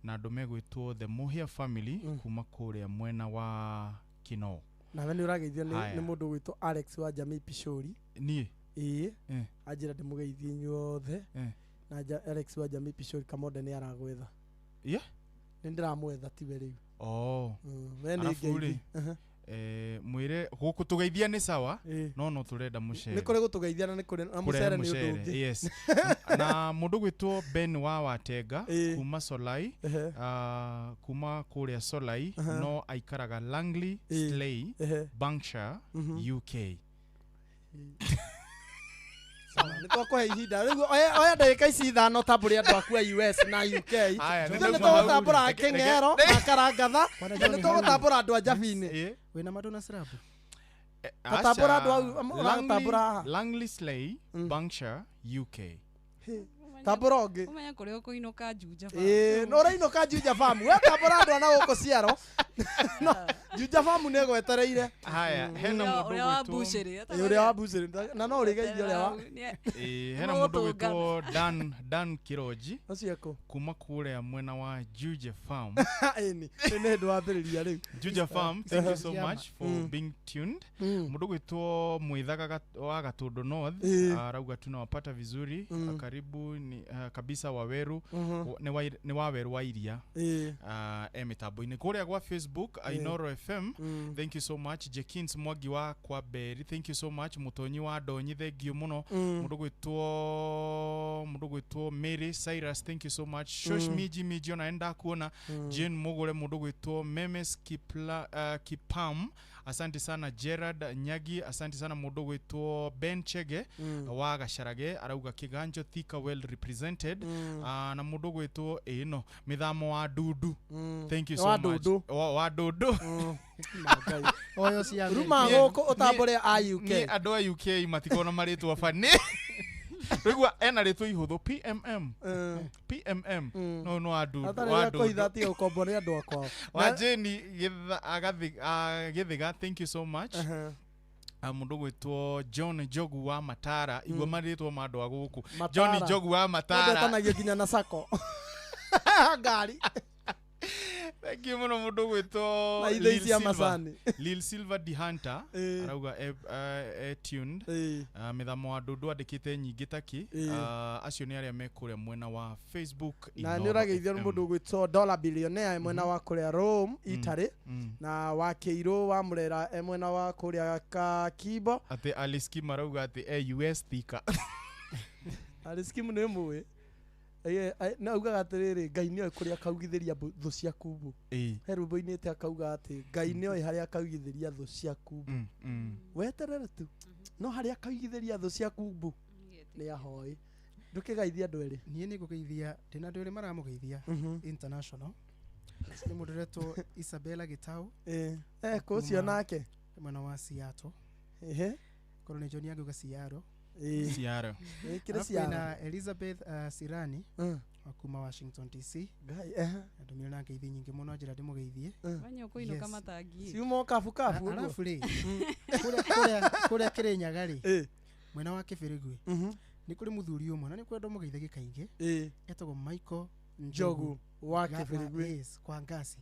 Speaker 13: na andũ megwĩtwo the Muhia family kuma kũrĩa mwena wa Kinoo.
Speaker 2: Nawe nĩ ũrageithio nĩ mũndũ gwĩtwo Alex wa Jamii Pishori.
Speaker 13: Niĩ?
Speaker 2: Ĩĩ. Anjĩra ndĩmũgeithie inyuothe. Na Alex wa Jamii Pishori Kamonde nĩ aragwetha.
Speaker 13: Yeah?
Speaker 2: Nĩ ndĩramwetha tiwe rĩu.
Speaker 13: Oh.
Speaker 2: We nĩ ngeithi.
Speaker 13: Mwire gũkũ tũgeithia nĩ sawa no no tũrenda mũcere.
Speaker 2: Nĩ kũrĩ gũtũgeithia na nĩ kũrĩ na mũcere nĩ ũndũ ũngĩ.
Speaker 13: Yes. Na mũndũ gwĩtwo Ben wa Watenga kuma Solai, kuma kũrĩa Solai no aikaraga Langley Slay, Berkshire, UK.
Speaker 2: Nĩ twakũhe ihinda rĩu, oya ndagĩka ici ithano tambũre andũ aku a US na UK. Nĩ tũgũtambũra Kĩng'ero na Karangatha na nĩ tũgũtambũra andũ a Njabinĩ.
Speaker 21: Wĩna mandũ na sirabu?
Speaker 2: Tatambũra andũ au ũratambũra haha.
Speaker 13: Langley Slay, Berkshire, UK.
Speaker 2: Tambũra ũngĩ.
Speaker 19: Ũmenye kũrĩa ũkũinũka Juja Farm.
Speaker 2: Ĩĩ, no ũrainũka Juja Farm. We tambũra andũ a na gũkũ Ciaro. Juja Farm nĩ ĩgwetereire.
Speaker 13: Haya, hena mũndũ
Speaker 19: ũrĩa wa bucĩrĩ.
Speaker 2: Ũrĩa wa bucĩrĩ na no ũrĩgeithie ũrĩa wa.
Speaker 13: Ĩĩ, hena mũndũ gwĩtwo Dan Kiroji.
Speaker 2: Ũcio kũ?
Speaker 13: Kuma kũrĩa mwena wa Juja Farm.
Speaker 2: Ĩni, nĩ hĩndĩ wambĩrĩria rĩu.
Speaker 13: Juja Farm, thank you so much for being tuned. Mũndũ gwĩtwo Mwithaga wa Gatũndũ North arauga tunawapata vizuri, karibu ni kabisa Waweru, nĩ Waweru wa iria. Mĩtambo-inĩ kũrĩa gwa Facebook Inoro FM. Thank you so much Jekins Mwangi wa Kwamberi, thank you so much Mutonyi wa Ndonyi, thank you mũno. Mũndũ gwĩtwo Mary Cyrus, thank you so much. Shosh Miji ona enda kuona. Jane Mugure, mũndũ gwĩtwo Memes Kipam Asante sana Gerard Nyagi, asante sana mundu gwitwo Ben Chege wa Gacarage arauga Kiganjo Thika well represented. Na mundu gwitwo ino mithamo wa Dudu. Thank you so
Speaker 2: Wa
Speaker 13: much.
Speaker 2: Dudu.
Speaker 13: Wa Dudu.
Speaker 21: Oyo cia
Speaker 2: Ruma gũkũ ũtambũre a UK.
Speaker 13: Ni andũ a UK matikona marĩtwa bani. Rĩgua ena rĩtwa ihũthũ PMM. PMM. No no wa Dudu.
Speaker 2: Atarĩ
Speaker 13: Wa
Speaker 2: rĩa kũhitha
Speaker 13: Dudu.
Speaker 2: atige gũkombwo nĩ andũ akwao.
Speaker 13: Wa Jane Githiga, thank you so much. Mundu gwitwo John Njogu wa Matara, igua marĩtwa ma andũ a gũkũ. John
Speaker 2: Matara.
Speaker 13: Njogu wa Matara.
Speaker 2: Ũndetanagio nginya na sako. Ngari.
Speaker 13: Thank you muno mundu gwitwo
Speaker 2: Na ithe
Speaker 13: Lil
Speaker 2: ici cia
Speaker 13: Silva.
Speaker 2: macani.
Speaker 13: Lil Silva D Hunter arauga tuned. Mithamo wa Dudu andĩkĩte nyingĩ taki. Acio nĩ arĩa me kũrĩa mwena wa Facebook.
Speaker 2: Na nĩ
Speaker 13: Inooro
Speaker 2: ũrageithio nĩ
Speaker 13: FM.
Speaker 2: mũndũ ũgwĩtwo Dollar Billionaire mwena wa kũrĩa Rome, Italy, na wa Kĩirũ wa Mũrera e mwena wa kũrĩa Kakimbo.
Speaker 13: Atĩ Alice Kim arauga atĩ e US Thika.
Speaker 2: Alice Kim nĩ mũĩ. Na augaga atĩrĩrĩ, Ngai nĩoĩ kũrĩa akaugithĩria thũ ciaku mbu. He rwĩmbo inĩte akauga atĩ Ngai nĩoĩ harĩa akaugithĩria thũ ciaku mbu. Weterere tu, no harĩa akaugithĩria thũ ciaku mbu nĩ ahoĩ. Ndũkĩgeithia andũ erĩ.
Speaker 21: Niĩ nĩ ngũgeithia, ndĩna andũ erĩ maramũgeithia international. Nĩ mũndũ ũretwo Isabella Gitau.
Speaker 2: Kũ ũcio nake?
Speaker 21: Mwena wa Seattle. Korwo nĩ John angiuga Seattle.
Speaker 13: Seattle.
Speaker 2: Ĩkĩrĩ
Speaker 21: Alafu
Speaker 2: Seattle.
Speaker 21: kwĩna Elizabeth Sirani wa kuma Washington DC.
Speaker 2: Ngai, ehe.
Speaker 21: Andũmire na ngeithi nyingĩ mũno njĩra ndĩmũgeithie.
Speaker 19: Wanya ũkũinũka
Speaker 21: Yes.
Speaker 19: matangi.
Speaker 2: Ciuma o kabukabu ũguo.
Speaker 21: Alafu rĩ, kũrĩa Kĩrĩnyaga rĩ, mwena wa Kĩbĩrĩgwe, nĩ kũrĩ mũthuri ũmwe na nĩ kwenda mũgeithagie kaingĩ, etagwo Michael
Speaker 2: Njogu wa Kĩbĩrĩgwe.
Speaker 21: Yes, kwa Ngasi.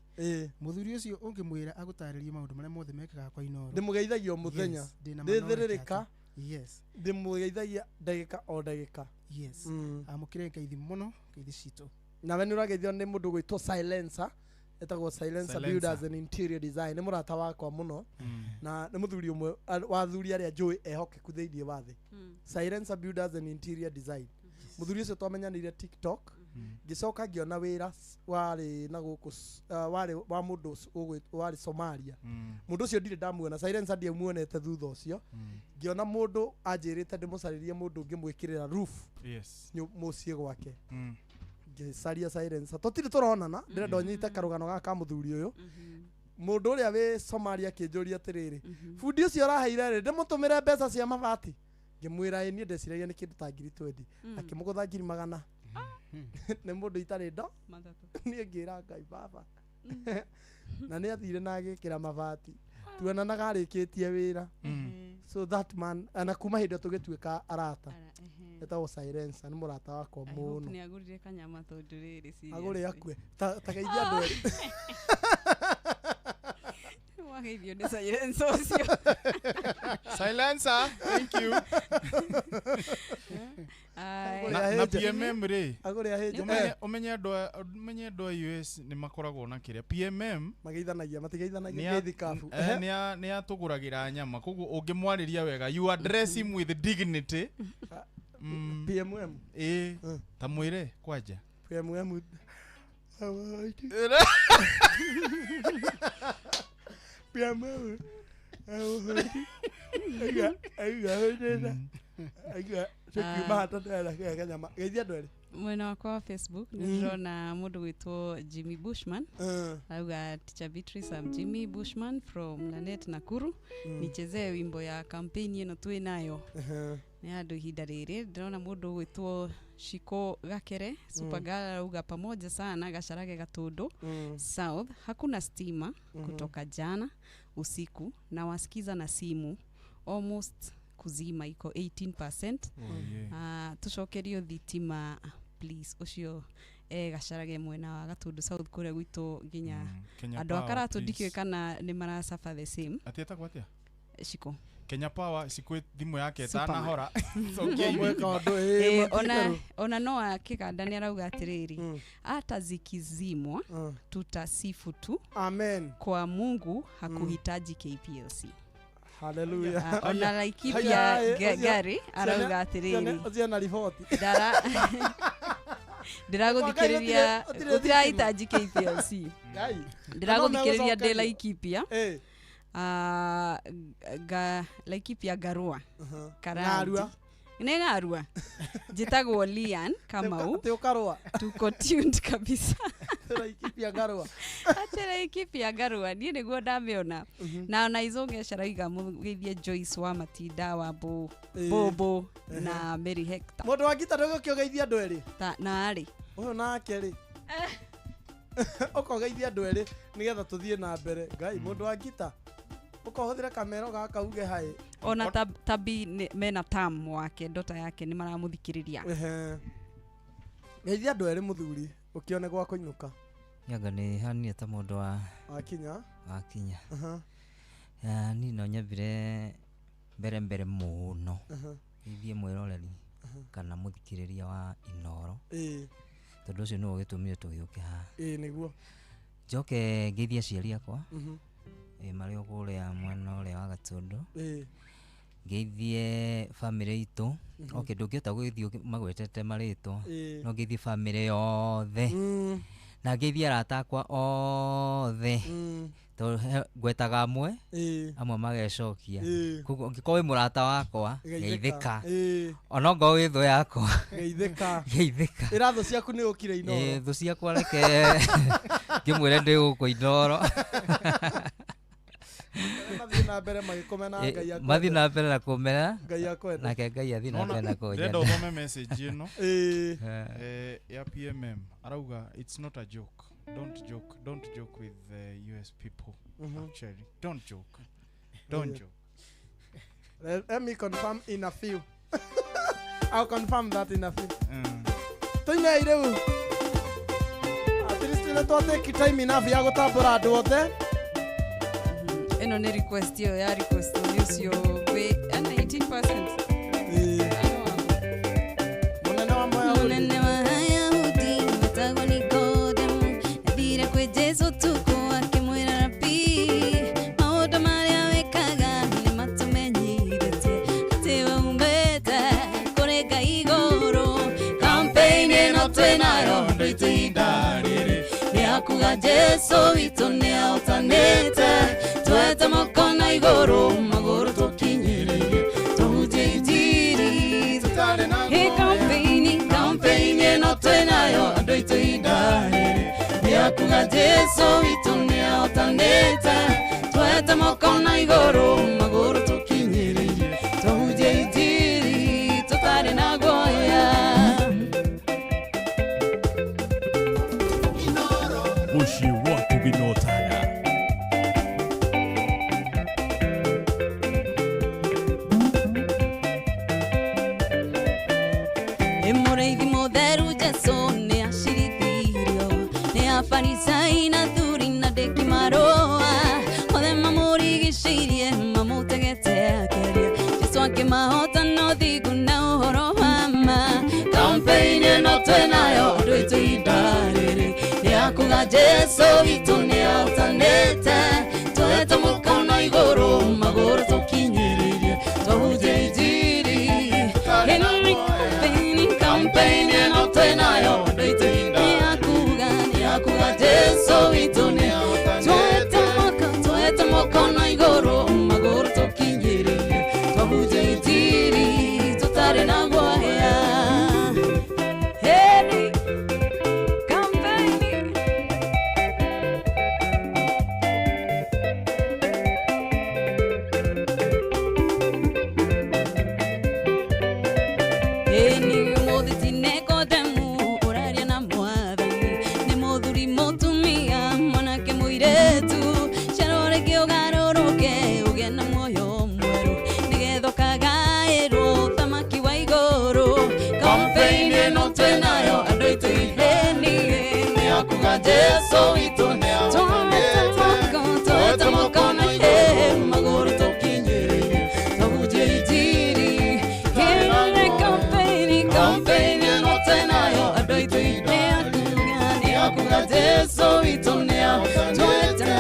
Speaker 21: Mũthuri ũcio ũngĩmwĩra agũtarĩrie maũndũ marĩa mothe mekĩkaga kwa Inooro.
Speaker 2: Ndĩmũgeithagia o mũthenya.
Speaker 21: Yes, ndĩna ma knowledge
Speaker 2: Ndĩthĩrĩrĩka.
Speaker 21: atĩ- Yes.
Speaker 2: Ndĩmũgeithagia ndagĩka o ndagĩka.
Speaker 21: Yes. Amũkĩre ngeithi mũno, ngeithi citũ.
Speaker 2: Nawe nĩ ũrageithio nĩ mũndũ ũgwĩtwo Silencer, etagwo Silencer
Speaker 13: Silencer.
Speaker 2: Builders and Interior Design. Nĩ mũrata wakwa mũno na nĩ mũthuri ũmwe wa athuri arĩa njũĩ ehokeku thĩinĩ wa thĩ. Silencer Builders and Interior Design. Mũthuri ũcio twamenyanĩire TikTok, ngĩcoka ngĩona wĩra warĩ na gũkũ warĩ wa mũndũ warĩ Somalia. Mũndũ ũcio ndirĩ ndamuona, Silencer ndiamuonete thutha ũcio. Ngĩona mũndũ anjĩrĩte ndĩmũcarĩrie mũndũ ũngĩmwĩkĩrĩra roof mũciĩ gwake. Ngĩcaria Silencer, tũtirĩ tũronana, ndĩrenda ũnyite karũgano gaka ka mũthuri ũyũ. Mũndũ ũrĩa wĩ Somalia akĩnjũria atĩrĩrĩ, bundi ũcio ũraheire rĩ, ndĩmũtũmĩre mbeca cia mabati? Ngĩmwĩra ĩ, niĩ ndeciragia nĩ kĩndũ ta ngiri 20. Akĩmũgũtha ngiri 100. Nĩ mũndũ itarĩ ndo. Niĩ ngĩra Ngai baba. Na nĩ athire na agĩkĩra mabati. Tuonanaga arĩkĩtie wĩra. So that man, na kuma hĩndĩ ĩyo tũgĩtuĩka arata. Etagwo Silencer, nĩ mũrata wakwa
Speaker 19: I hope
Speaker 2: mũno.
Speaker 19: nĩ agũrire kanyama tondũ rĩrĩ seriously.
Speaker 2: Agũre akue. Ta geithia andũ erĩ.
Speaker 19: Wageithio nĩ Silencer ũcio.
Speaker 13: Silencer, thank you.
Speaker 19: Aye.
Speaker 13: Na PMM rĩ,
Speaker 2: Agũre ahĩnje.
Speaker 13: Ũmenye andũ a US nĩ makoragwo na kĩrĩa PMM
Speaker 2: mageithanagia, matigeithanagia ngeithi kabu.
Speaker 13: Nĩ atũgũragĩra nyama, koguo ũngĩmwarĩria wega, you address him with dignity.
Speaker 2: PMM.
Speaker 13: Ta mwĩre kwanja.
Speaker 2: PMM. PMM. Geithia andũ erĩ.
Speaker 19: Mwena wakwa wa Facebook nĩ ndĩrona mũndũ gwĩtwo Jimmy Bushman. Auga Teacher Beatrice, I'm Jimmy Bushman from Lanet Nakuru. Nichezee wimbo ya campaign ĩno twĩ nayo. Nĩ andũ ihinda rĩrĩ ndĩrona mũndũ gwĩtwo Shiko Gakere Supergirl arauga pamoja sana Gacharage Gatundu South hakuna stima kutoka jana usiku na wasikiza na simu almost kuzima iko 18%.
Speaker 13: Oh, yeah.
Speaker 19: Tucokerio thitima please ucio Gacarage mwena wa Gatundu South kuria gwitũ nginya
Speaker 13: Kenya
Speaker 19: andũ a
Speaker 13: Power,
Speaker 19: Karatu
Speaker 13: please.
Speaker 19: ndikĩũĩ kana nĩ maracaba the same.
Speaker 13: Atĩ etagwo atĩa?
Speaker 19: Shiko.
Speaker 13: Kenya Power cikũ thimũ yake
Speaker 19: Superman.
Speaker 13: ĩtanahora. Cokiai
Speaker 2: Mweka
Speaker 13: thitima.
Speaker 2: ũndũ, matikĩrwo.
Speaker 19: Ona no akĩganda nĩ arauga atĩrĩrĩ, hata zikizimwa tutasifu tu.
Speaker 2: Amen.
Speaker 19: Kwa Mungu hakuhitaji KPLC.
Speaker 2: Hallelujah.
Speaker 19: Ona Laikipia Gari arauga atĩrĩrĩ,
Speaker 2: ũcio na riboti.
Speaker 19: Ndĩragũthikĩrĩria
Speaker 2: Gũtirĩ
Speaker 19: gũtirahitaji KPLC.
Speaker 2: Ngai.
Speaker 19: Ndĩragũthikĩrĩria ndĩ
Speaker 2: No megũcokerio.
Speaker 19: Laikipia. Ga Laikipia Garua. Karandi.
Speaker 2: Ngarua.
Speaker 19: Nĩ Ngarua. Njĩtagwo Lian Kamau.
Speaker 2: Atĩ ũkarũa.
Speaker 19: Tuko tuned kabisa.
Speaker 2: Laikipia Ngarua.
Speaker 19: Atĩ Laikipia Ngarua niĩ nĩguo ndamĩona. Na ona Izongesha raiga mũgeithie Joyce wa Matinda wa Bobo na Mary Hector.
Speaker 2: Mũndũ wa ngita ndũgũkĩũgeithia andũ erĩ.
Speaker 19: Ta na arĩ.
Speaker 2: Ũyũ nake rĩ. Ũkogeithia andũ erĩ nĩgetha tũthiĩ na mbere. Ngai mũndũ wa ngita. Ũkohũthĩra kamero gaka uge hai.
Speaker 19: Ona tabi mena tam wake ndota yake nĩ maramũthikĩrĩria.
Speaker 2: Geithia andũ erĩ mũthuri ũkĩone gwa kũinũka.
Speaker 10: Nyanga nĩ hania ta mũndũ wa
Speaker 2: wakinya.
Speaker 10: Wakinya. Niĩ no nyambire mbere mũno. Ithiĩ mwĩroreri kana mũthikĩrĩria wa Inoro. Tondũ ũcio nĩwe ũgĩtũmire tũgĩũke haha.
Speaker 2: Nĩguo.
Speaker 10: Njoke ngeithie aciari akwa. Marĩ o kũrĩa mwena ũrĩa wa Gatũndũ. Ngeithie bamĩrĩ itũ. Okay, ndũngĩhota gũgĩthiĩ magwetete marĩtwa. No ngeithie bamĩrĩ yothe. Na ngeithie arata akwa othe. Tondũ ngwetaga amwe, amwe magecokia. Koguo ũngĩkorwo wĩ mũrata wakwa, geithĩka. Ona ongorwo wĩ thũ yakwa,
Speaker 2: geithĩka.
Speaker 10: Geithĩka.
Speaker 2: Ĩra thũ ciaku nĩ ũkire Inoro.
Speaker 10: Thũ ciakwa reke ngĩmwĩre ndĩ gũkũ Inoro.
Speaker 2: Mathiĩ na mbere magĩkũmena Ngai akwende.
Speaker 10: Mathiĩ na mbere na kũmena.
Speaker 2: Ngai akwende.
Speaker 10: Nake Ngai athiĩ na mbere na kũnyenda.
Speaker 13: Ndĩrenda ũthome message ĩno. Ya PMM arauga it's not a joke. Don't joke. Don't joke with the US people. Actually, don't joke. Don't joke.
Speaker 2: Let me confirm in a few. I'll confirm that in a few. Tuine rĩu. At least nĩ twatake time enough ya gũtambũra andũ othe.
Speaker 19: Ĩno nĩ request ĩyo ya request nĩ ũcio wĩ 18%.
Speaker 2: Mũnene wa Mayahudi.
Speaker 19: Mũnene wa Ayahudi wetagwo Nikodemu athire kwĩ Jesũ ũtukũ akĩmwĩra Rabi, maũndũ marĩa wĩkaga nĩ matũmenyithĩtie atĩ waumĩte kũrĩ Ngai igũrũ. Campaign ĩno twĩnayo andũ aitũ ihinda rĩrĩ nĩ ya kuga Jesũ witũ nĩahotanĩte. Twete moko na igũrũ magũrũ tũkinyĩrĩirie tũhunjie injiri
Speaker 2: tũtarĩ na
Speaker 19: guoya. Campaign ĩno twĩnayo andũ aitũ ihinda rĩrĩ nĩ ya kuga Jesũ witũ nĩahotanĩte. Twete moko na igũrũ magũrũ tũkinyĩrĩirie tũhunjie injiri tũtarĩ na guoya.
Speaker 3: Mũciĩ waku Ginotana.
Speaker 19: Mũrĩithi mũtheru Jesũ nĩ acirithirio nĩ Afarisai na athuri na ndĩki marũa othe mamũrigicĩirie mamũtegete akĩaria. Jesũ akĩmahota na ũthingu na ũhoro wa ma. Campaign ĩno twĩnayo andũ aitũ ihinda rĩrĩ nĩ ya kuga Jesũ witũ nĩahotanĩte. Twete moko na igũrũ magũrũ tũkinyĩrĩirie twahunjie injiri. Campaign ĩno twĩnayo andũ aitũ nĩ ya kuga Jesũ witũ nĩahotanĩte. Twete moko na igũrũ magũrũ tũkinyĩrĩirie twahunjie injiri tũtarĩ na guoya. Hey, campaign. Ĩni ũmũthĩ ti Nikodemu ũraria na Mwathani, nĩ mũthuri mũtumia mwanake mũirĩtu cerwo rĩngĩ ũgarũrũke ũgĩe na muoyo mwerũ nĩgetha ũkagaĩrwo ũthamaki wa igũrũ. Campaign ĩno twĩnayo andũ aitũ ĩni nĩ ya kuga Jesũ witũ nĩahotanĩte. Twete moko na igũrũ magũrũ tũkinyĩrĩirie twahunjie injiri. Campaign ĩno twĩnayo andũ aitũ nĩ ya kuga Jesũ witũ nĩahotanĩte.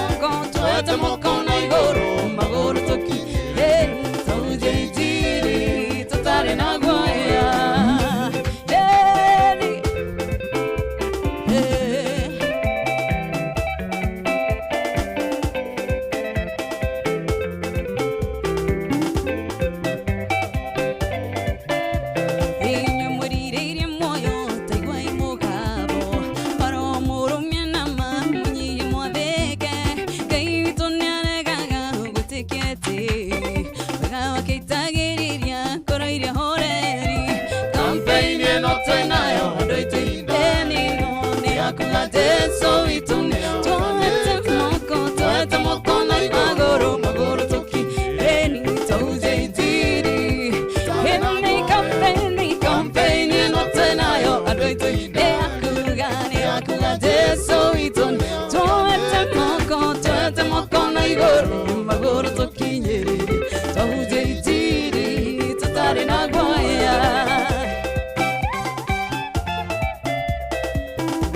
Speaker 19: Twete moko na igũrũ magũrũ tũkinyĩrĩirie twahunjie injiri tũtarĩ na guoya. witũ twete moko na igũrũ magũrũ tũkinyĩrĩrie twahunjia injiri tũtarĩ na guoya.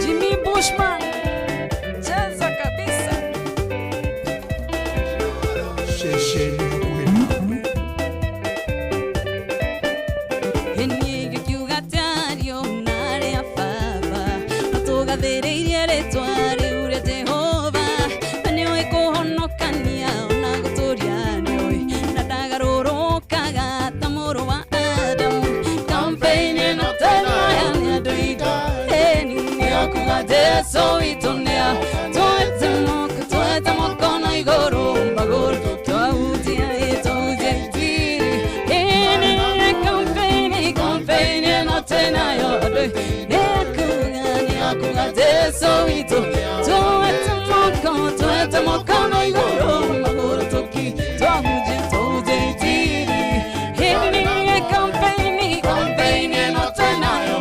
Speaker 19: Jimmy Bushman, cheza kabisa.
Speaker 4: Ceceni hakuhĩ nawe.
Speaker 19: Nĩngĩkiuga tario narĩa baba matũgathĩrĩirie rĩtwa rĩu rĩa Jehova na nĩoĩ kũhonokania ona gũtũria nĩoĩ na ndagarũrũkaga ta mũrũ wa Adamu. Campaign ĩno tena ya nĩ andũ aitũ ĩni nĩakuga Jesũ witũ nĩa twete moko na igũrũ magũrũ twahunjia twahunjia injiri ĩni campaign ĩno tena ya andũ nĩakuga Jesũ witũ twete moko na igũrũ magũrũ twahunjia twahunjia injiri ĩni campaign ĩno tena ya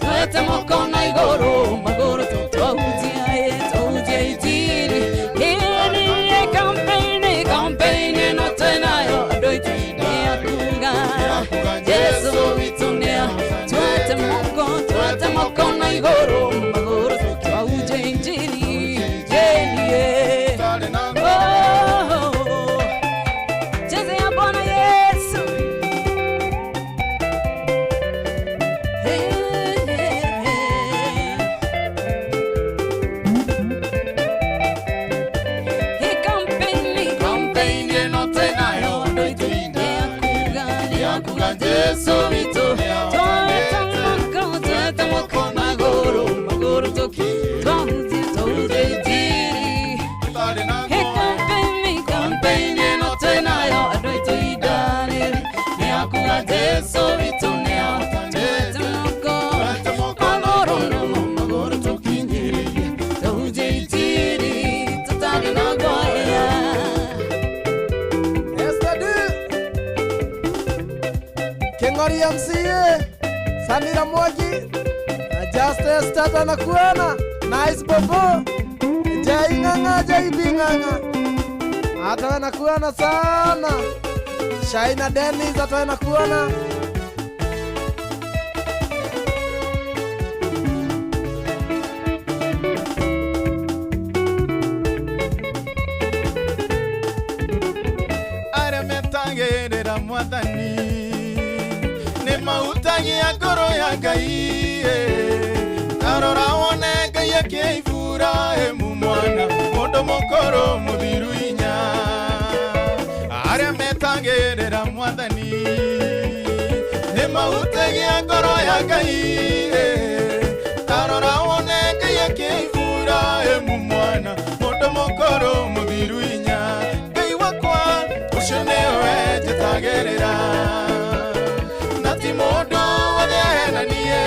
Speaker 19: twete moko na igũrũ magũrũ twahunjia twahunjia injiri ĩni campaign ĩno tena ya andũ aitũ nĩakuga Jesũ witũ nĩa twete moko na igũrũ magũrũ twahunjia injiri Oh, cheze ya Bwana Yesu. Hey, hey, hey. Hey, campaign ĩno tena yo andũ aitũ nĩakuga Jesũ witũ twete moko magũrũ magũrũ twahunjia twahunjia injiri. Hey, campaign ĩno tena yo andũ aitũ indanĩre nĩakuga Jesũ witũ nĩa twete moko magũrũ magũrũ tũkinyĩrĩrie twahunjia injiri tũtarĩ na guoya.
Speaker 2: Esther D. King'ori MCA, Sanira Mwangi, na Justice Tata na kuona, Nice Bobo, Jai Ng'ang'a, Jai B Ng'ang'a. Hata we nakuona sana. Shaina Dennis hata we nakuona.
Speaker 13: Arĩa metagĩrĩra mwathani nĩ mahutagia ngoro ya Ngai tarora wone Ngai akĩibura ĩmu mwana mũndũ mũkũrũ mũthiru inya arĩa metagĩrĩra mwathani nĩ mahutagia ngoro ya Ngai tarora wone Ngai akĩibura ĩmu mwana mũndũ mũkũrũ mũthiru inya Ngai wakwa ũcio nĩwe njetagĩrĩra na ti mũndũ wagehenanie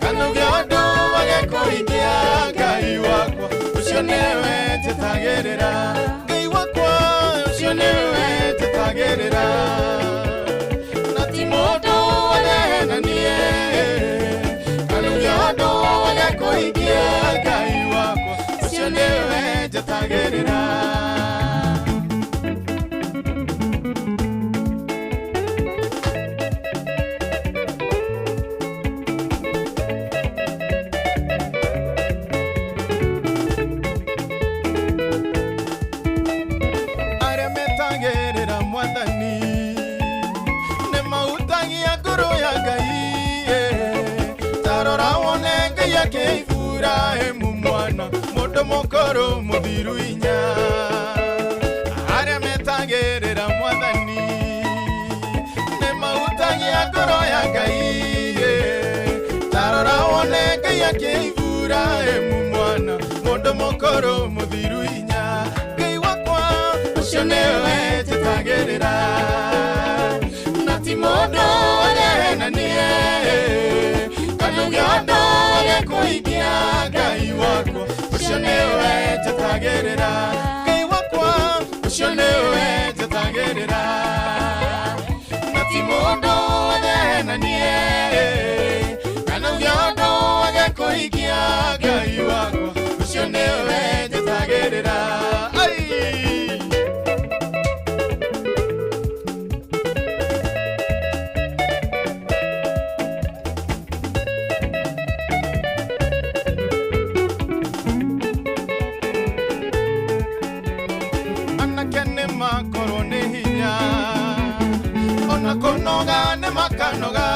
Speaker 13: kana uge ũndũ wagekũhingia Ngai wakwa ũcio nĩwe njetagĩrĩra Ngai wakwa ũcio nĩwe njetagĩrĩra na ti mũndũ wagehenanie kana uge ũndũ wagekũhingia Ngai wakwa ũcio nĩwe njetagĩrĩra. Arĩa metagĩrĩra mwathani nĩ mahutagia ngoro ya Ngai tarora wone Ngai akĩibura ĩmu mwana mũndũ mũkũrũ mũthiru inya arĩa metagĩrĩra mwathani nĩ mahutagia ngoro ya Ngai tarora wone Ngai akĩibura ĩmu mwana mũndũ mũkũrũ mũthiru inya Ngai wakwa ũcio nĩwe njetagĩrĩra na ti mũndũ wagehenanie kana uge ũndũ wagekũhingia Ngai wakwa ũcio nĩwe njetagĩrĩra Ngai wakwa ũcio nĩwe njetagĩrĩra na ti mũndũ wagehenanie
Speaker 14: agekũhingia Ngai wakwa ũcio nĩwe njetagĩrĩra. Ai! Anake nĩ makorwo nĩ hinya ona kũnoga nĩ makanoga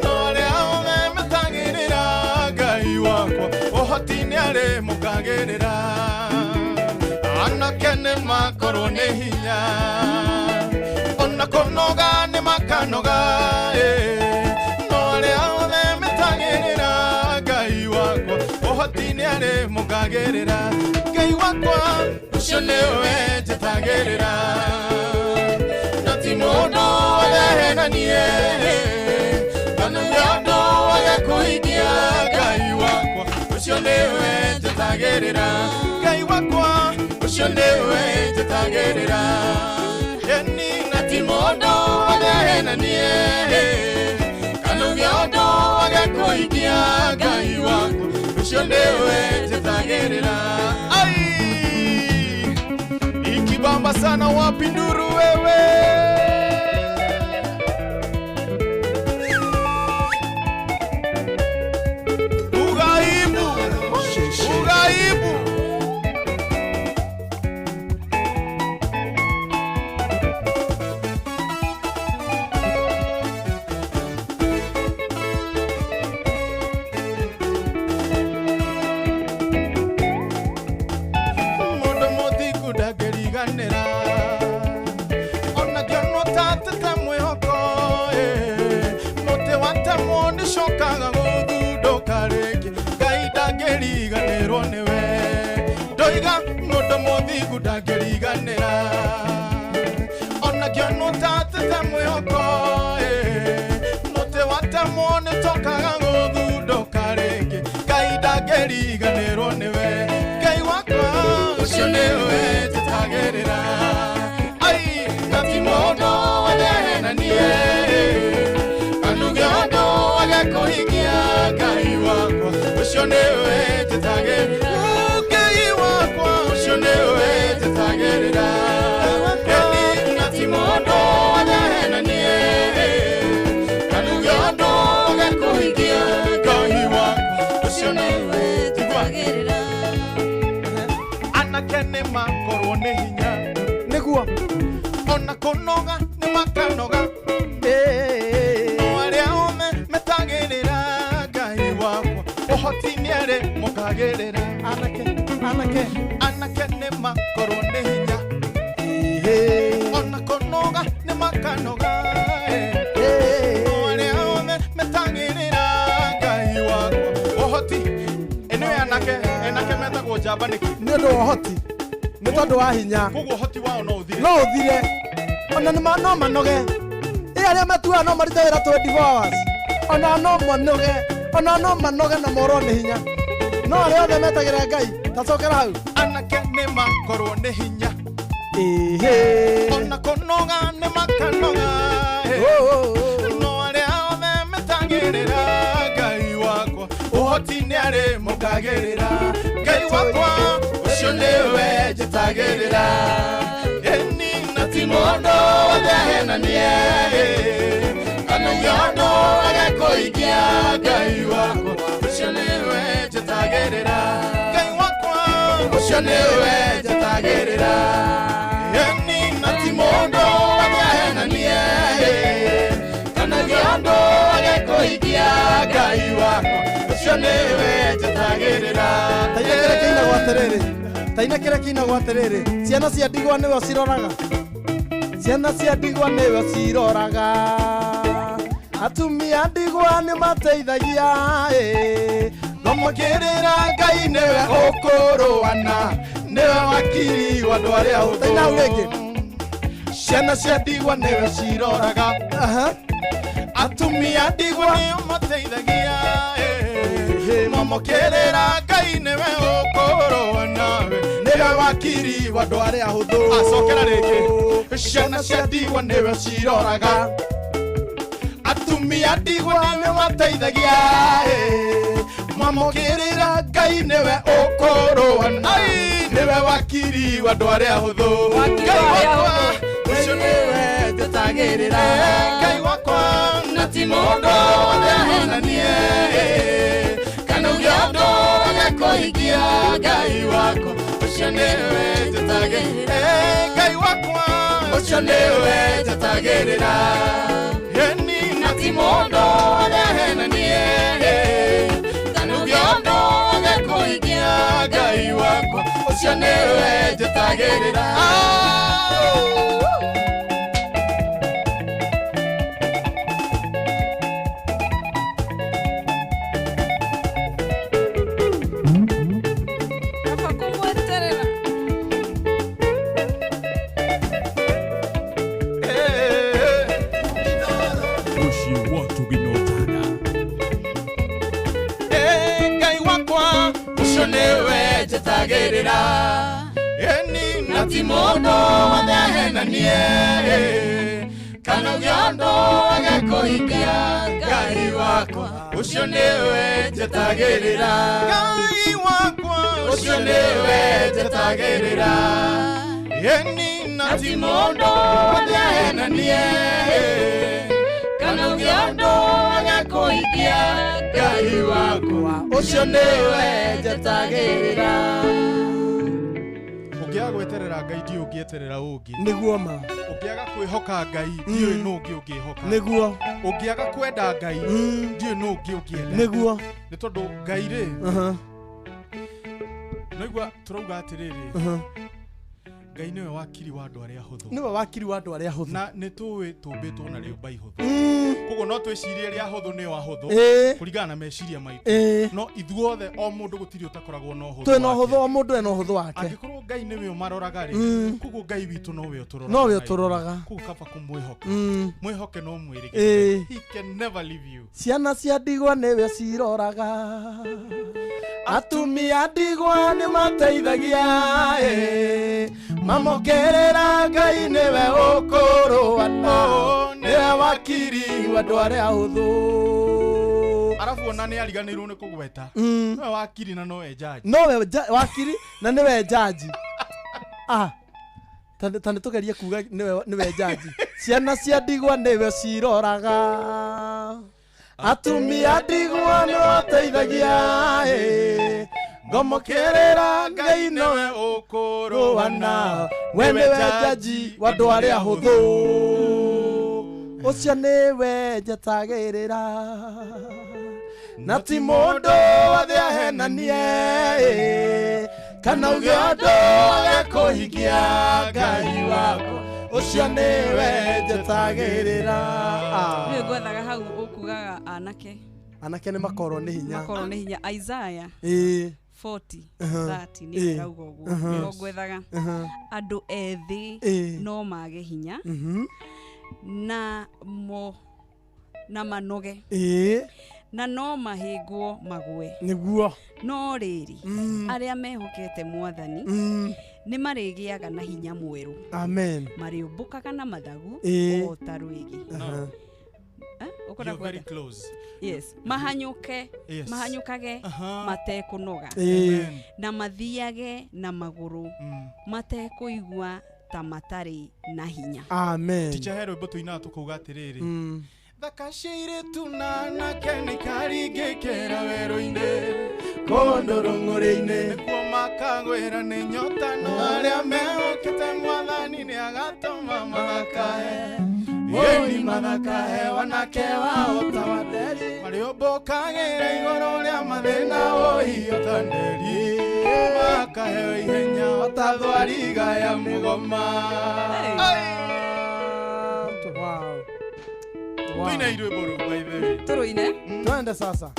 Speaker 14: no arĩa othe metagĩrĩra Ngai wakwa ũhoti nĩ arĩ mũkagĩrĩra. Anake nĩ makorwo nĩ hinya ona kũnoga nĩ makanoga no arĩa othe metagĩrĩra Ngai wakwa ũhoti nĩ arĩ mũkagĩrĩra. Ngai wakwa ũcio nĩwe njetagĩrĩra na ti mũndũ agahenanie kana ũndũ agekũhingia Ngai wakwa ũcio nĩwe njetagĩrĩra. Ngai wakwa ũcio nĩwe njetagĩrĩra eni na ti mũndũ agahenanie kana ũndũ agekũhingia Ngai wakwa ũcio nĩwe njetagĩrĩra. Ai! Ikibamba sana wapi nduru wewe. Ugaibu, ugaibu. Mundu muthingu ndangĩriganĩra ona ngĩonwo ta atete mwĩhoko mũtĩ watemwo nĩcokaga gũthundũka rĩngĩ Ngai ndangĩriganĩrwo nĩwe. Ndoiga mũndũ mũthingu ndangĩriganĩra ona ngĩonwo ta atete mwĩhoko mũtĩ watemwo nĩcokaga gũthundũka rĩngĩ Ngai ndangĩriganĩrwo nĩwe. Ngai wakwa ũcio nĩwe njetagĩrĩra. Ai! Na ti mũndũ agahenanie kanuge ũndũ agekũhingia Ngai wakwa ũcio nĩwe njetagĩrĩra. Ngai wakwa ũcio nĩwe njetagĩrĩra. Eni na ti mũndũ agahenanie kanuge ũndũ agekũhingia Ngai wakwa ũcio nĩwe njetagĩrĩra. Anake nĩ makorwo nĩ hinya
Speaker 2: nĩguo
Speaker 14: ona kũnoga nĩ makanoga no arĩa othe metagĩrĩra Ngai wakwa ũhoti nĩ arĩ mũkagĩrĩra.
Speaker 2: Anake, anake,
Speaker 14: anake nĩ makorwo nĩ hinya ona kũnoga nĩ makanoga no arĩa othe metagĩrĩra Ngai wakwa ũhoti. Ĩno anake, anake metagwo njamba nĩkĩ?
Speaker 2: Nĩ ũndũ wa ũhoti, nĩ tondũ wa hinya.
Speaker 13: Koguo ũhoti wao no ũthire.
Speaker 2: No ũthire ona nĩ no manoge. Ĩ arĩa matuaga no marute wĩra 24 hours ona no manoge, ona no manoge na morwo nĩ hinya. No arĩa othe metagĩrĩra Ngai tacokera hau.
Speaker 14: Anake nĩ makorwo nĩ hinya ona kũnoga nĩ makanoga no arĩa othe metagĩrĩra Ngai wakwa ũhoti nĩ arĩ mũkagĩrĩra. Ngai wakwa ũcio nĩwe njetagĩrĩra. Eni na ti mũndũ agahenanie kana ũndũ agekũhingia Ngai wakwa ũcio nĩwe njetagĩrĩra. Ngai wakwa ũcio nĩwe njetagĩrĩra. Eni na ti mũndũ agahenanie kana ũndũ agekũhingia Ngai wakwa ũcio nĩwe njetagĩrĩra.
Speaker 2: Taina kĩrĩa kĩinagwo atĩrĩrĩ, taina kĩrĩa kĩinagwo atĩrĩrĩ, ciana cia ndigwa nĩwe ũciroraga, ciana cia ndigwa nĩwe ũciroraga, atumia ndigwa nĩ mateithagia
Speaker 14: nomũkĩrĩra Ngai nĩwe ũkũrũana nĩwe wakiri wa andũ arĩa ahũthũ.
Speaker 2: Taina hau rĩngĩ.
Speaker 14: Ciana cia ndigwa nĩwe ciroraga atumia ndigwa nĩo mateithagia nomũkĩrĩra Ngai nĩwe ũkũrũana nĩwe wakiri wa andũ arĩa ahũthũ. Acokera rĩngĩ. Ciana cia ndigwa nĩwe ciroraga atumia ndigwa nĩo mateithagia Mamũkĩrĩra Ngai nĩwe ũkũrũa ai nĩwe wakiri wa andũ arĩa ahũthũ. Ngai wakwa ũcio nĩwe njetagĩrĩra. Ngai wakwa na ti mũndũ ahenanie kana uge ũndũ agakũhingia. Ngai wakwa ũcio nĩwe njetagĩrĩra. Ngai wakwa ũcio nĩwe njetagĩrĩra. Eni na ti mũndũ ahenanie kana uge ũndũ agakũhingia. Ngai wakwa ũcio nĩwe njetagĩrĩra.
Speaker 19: Kaba kũmweterera.
Speaker 3: Mũciĩ wa Tũginotana.
Speaker 14: Ngai wakwa ũcio nĩwe njetagĩrĩra. Eni na ti mũndũ ahenanie kana uge ũndũ agakũhingia. Ngai wakwa ũcio nĩwe njetagĩrĩra. Ngai wakwa ũcio nĩwe njetagĩrĩra. Eni na ti mũndũ ahenanie kana uge ũndũ agakũhingia. Ngai wakwa ũcio nĩwe njetagĩrĩra.
Speaker 13: Ũngĩaga gweterera Ngai ndiũĩ ũngĩeterera ũngĩ.
Speaker 2: Nĩguo ma.
Speaker 13: Ũngĩaga kwĩhoka Ngai ndiũĩ nũ ũngĩ ũngĩhoka.
Speaker 2: Nĩguo.
Speaker 13: Ũngĩaga kwenda Ngai ndiũĩ nũ ũngĩ ũngĩenda.
Speaker 2: Nĩguo.
Speaker 13: Nĩ tondũ Ngai rĩ noigua tũrauga atĩrĩrĩ Ngai nĩwe wakiri wa andũ arĩa ahũthũ.
Speaker 2: Nĩwe wakiri wa andũ arĩa ahũthũ.
Speaker 13: Na nĩ tũĩ tũmbĩtwo na rĩũmba ihũthũ. Koguo no twĩcirie rĩa ahũthũ nĩo ahũthũ kũringana na meciria maitũ. No ithuothe o mũndũ gũtirĩ ũtakoragwo na ũhũthũ.
Speaker 2: Twĩ na ũhũthũ, o mũndũ ena ũhũthũ wake.
Speaker 13: Angĩkorwo Ngai nĩwe ũmaroraga rĩ, koguo Ngai witũ nowe ũtũroraga.
Speaker 2: Nowe ũtũroraga.
Speaker 13: Koguo kaba kũmwĩhoka. Mwĩhoke no mwĩrĩgĩrĩre. He can never leave you.
Speaker 2: Ciana cia ndigwa nĩwe ciroraga. Atumia ndigwa nĩ mateithagia. Mamũkĩrĩra Ngai nĩwe ũkũrũa nao nĩwe wakiri wa andũ arĩa ahũthũ.
Speaker 13: Arabu ona nĩ ariganĩirwo nĩ kũgweta. Nowe wakiri na nowe jaji.
Speaker 2: Nowe wakiri na nĩwe jaji. Ta nĩ tũgerie kuga nĩwe jaji. Ciana cia ndigwa nĩwe ciroraga. Atumia ndigwa nĩ mateithagia. Ngomũkĩrĩra Ngai nĩwe ũkũrũa nao we nĩwe jaji wa andũ arĩa ahũthũ. Ũcio nĩwe njetagĩrĩra. Na ti mũndũ athiĩ ahenanie kana uge ũndũ agakũhingia. Ngai wakwa ũcio nĩwe njetagĩrĩra.
Speaker 19: Nĩ ngwethaga hau ũkugaga anake.
Speaker 2: Anake nĩ makorwo nĩ hinya.
Speaker 19: Makorwo nĩ hinya. Isaiah 40 30 nĩ ĩrauga ũguo. Nĩguo ngwethaga andũ ethĩ no mage hinya na mo na manoge na no mahĩngwo magwe.
Speaker 2: Nĩguo.
Speaker 19: No rĩrĩ arĩa mehokete Mwathani nĩ marĩgĩaga na hinya mwerũ.
Speaker 2: Amen.
Speaker 19: Marĩũmbũkaga na mathagu o ta rwĩgĩ.
Speaker 13: You're very close.
Speaker 19: Yes. Mahanyũke, mahanyũkage matekũnoga. Na mathiage na magũrũ matekũigua ta matarĩ na hinya.
Speaker 2: Amen.
Speaker 13: Ticha he rwĩmbo tũinaga tũkauga atĩrĩrĩ. Thaka cia airĩtu na anake nĩ ikaringĩkĩra werũ-inĩ kũndũ rũng'ũrĩ-inĩ nĩkuo makagwĩra nĩ nyota no arĩa mehokete Mwathani nĩ agatũma mathakae. Ĩni mathakae wanake wao ta wanderi marĩũmbũkagĩra igũrũ rĩa mathĩna ũhiũ ta nderi makaheo ihenya ota thwariga ya mũgoma. Tuine rwĩmbo rũu by the way.
Speaker 19: Tũrũine.
Speaker 2: Twende sasa.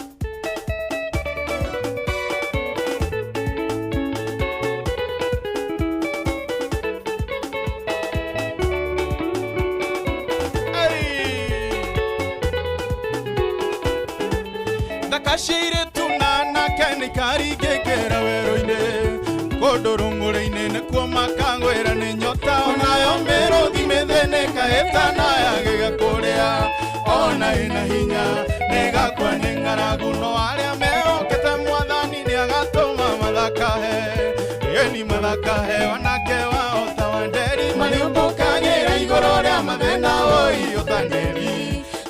Speaker 14: Thaka cia airĩtu na anake nĩ ikaringĩkĩra werũ-inĩ kũndũ rũng'ũrĩ-inĩ nĩkuo makangwĩra nĩ nyota onayo mĩrũthi mĩthĩnĩka ĩtana yagĩga kũrĩa ona ĩna hinya nĩgakua nĩ ng'aragu no arĩa mehokete mathakahe wanake wao ta wanderi mariũmbũkagĩra igũrũ rĩa mathĩna woi ũtanderi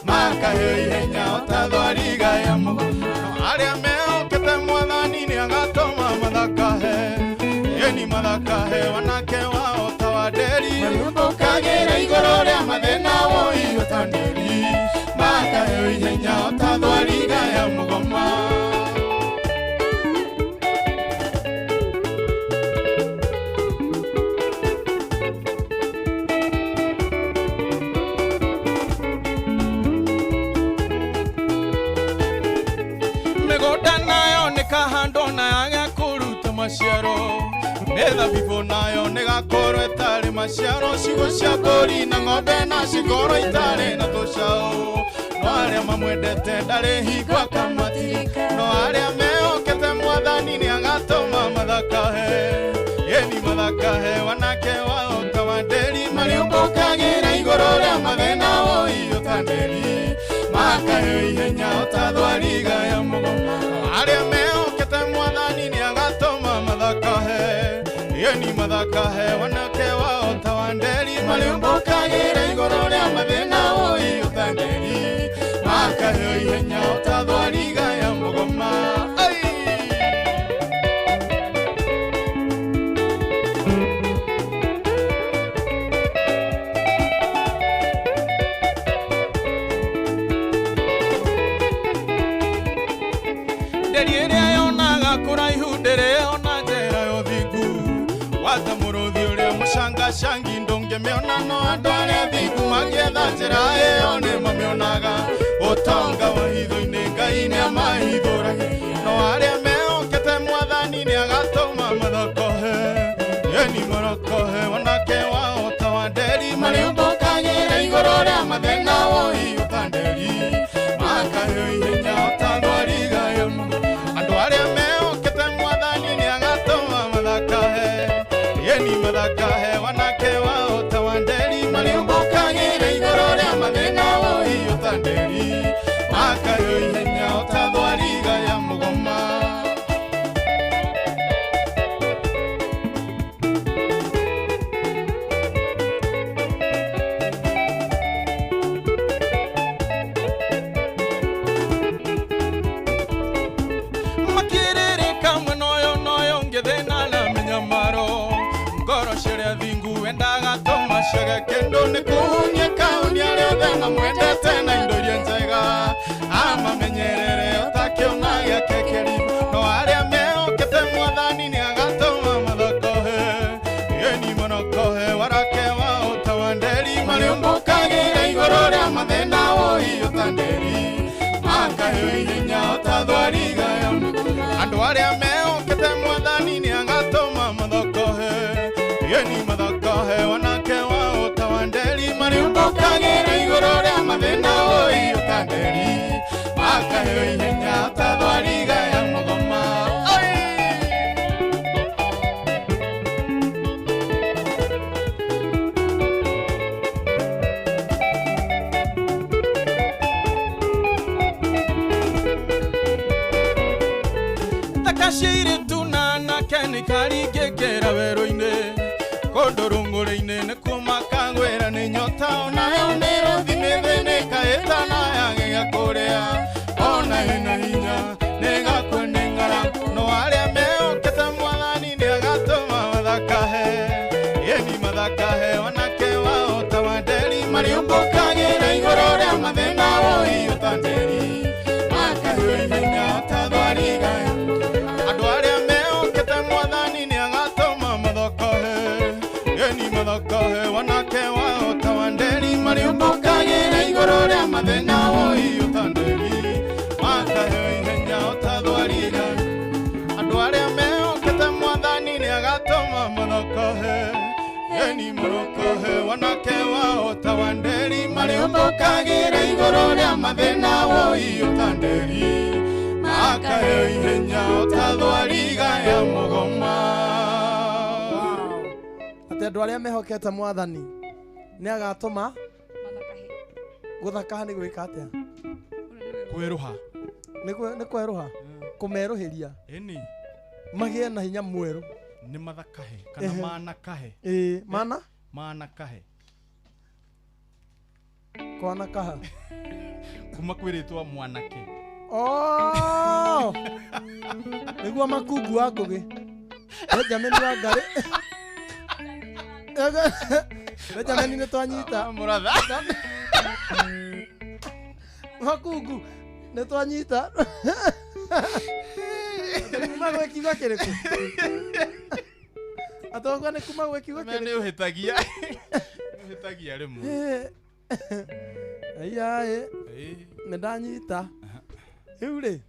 Speaker 14: makaheo ihenya ota thwariga ya mũgoma no arĩa mehokete mwathani nĩ agatũma mathakahe ĩni mathakahe wanake wao ta wanderi mariũmbũkagĩra igũrũ rĩa mathĩna woi ũtanderi makaheo ihenya ota thwariga ya mũgoma. Mĩgũnda nayo nĩkahandwo na yage kũruta maciaro mĩthabibũ nayo nĩgakorwo ĩtarĩ maciaro ciugũ cia mbũri na ng'ombe na cikorwo itarĩ na tũcaũ no arĩa mamwendete ndarĩ hingo akamatirika no arĩa mehokete mwathani nĩagatũma mathakahe ĩni mathakahe wanake wao ta wanderi mariũmbũkagĩra igũrũ rĩa mathĩna woi ũtanderi makaheo ihenya ota thwariga ya mũgoma arĩa mehokete mwathani nĩagatũma mathakahe ĩni mathakahe wanake wao ta wanderi mariũmbũkagĩra igũrũ rĩa mathĩna woi ũtanderi makaheo ihenya ota thwariga ya mũgoma. Nderi ĩrĩa yonaga kũraihu ndĩrĩ ona njĩra ya ũthingu wata mũrũthi ũrĩa mũcangacangi ndũngĩmĩona no andũ arĩa athingu mangĩetha njĩra ĩyo nĩmamĩonaga ũtonga wa hitho-inĩ Ngai nĩamahithũragia no arĩa mehokete mwathani nĩagatũma mathokohe ĩni marokohe wanake wao ta wanderi mariũmbũkagĩra igũrũ rĩa mathĩna woi ũtanderi makaheo ihenya ota thwariga ya mũgoma andũ arĩa mehokete mwathani nĩagatũma mathakahe ĩni mathakahe wanake wao ta wanderi mariũmbũkagĩra igũrũ rĩa mathĩna woi ũtanderi makaheo ihenya ota thwariga ya mũgoma. Makĩrĩrĩka mwena ũyũ na ũyũ ũngĩ thĩna na mĩnyamaro ngoro cia arĩa thingu endaga tũma ciage kĩndũ nĩ kũhunia kahunia arĩa othe mamwendete na indo iria njega amamenyerere ota kĩũma gĩake kĩrimũ no arĩa mehokete mwathani nĩagatũma mathokohe ĩni marokohe warake wao ta wanderi mariũmbũkagĩra igũrũ rĩa mathĩna woi ũtanderi makaheo ihenya ota thwariga ya mũgoma andũ arĩa mehokete mwathani nĩagatũma mathokohe ĩni mathokohe wanake wao ta wanderi mariũmbũkagĩra igũrũ rĩa mathĩna woi ũtanderi makaheo ihenya ota thwariga ya mũgoma. Thaka cia airĩtu na anake nĩikaringĩkĩra werũ-inĩ kũndũ rũng'ũrĩ-inĩ nĩkuo makagwĩra nĩ nyota onayo mĩrũthi mĩthĩ nĩĩkaĩta na yage gĩa kũrĩa ona ĩna hinya nĩĩgakua nĩ ng'aragu no arĩa mehokete mwathani nĩagatũma mathakahe ĩni mathakahe wanake wao ta wanderi mariũmbũkagĩra igũrũ rĩa mathĩna woi ũtanderi makaheo ihenya ota thwariga ya andũ arĩa mehokete mwathani nĩagatũma mathokohe ĩni mathokohe wanake wao ta wanderi mariũmbũkagĩra igũrũ rĩa mathĩna woi ũtanderi makaheo ihenya ota thwariga andũ arĩa mehokete mwathani nĩagatũma mathokohe ĩni marokohe wanake wao ta wanderi mariũmbũkagĩra igũrũ rĩa mathĩna woi ũtanderi makaheo ihenya ota thwariga ya mũgoma.
Speaker 2: Atĩ andũ arĩa mehokete mwathani nĩagatũma gũthakaha nĩ gwĩka atĩa?
Speaker 13: Kwĩrũha
Speaker 2: Nĩ kwerũha kũmerũhĩria
Speaker 13: ĩni
Speaker 2: magĩe na hinya mwerũ.
Speaker 13: Nĩ mathakahe kana manakahe.
Speaker 2: Mana?
Speaker 13: Manakahe.
Speaker 2: Kwanakaha.
Speaker 13: Kuma kwĩrĩtwa mwanake.
Speaker 2: Oh! Nĩguo makungu wa Ngũgĩ. Benjamin wa Ngarĩ. Benjamin nĩ twanyita.
Speaker 13: Mũratha.
Speaker 2: Makungu nĩ twanyita. Kuma gwĩ kiugo kĩrĩkũ? Atogwa nĩ kuma gwĩ kiugo kĩrĩkũ?
Speaker 13: Nĩ ũhĩtagia. Ũhĩtagia rĩmwe.
Speaker 2: Aiya nĩ ndanyita. Rĩu rĩ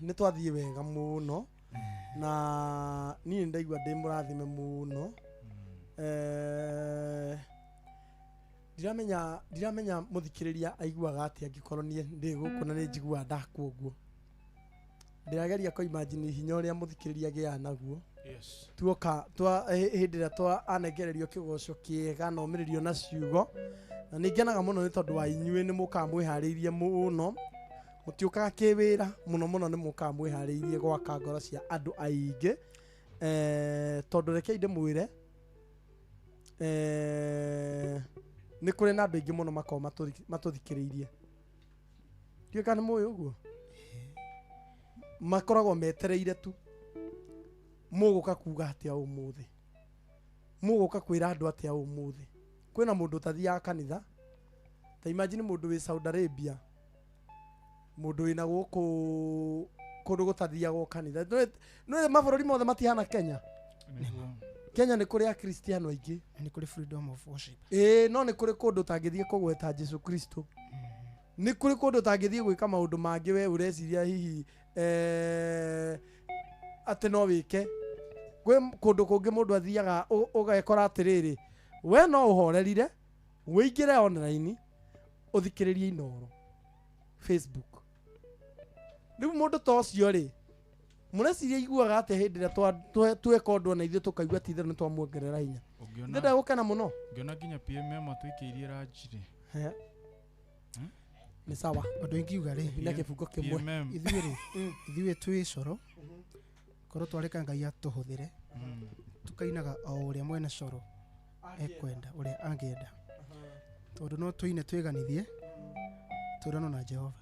Speaker 2: nĩ twathiĩ wega mũno na niĩ ndaigua ndĩ mũrathime mũno. Ndiramenya mũthikĩrĩria aiguaga atĩa angĩkorwo niĩ ndĩ gũkũ na nĩ njiguaga ndakwo ũguo. Ndĩrageria kũ imagine hinya ũrĩa mũthikĩrĩria agĩaga naguo. Tuoka twa hĩndĩ ĩrĩa twa anengererio kĩgoco kĩega na ũmĩrĩrio na ciugo. Na nĩ ngenaga mũno nĩ tondũ wa inyuĩ nĩ mũkaga mwĩharĩirie mũno. Mũtiũkaga kĩwĩra mũno mũno nĩ mũkaga mwĩharĩirie gwaka ngoro cia andũ aingĩ. Tondũ rekei ndĩmwĩre nĩ kũrĩ na andũ aingĩ mũno makoragwo matũthikĩrĩirie. Ndiũĩ kana nĩ mũĩ ũguo? Makoragwo metereire tu mũgũka kuga atĩa ũmũthĩ, mũgũka kwĩra andũ atĩa ũmũthĩ. Kwĩna mũndũ ũtathiaga kanitha, ta imagine mũndũ wĩ Saudi Arabia, mũndũ wĩna gũkũ kũndũ gũtathiagwo kanitha. Nĩ mabũrũri mothe matihana Kenya. Kenya nĩ kũrĩ akristiano aingĩ,
Speaker 21: nĩ kũrĩ freedom of worship.
Speaker 2: No nĩ kũrĩ kũndũ ũtangĩthiĩ kũgweta Jesu Kristo. Nĩ kũrĩ kũndũ ũtangĩthiĩ gwĩka maũndũ mangĩ we ũreciria hihi atĩ no wĩke. Kwĩ kũndũ kũngĩ mũndũ athiaga ũgekora atĩrĩrĩ, we no ũhorerire wĩingĩre online ũthikĩrĩrie Inooro Facebook. Rĩu mũndũ ta ũcio rĩ, mũreciria iguaga atĩa hĩndĩ ĩrĩa tweka ũndũ ona ithuĩ tũkaigua ti itherũ nĩ twamuongerera hinya. Ndĩrenda gũkena mũno.
Speaker 13: Ngĩona nginya PMM atũikĩirie ranji rĩ.
Speaker 2: Nĩ sawa.
Speaker 21: Ũndũ ingiuga rĩ,
Speaker 2: na kĩbungo kĩmwe.
Speaker 21: Ithuĩ rĩ, ithuĩ twĩ coro, korwo twareka Ngai atũhũthĩre, tukainaga o ũrĩa mwene coro ekwenda, ũrĩa angĩenda. Tondũ no tũine twĩganithie, twĩrano na Jehova.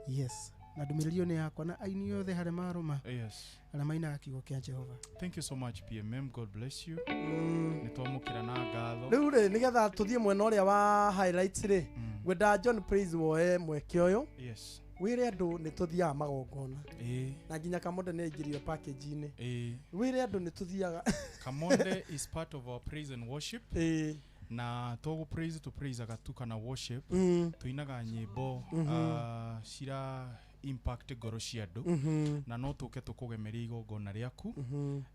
Speaker 21: Yes. Na ndũmĩrĩri ĩyo nĩ yakwa na aini othe harĩa marũma.
Speaker 13: Yes.
Speaker 21: Arĩa mainaga kiugo kĩa Jehova.
Speaker 13: Thank you so much PMM, God bless you. Nĩ twamũkĩra na ngatho.
Speaker 2: Rĩu rĩ, nĩgetha tũthiĩ mwena ũrĩa wa highlights rĩ, ngwenda John Praise woe mweke ũyũ.
Speaker 13: Yes.
Speaker 2: Wĩre andũ nĩ tũthiaga magongona. Na nginya Kamonde nĩ aingĩrio package-inĩ. Wĩre andũ nĩ tũthiaga.
Speaker 13: Kamonde is part of our praise and worship. Na togo praise to praise agatuka na worship. Tuinaga nyĩmbo cira impact ngoro cia andũ. Na no tũke tũkũgemerie igongona rĩaku.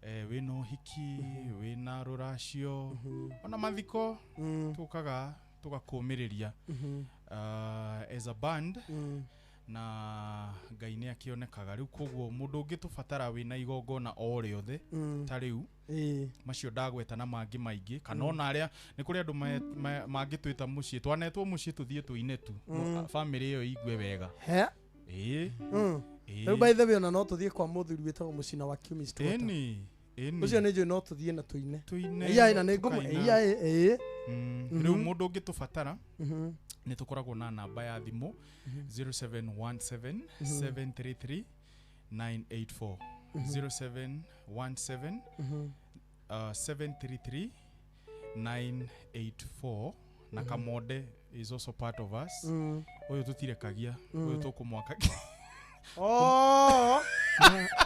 Speaker 13: Wĩna ũhiki, wĩna rũracio, ona mathiko tũkaga tũgakũmĩrĩria as a band. Na Ngai nĩ akĩonekaga rĩu, koguo mũndũ ũngĩ tũbatara wĩna igongona o rĩothe ta rĩu macio ndagweta na mangĩ maingĩ, kana ona arĩa nĩ kũrĩ andũ mangĩtwĩta mũciĩ, twanetwo mũciĩ tũthiĩ tũine tu family ĩyo igue wega.
Speaker 2: Rĩu by the way ona no tũthiĩ kwa mũthuri wĩtagwo Mũcina wa Kiumist Water. Ũcio nĩ njũĩ no tũthiĩ na tũine. Iya na nĩ ngũmũ. Iya
Speaker 13: Rĩu mũndũ ũngĩ tũbatara nĩ tũkoragwo na namba ya thimũ 0717 733 984 0717 733 984 na Kamonde is also part of us. Ũyũ tũtirekagia, ũyũ tũkũmwaka.
Speaker 2: Oh,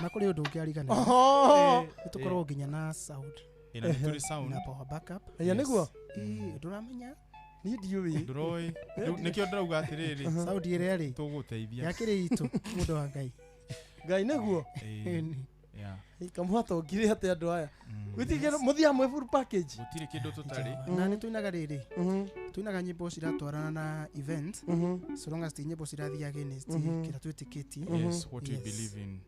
Speaker 21: na kũrĩ ũndũ ũngĩ arigana. Nĩ tũkoragwo nginya na sound.
Speaker 13: Ĩna nĩ tũrĩ sound.
Speaker 21: Na power backup.
Speaker 2: Ĩya nĩguo?
Speaker 21: Ndũramenya?
Speaker 2: Niĩ ndiũĩ.
Speaker 13: Ndũroĩ. Nĩkĩo ndĩrauga atĩrĩrĩ.
Speaker 21: Sound ĩrĩa rĩ,
Speaker 13: tũgũteithia.
Speaker 21: Yakĩrĩ itũ mũndũ wa Ngai.
Speaker 2: Ngai nĩguo?
Speaker 13: Yeah.
Speaker 2: Kamwata ũngirĩ atĩ andũ aya. Wĩtigĩre mũthiaga mwĩ full package.
Speaker 13: Gũtirĩ kĩndũ tũtarĩ.
Speaker 21: Na nĩ tũinaga rĩrĩ. Tũinaga nyĩmbo ciratwarana na event. So long as ti nyĩmbo cirathiĩ against kĩrĩa twĩtĩkĩtie.
Speaker 13: Yes, what we believe in.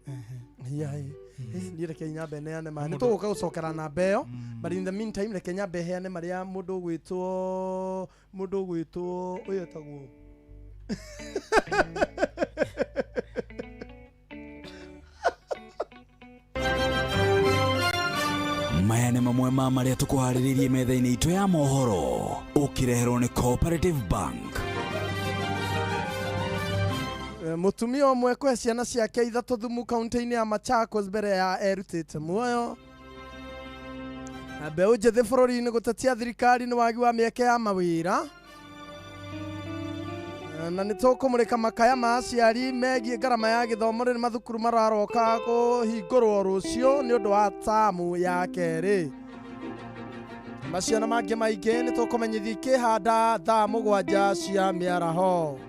Speaker 2: Yeah. Niĩ reke nyambe neane ma. Nĩ tũgũka gũcokera namba ĩyo. But in the meantime reke nyambe heane marĩa mũndũ ũgwĩtwo ũyũ etagwo.
Speaker 26: Maya nĩ mamwe ma marĩa tũkũharĩrĩirie metha-inĩ itũ ya mohoro ũkĩreherwo nĩ Cooperative Bank.
Speaker 2: Mũtumia ũmwe kũhe ciana ciake ithatũ thumu kaunti-inĩ ya Machakos mbere ya erutĩte muoyo. Mbeũ njĩthĩ bũrũri-inĩ gũtetia thirikari nĩ wagi wa mĩeke ya mawĩra. Na nĩ tũkũmũrĩka makaya ma aciari megiĩ ngarama ya gĩthomo rĩrĩa mathukuru mararoka kũhingũrwo rũciũ nĩ ũndũ wa tamu ya kerĩ. Macio na mangĩ maingĩ nĩ tũkũmenyithia ikĩhanda thaa 7 cia mĩaraho.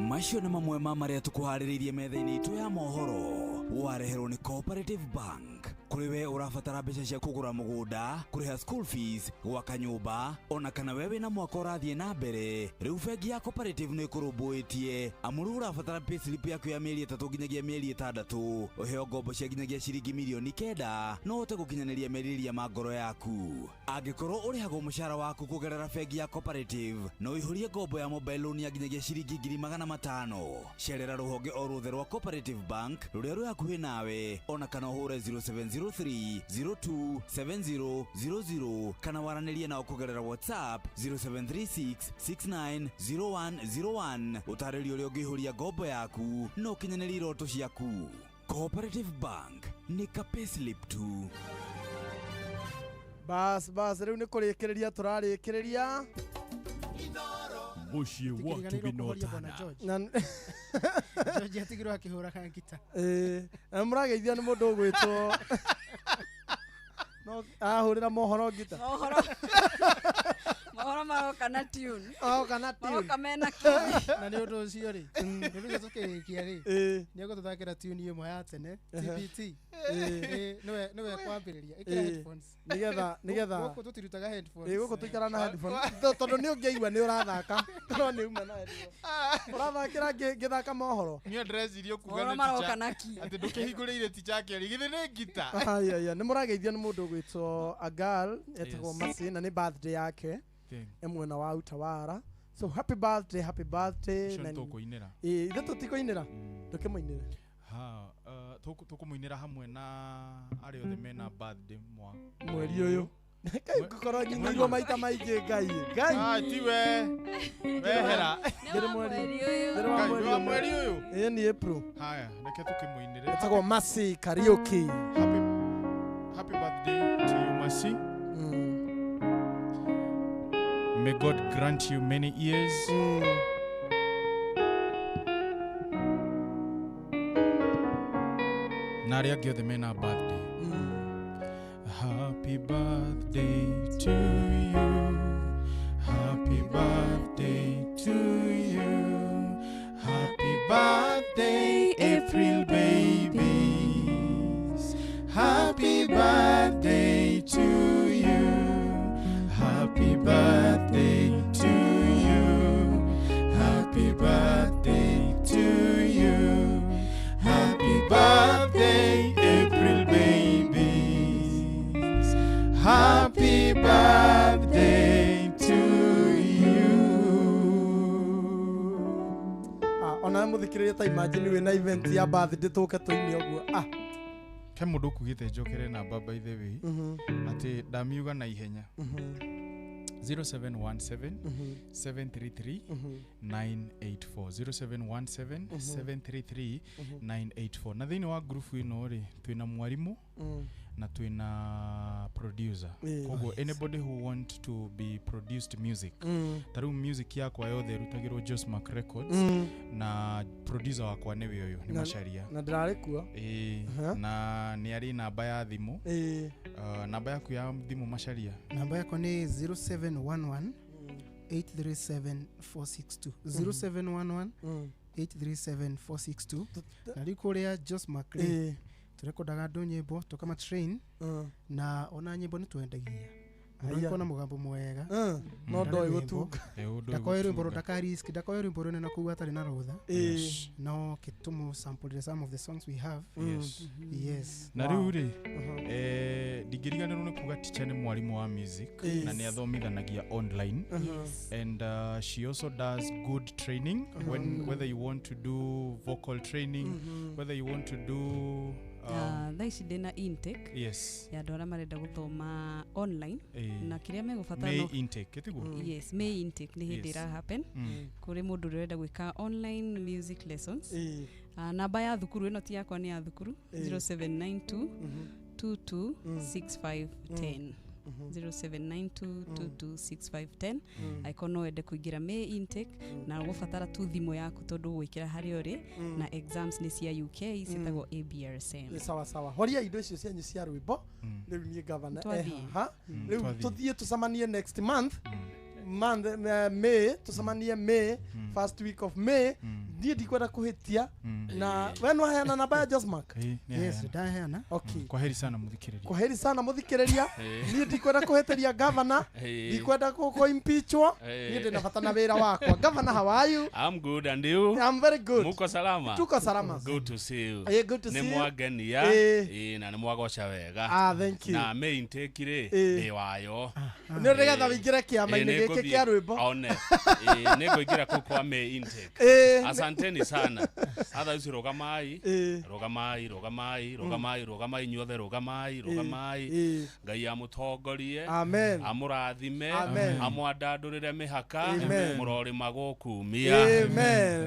Speaker 26: Macio nĩ mamwe ma marĩa tũkũharĩrĩirie metha-inĩ itũ ya mohoro wareherwo nĩ Cooperative Bank. Kũrĩ we ũrabatara mbeca cia kũgũra mũgũnda, kũrĩha school fees, gwaka nyũmba, ona kana we wĩna mwaka ũrathiĩ na mbere, rĩu bengi ya Cooperative nĩ ĩkũrũmbũĩtie. Amu rĩu ũrabatara payslip yaku ya mĩeri 3 nginyagia mĩeri 6, ũheo ngombo cia nginyagia ciringi mirioni 9 no ũhote gũkinyanĩria merirĩria ma ngoro yaku. Angĩkorwo ũrĩhagwo mũcara waku kũgerera bengi ya Cooperative, no ũihũrie ngombo ya mobile loan ya nginyagia ciringi 500,000. Cerera rũhonge o ruothe rwa Cooperative Bank rũrĩa rwĩ hakuhĩ nawe, ona kana ũhũre 0703 02 70 00 kana waranĩrie nao kũgerera WhatsApp 0736 69 0101. Ũtarĩrio ũrĩa ũngĩihũria ngombo yaku na ũkinyanĩrie iroto ciaku. Cooperative Bank nĩ ka payslip tu.
Speaker 2: Bas bas rĩu nĩ kũrĩkĩrĩria tũrarĩkĩrĩria
Speaker 3: Mũciĩ wa Tũginotana.
Speaker 21: George atigirwo akĩhũraga ngita.
Speaker 2: Na mũrageithio nĩ mũndũ ũgwĩtwo no ahũrĩra mohoro ngita.
Speaker 19: Mohoro maroka na tune.
Speaker 2: Maroka na tune.
Speaker 19: Maroka mena key.
Speaker 21: Na nĩ ũndũ ũcio rĩ, nĩ ũndũ tũkĩrĩkia rĩ, nĩ egũtũthakĩra tune ĩmwe ya tene, TBT. Nĩwe kwambĩrĩria. Ĩkĩra headphones.
Speaker 2: Nĩgetha
Speaker 21: gũkũ tũtirutaga headphones.
Speaker 2: Gũkũ tũikara na headphones. Tondũ nĩ ũngĩaigua nĩ ũrathaka. No nĩ uma na headphones. Ũrathakĩra ngĩthaka mohoro.
Speaker 13: Niĩ ndĩreciria ũkuga
Speaker 19: nĩ maroka na key.
Speaker 13: Atĩ ndũkĩhingũrĩire teacher akĩaria, githĩ nĩ ngita.
Speaker 2: Aya, nĩ mũrageithio nĩ mũndũ ũgwĩtwo Agal, etagwo Mercy, na nĩ birthday yake. Mwena wa Utawara. So happy birthday, happy birthday.
Speaker 13: Ũcio nĩtũkũinĩra.
Speaker 2: Ithuĩ tũtikũinĩra. Ndũkĩmũinĩre.
Speaker 13: Tũkũmũinĩra hamwe na arĩa othe mena birthday
Speaker 2: mweri ũyũ. Ngai ngũkorwo nyinĩirwo maita maingĩ Ngai. Ngai.
Speaker 13: Tiwe. Wehera.
Speaker 2: Ndĩrĩ mweri ũyũ. Ĩĩ nĩ April.
Speaker 13: Haya, reke tũkĩmũinĩre.
Speaker 2: Etagwo Mercy Kariuki.
Speaker 13: Happy birthday to you, Mercy. May God grant you many years. Na arĩa angĩ othe mena birthday. Happy birthday to you. Happy birthday to you. Happy birthday, April babies. Happy birthday to you. Happy birthday to you. Happy birthday to you. Happy birthday, April babies. Happy birthday to you.
Speaker 2: Ona muthikiriria ta imagine wina event ya birthday tuke tuine uguo.
Speaker 13: He mundu ukugite njokere namba by the way ati ndamiuga na ihenya. 0717 733 984 0717 733 984. Na thĩinĩ wa group ĩno rĩ twĩna mwarimu na twĩna producer. Koguo anybody who want to be produced music, ta rĩu music yakwa yothe ĩrutagĩrwo Josmark Records, na producer wakwa nĩwe ũyũ nĩ Macharia
Speaker 2: na ndĩrarĩ kuo.
Speaker 13: Na nĩ arĩ namba ya thimũ. Namba yaku ya thimũ Macharia?
Speaker 21: Namba yakwa nĩ 0711 837 462. 0711 837 462. Na rĩu kũrĩa Josmark rĩ tũrekondaga andũ nyĩmbo tũkama train, na ona nyĩmbo nĩ twendagia. Mũndũ na mũgambo mwega.
Speaker 2: No ndoĩ gũtunga.
Speaker 21: Ndakoe rwĩmbo ndakarisk, ndakoe rwĩmbo rũnene kũu atarĩ na rũtha. No kĩtũmũ sample some of the songs we have.
Speaker 13: Yes.
Speaker 21: Yes.
Speaker 13: Na rĩu rĩ, ndingĩriganĩrwo nĩ kuga teacher nĩ mwarimũ wa music na nĩ athomithanagia online. And she also does good training when whether you want to do vocal training, whether you want to do
Speaker 19: thaa ici ndĩna intake.
Speaker 13: Yes.
Speaker 19: Ya andũ arĩa marenda gũthoma online na kĩrĩa megũbatara
Speaker 13: May intake ĩtiguo?
Speaker 19: Yes, May intake nĩ hĩndĩ
Speaker 13: Yes.
Speaker 19: ĩra happen. Kũrĩ mũndũ ũrĩa ũrenda gwĩka online music lessons. Namba ya thukuru ĩno ti yakwa, nĩ ya thukuru, 0792 22 6510, 0792 226510. Angĩkorwo no wende kũingĩra May intake na ũgũbatara tu thimũ yaku tondũ ũgwĩkĩra harĩa ũrĩ, na exams nĩ cia UK ciĩtagwo ABRSM.
Speaker 2: Nĩ sawa sawa, horia indo icio cianyu cia rwĩmbo. Rĩu niĩ gavana
Speaker 19: Twathiĩ.
Speaker 2: haha. Rĩu
Speaker 13: Twathiĩ.
Speaker 2: Tũthiĩ tũcemanie next month, May, tũcemanie May, first week of May. Niĩ ndikwenda kũhĩtia na we no heana namba ya Josmark.
Speaker 21: Yes, ndaheana.
Speaker 2: Okay.
Speaker 13: Kwa heri sana muthikĩrĩria.
Speaker 2: Kwa heri sana muthikĩrĩria. Niĩ ndikwenda kũhĩtĩria gavana, ndikwenda kũ-impeachwo. Niĩ ndĩna bata na wĩra wakwa. Gavana, how are you?
Speaker 5: I'm good, and you?
Speaker 2: I'm very good.
Speaker 5: Muko salama?
Speaker 2: Tuko salama.
Speaker 5: Good to see you.
Speaker 2: Good to see
Speaker 5: Nĩ
Speaker 2: you.
Speaker 5: mwangenia. Na nĩ mwagoca wega.
Speaker 2: Ah, thank you.
Speaker 5: Na May intake rĩ, ndĩ wayo.
Speaker 2: Nĩ nĩgetha wĩingĩre kĩama-inĩ gĩkĩ kĩa rwĩmbo.
Speaker 5: One. Nĩ ngũingĩra kũu kwa May intake. Asanteni sana. Otherwise rũgamai. Rũgamai, rũgamai, rũgamai, rũgamai inyuothe, rũgamai, rũgamai. Ngai amũtongorie.
Speaker 2: Amen.
Speaker 5: Amũrathime.
Speaker 2: Amen.
Speaker 5: Amwandandũrĩre mĩhaka.
Speaker 2: Amen.
Speaker 5: Mũrorĩma gũkumia.
Speaker 2: Amen.